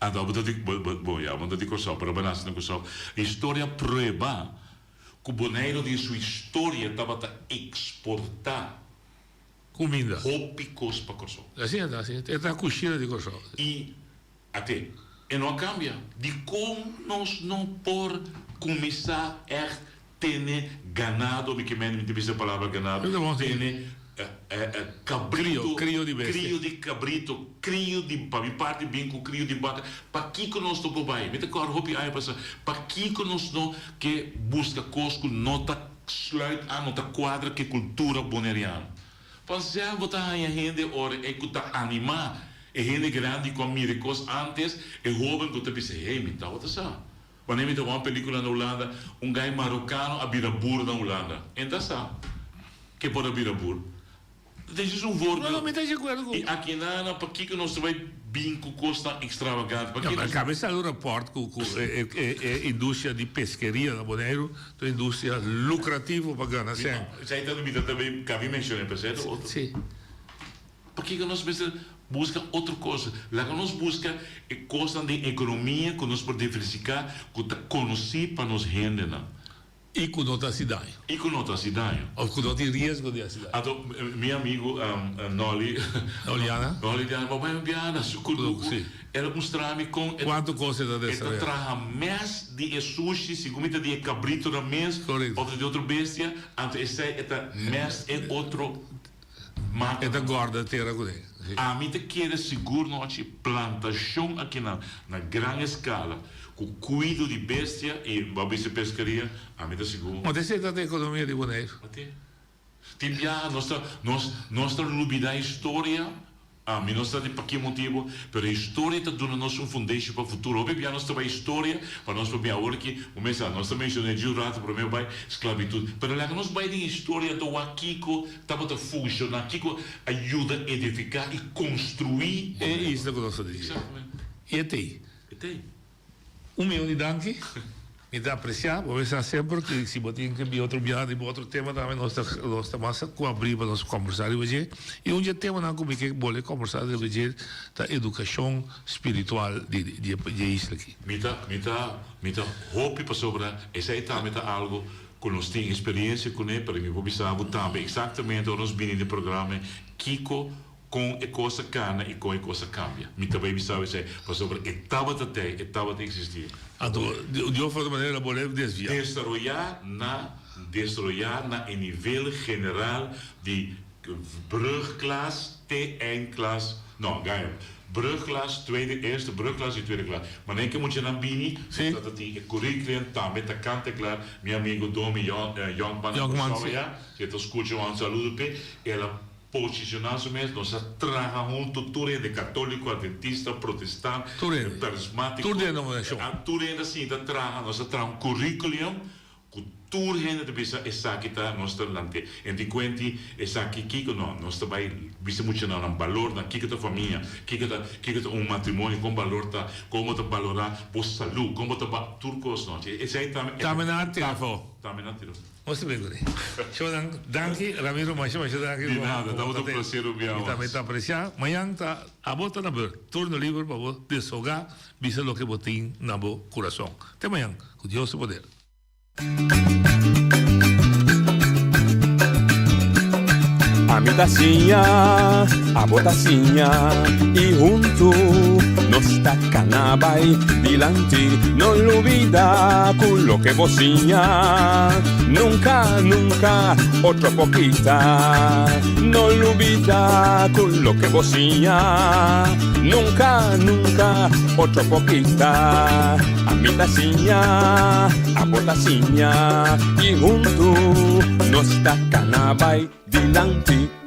anto abo ta di bo ya bo no ta di Kòrsou pero bo a nase na Kòrsou historia a prueba ku Boneiru den su historia tabata eksportá Kuminda. Hopi kos pa Kòrsou. Asina ta, asina ta. E ta kushina di Kòrsou. I Ate, e no a kambia. Dikon nos no por kuminsá ègt tene ganado, mi ke mende mi ta bisa e palabra ganado, tene kabrito, Krio di bestia. krio di kabrito, krio di, pa mi parti bin ku krio di baka, pakiko nos no por bai? Mi ta kòrda hopi aña pasá, pakiko nos no ke buska kos ku no ta sluit aan, no ta kuadra ku e kultura boneriano? Vanzelf bo ta haña hende ora e ku ta animá e hende grandi ku a mira e kos ántes, e hóben ku ta bisa, Hey, mi tabata sa. Wanneer mi ta wak un pelíkula na Hulanda, un gai marokano a bira bur na Hulanda. E ta sa ke por a bira bur. Dit is un voorbeeld. No, no, mi ta di akuerdo ku. I akinana, pakiko nos ta bai bin ku kosnan ekstravagante? Ja, maar kabe sali un rapòrt ku ku e e industria di peskeria na Boneiru ta un industria lukrativo pa gana sèn. Esei ta mi ta tambe kabi menshoné, pero esei ta otro. Sí. Pakiko nos mester buska otro kos? Laga nos buska e kosnan den ekonomia ku nos por diversifiká ku ta konosí pa nos hendenan. I ku no ta hasi daño. I ku no ta hasi daño. Of ku no tin riesgo di hasi daño. Anto mi amigu Nolly. Noliana. Nolly Diana, bo bai un biaha na su kunuku. Si. El a mustra mi kon e. Kuantu kos e ta desaroyá. E ta traha mes di e sushi, segun mi ta di e kabritonan mes. Korekto. Of di otro bestia, anto esei e ta mes e otro mata. E ta gòrda tera kuné. Si. Ami ta kere sigur nochi plantashon akinan na gran eskala. Ku kuido di bestia i bo a bisa peskeria, ami ta sigur. Ma esei ta ta ekonomia di Boneiru. Mate. Tin biaha nos ta nos nos ta lubida historia, ami no sa di pa ki motibu, pero historia ta duna nos un fundeshi pa futuro. Hopi biaha nos ta bai historia pa nos por bin awor ki bo mester sa nos ta menshoné dje un ratu promé bai sklabitut, pero laga nos bai den historia anto wak kiko tabata funshoná, kiko a yuda edifiká i konstruí E Boneiru. isla ku nos ta di dje. Eksaktamente. I e t'ei. E t'ei. Un mion di danki. Mi ta aprecia. Bo mester sa semper cu si bo tin ke bin otro biaha riba otro tema tambe nos ta nos ta mas cu abri pa nos combersa riba dje. Y un dje temanan cu mi ke bolbe combersa riba dje ta educacion spiritual di di dje isla aki. Mi ta mi ta mi ta hopi pasobra esei tambe ta algo cu nos tin experiencia cune pero mi por bisa bo tambe exactamente ora nos bini den programa kico Kon e kos a kana i kon e kos a kambia. Mi ta bai bisa bo esei, pasobra e tabata tei, e tabata eksistí. Anto, di un forma manera bo debe desviá. Desaroyá na desaroyá na e nivel general di brugklas te eindklas, no, gaña, brugklas, tweede, eerste brugklas i tweede klas. Manera ke muchanan bini, Sí. nos ta tin e curriculum tambe ta kant e klar. Mi amigo Domi Jonkman na Jonkman, Kòrsou sí. ya, si e ta skucha un saludo p'e, el a Posishoná su mes, nos a traha huntu tur hende, katóliko, adventista, protestant, Tur hende. karismátiko, Tur denominashon. Tur hende a sinta traha, nos a traha un curriculum. Ku tur hende ta bisa esaki ta nos ta lant'é. En di kuenti esaki kiko no, nos ta bai bisa muchanan nan balornan, kiko ta famia, kiko ta kiko ta un matrimonio, kon balor ta, kon bo ta balorá bo salú, kon bo ta ba tur kos no. Esei tambe Tambe nan a tira afó. Tambe nan a tira afó. Nos ta bin kuné. Shownan, danki Ramiro masha masha danki Di nada, tabata un placer un bia Mi tambe ta apresiá. Mañan ta abo ta na bur. Turno liber pa bo deshogá, bisa loke bo tin na bo kurason. Te mañan, ku Dios su poder. Ami ta siña, abo ta siña y huntu nos ta cana bay dilanti. No lubida cu loke bo siña nunca, nunca otro por kita. No lubida cu loke bo siña nunca, nunca otro por kita. Ami ta siña, abo ta siña y huntu nos ta cana bay dilanti.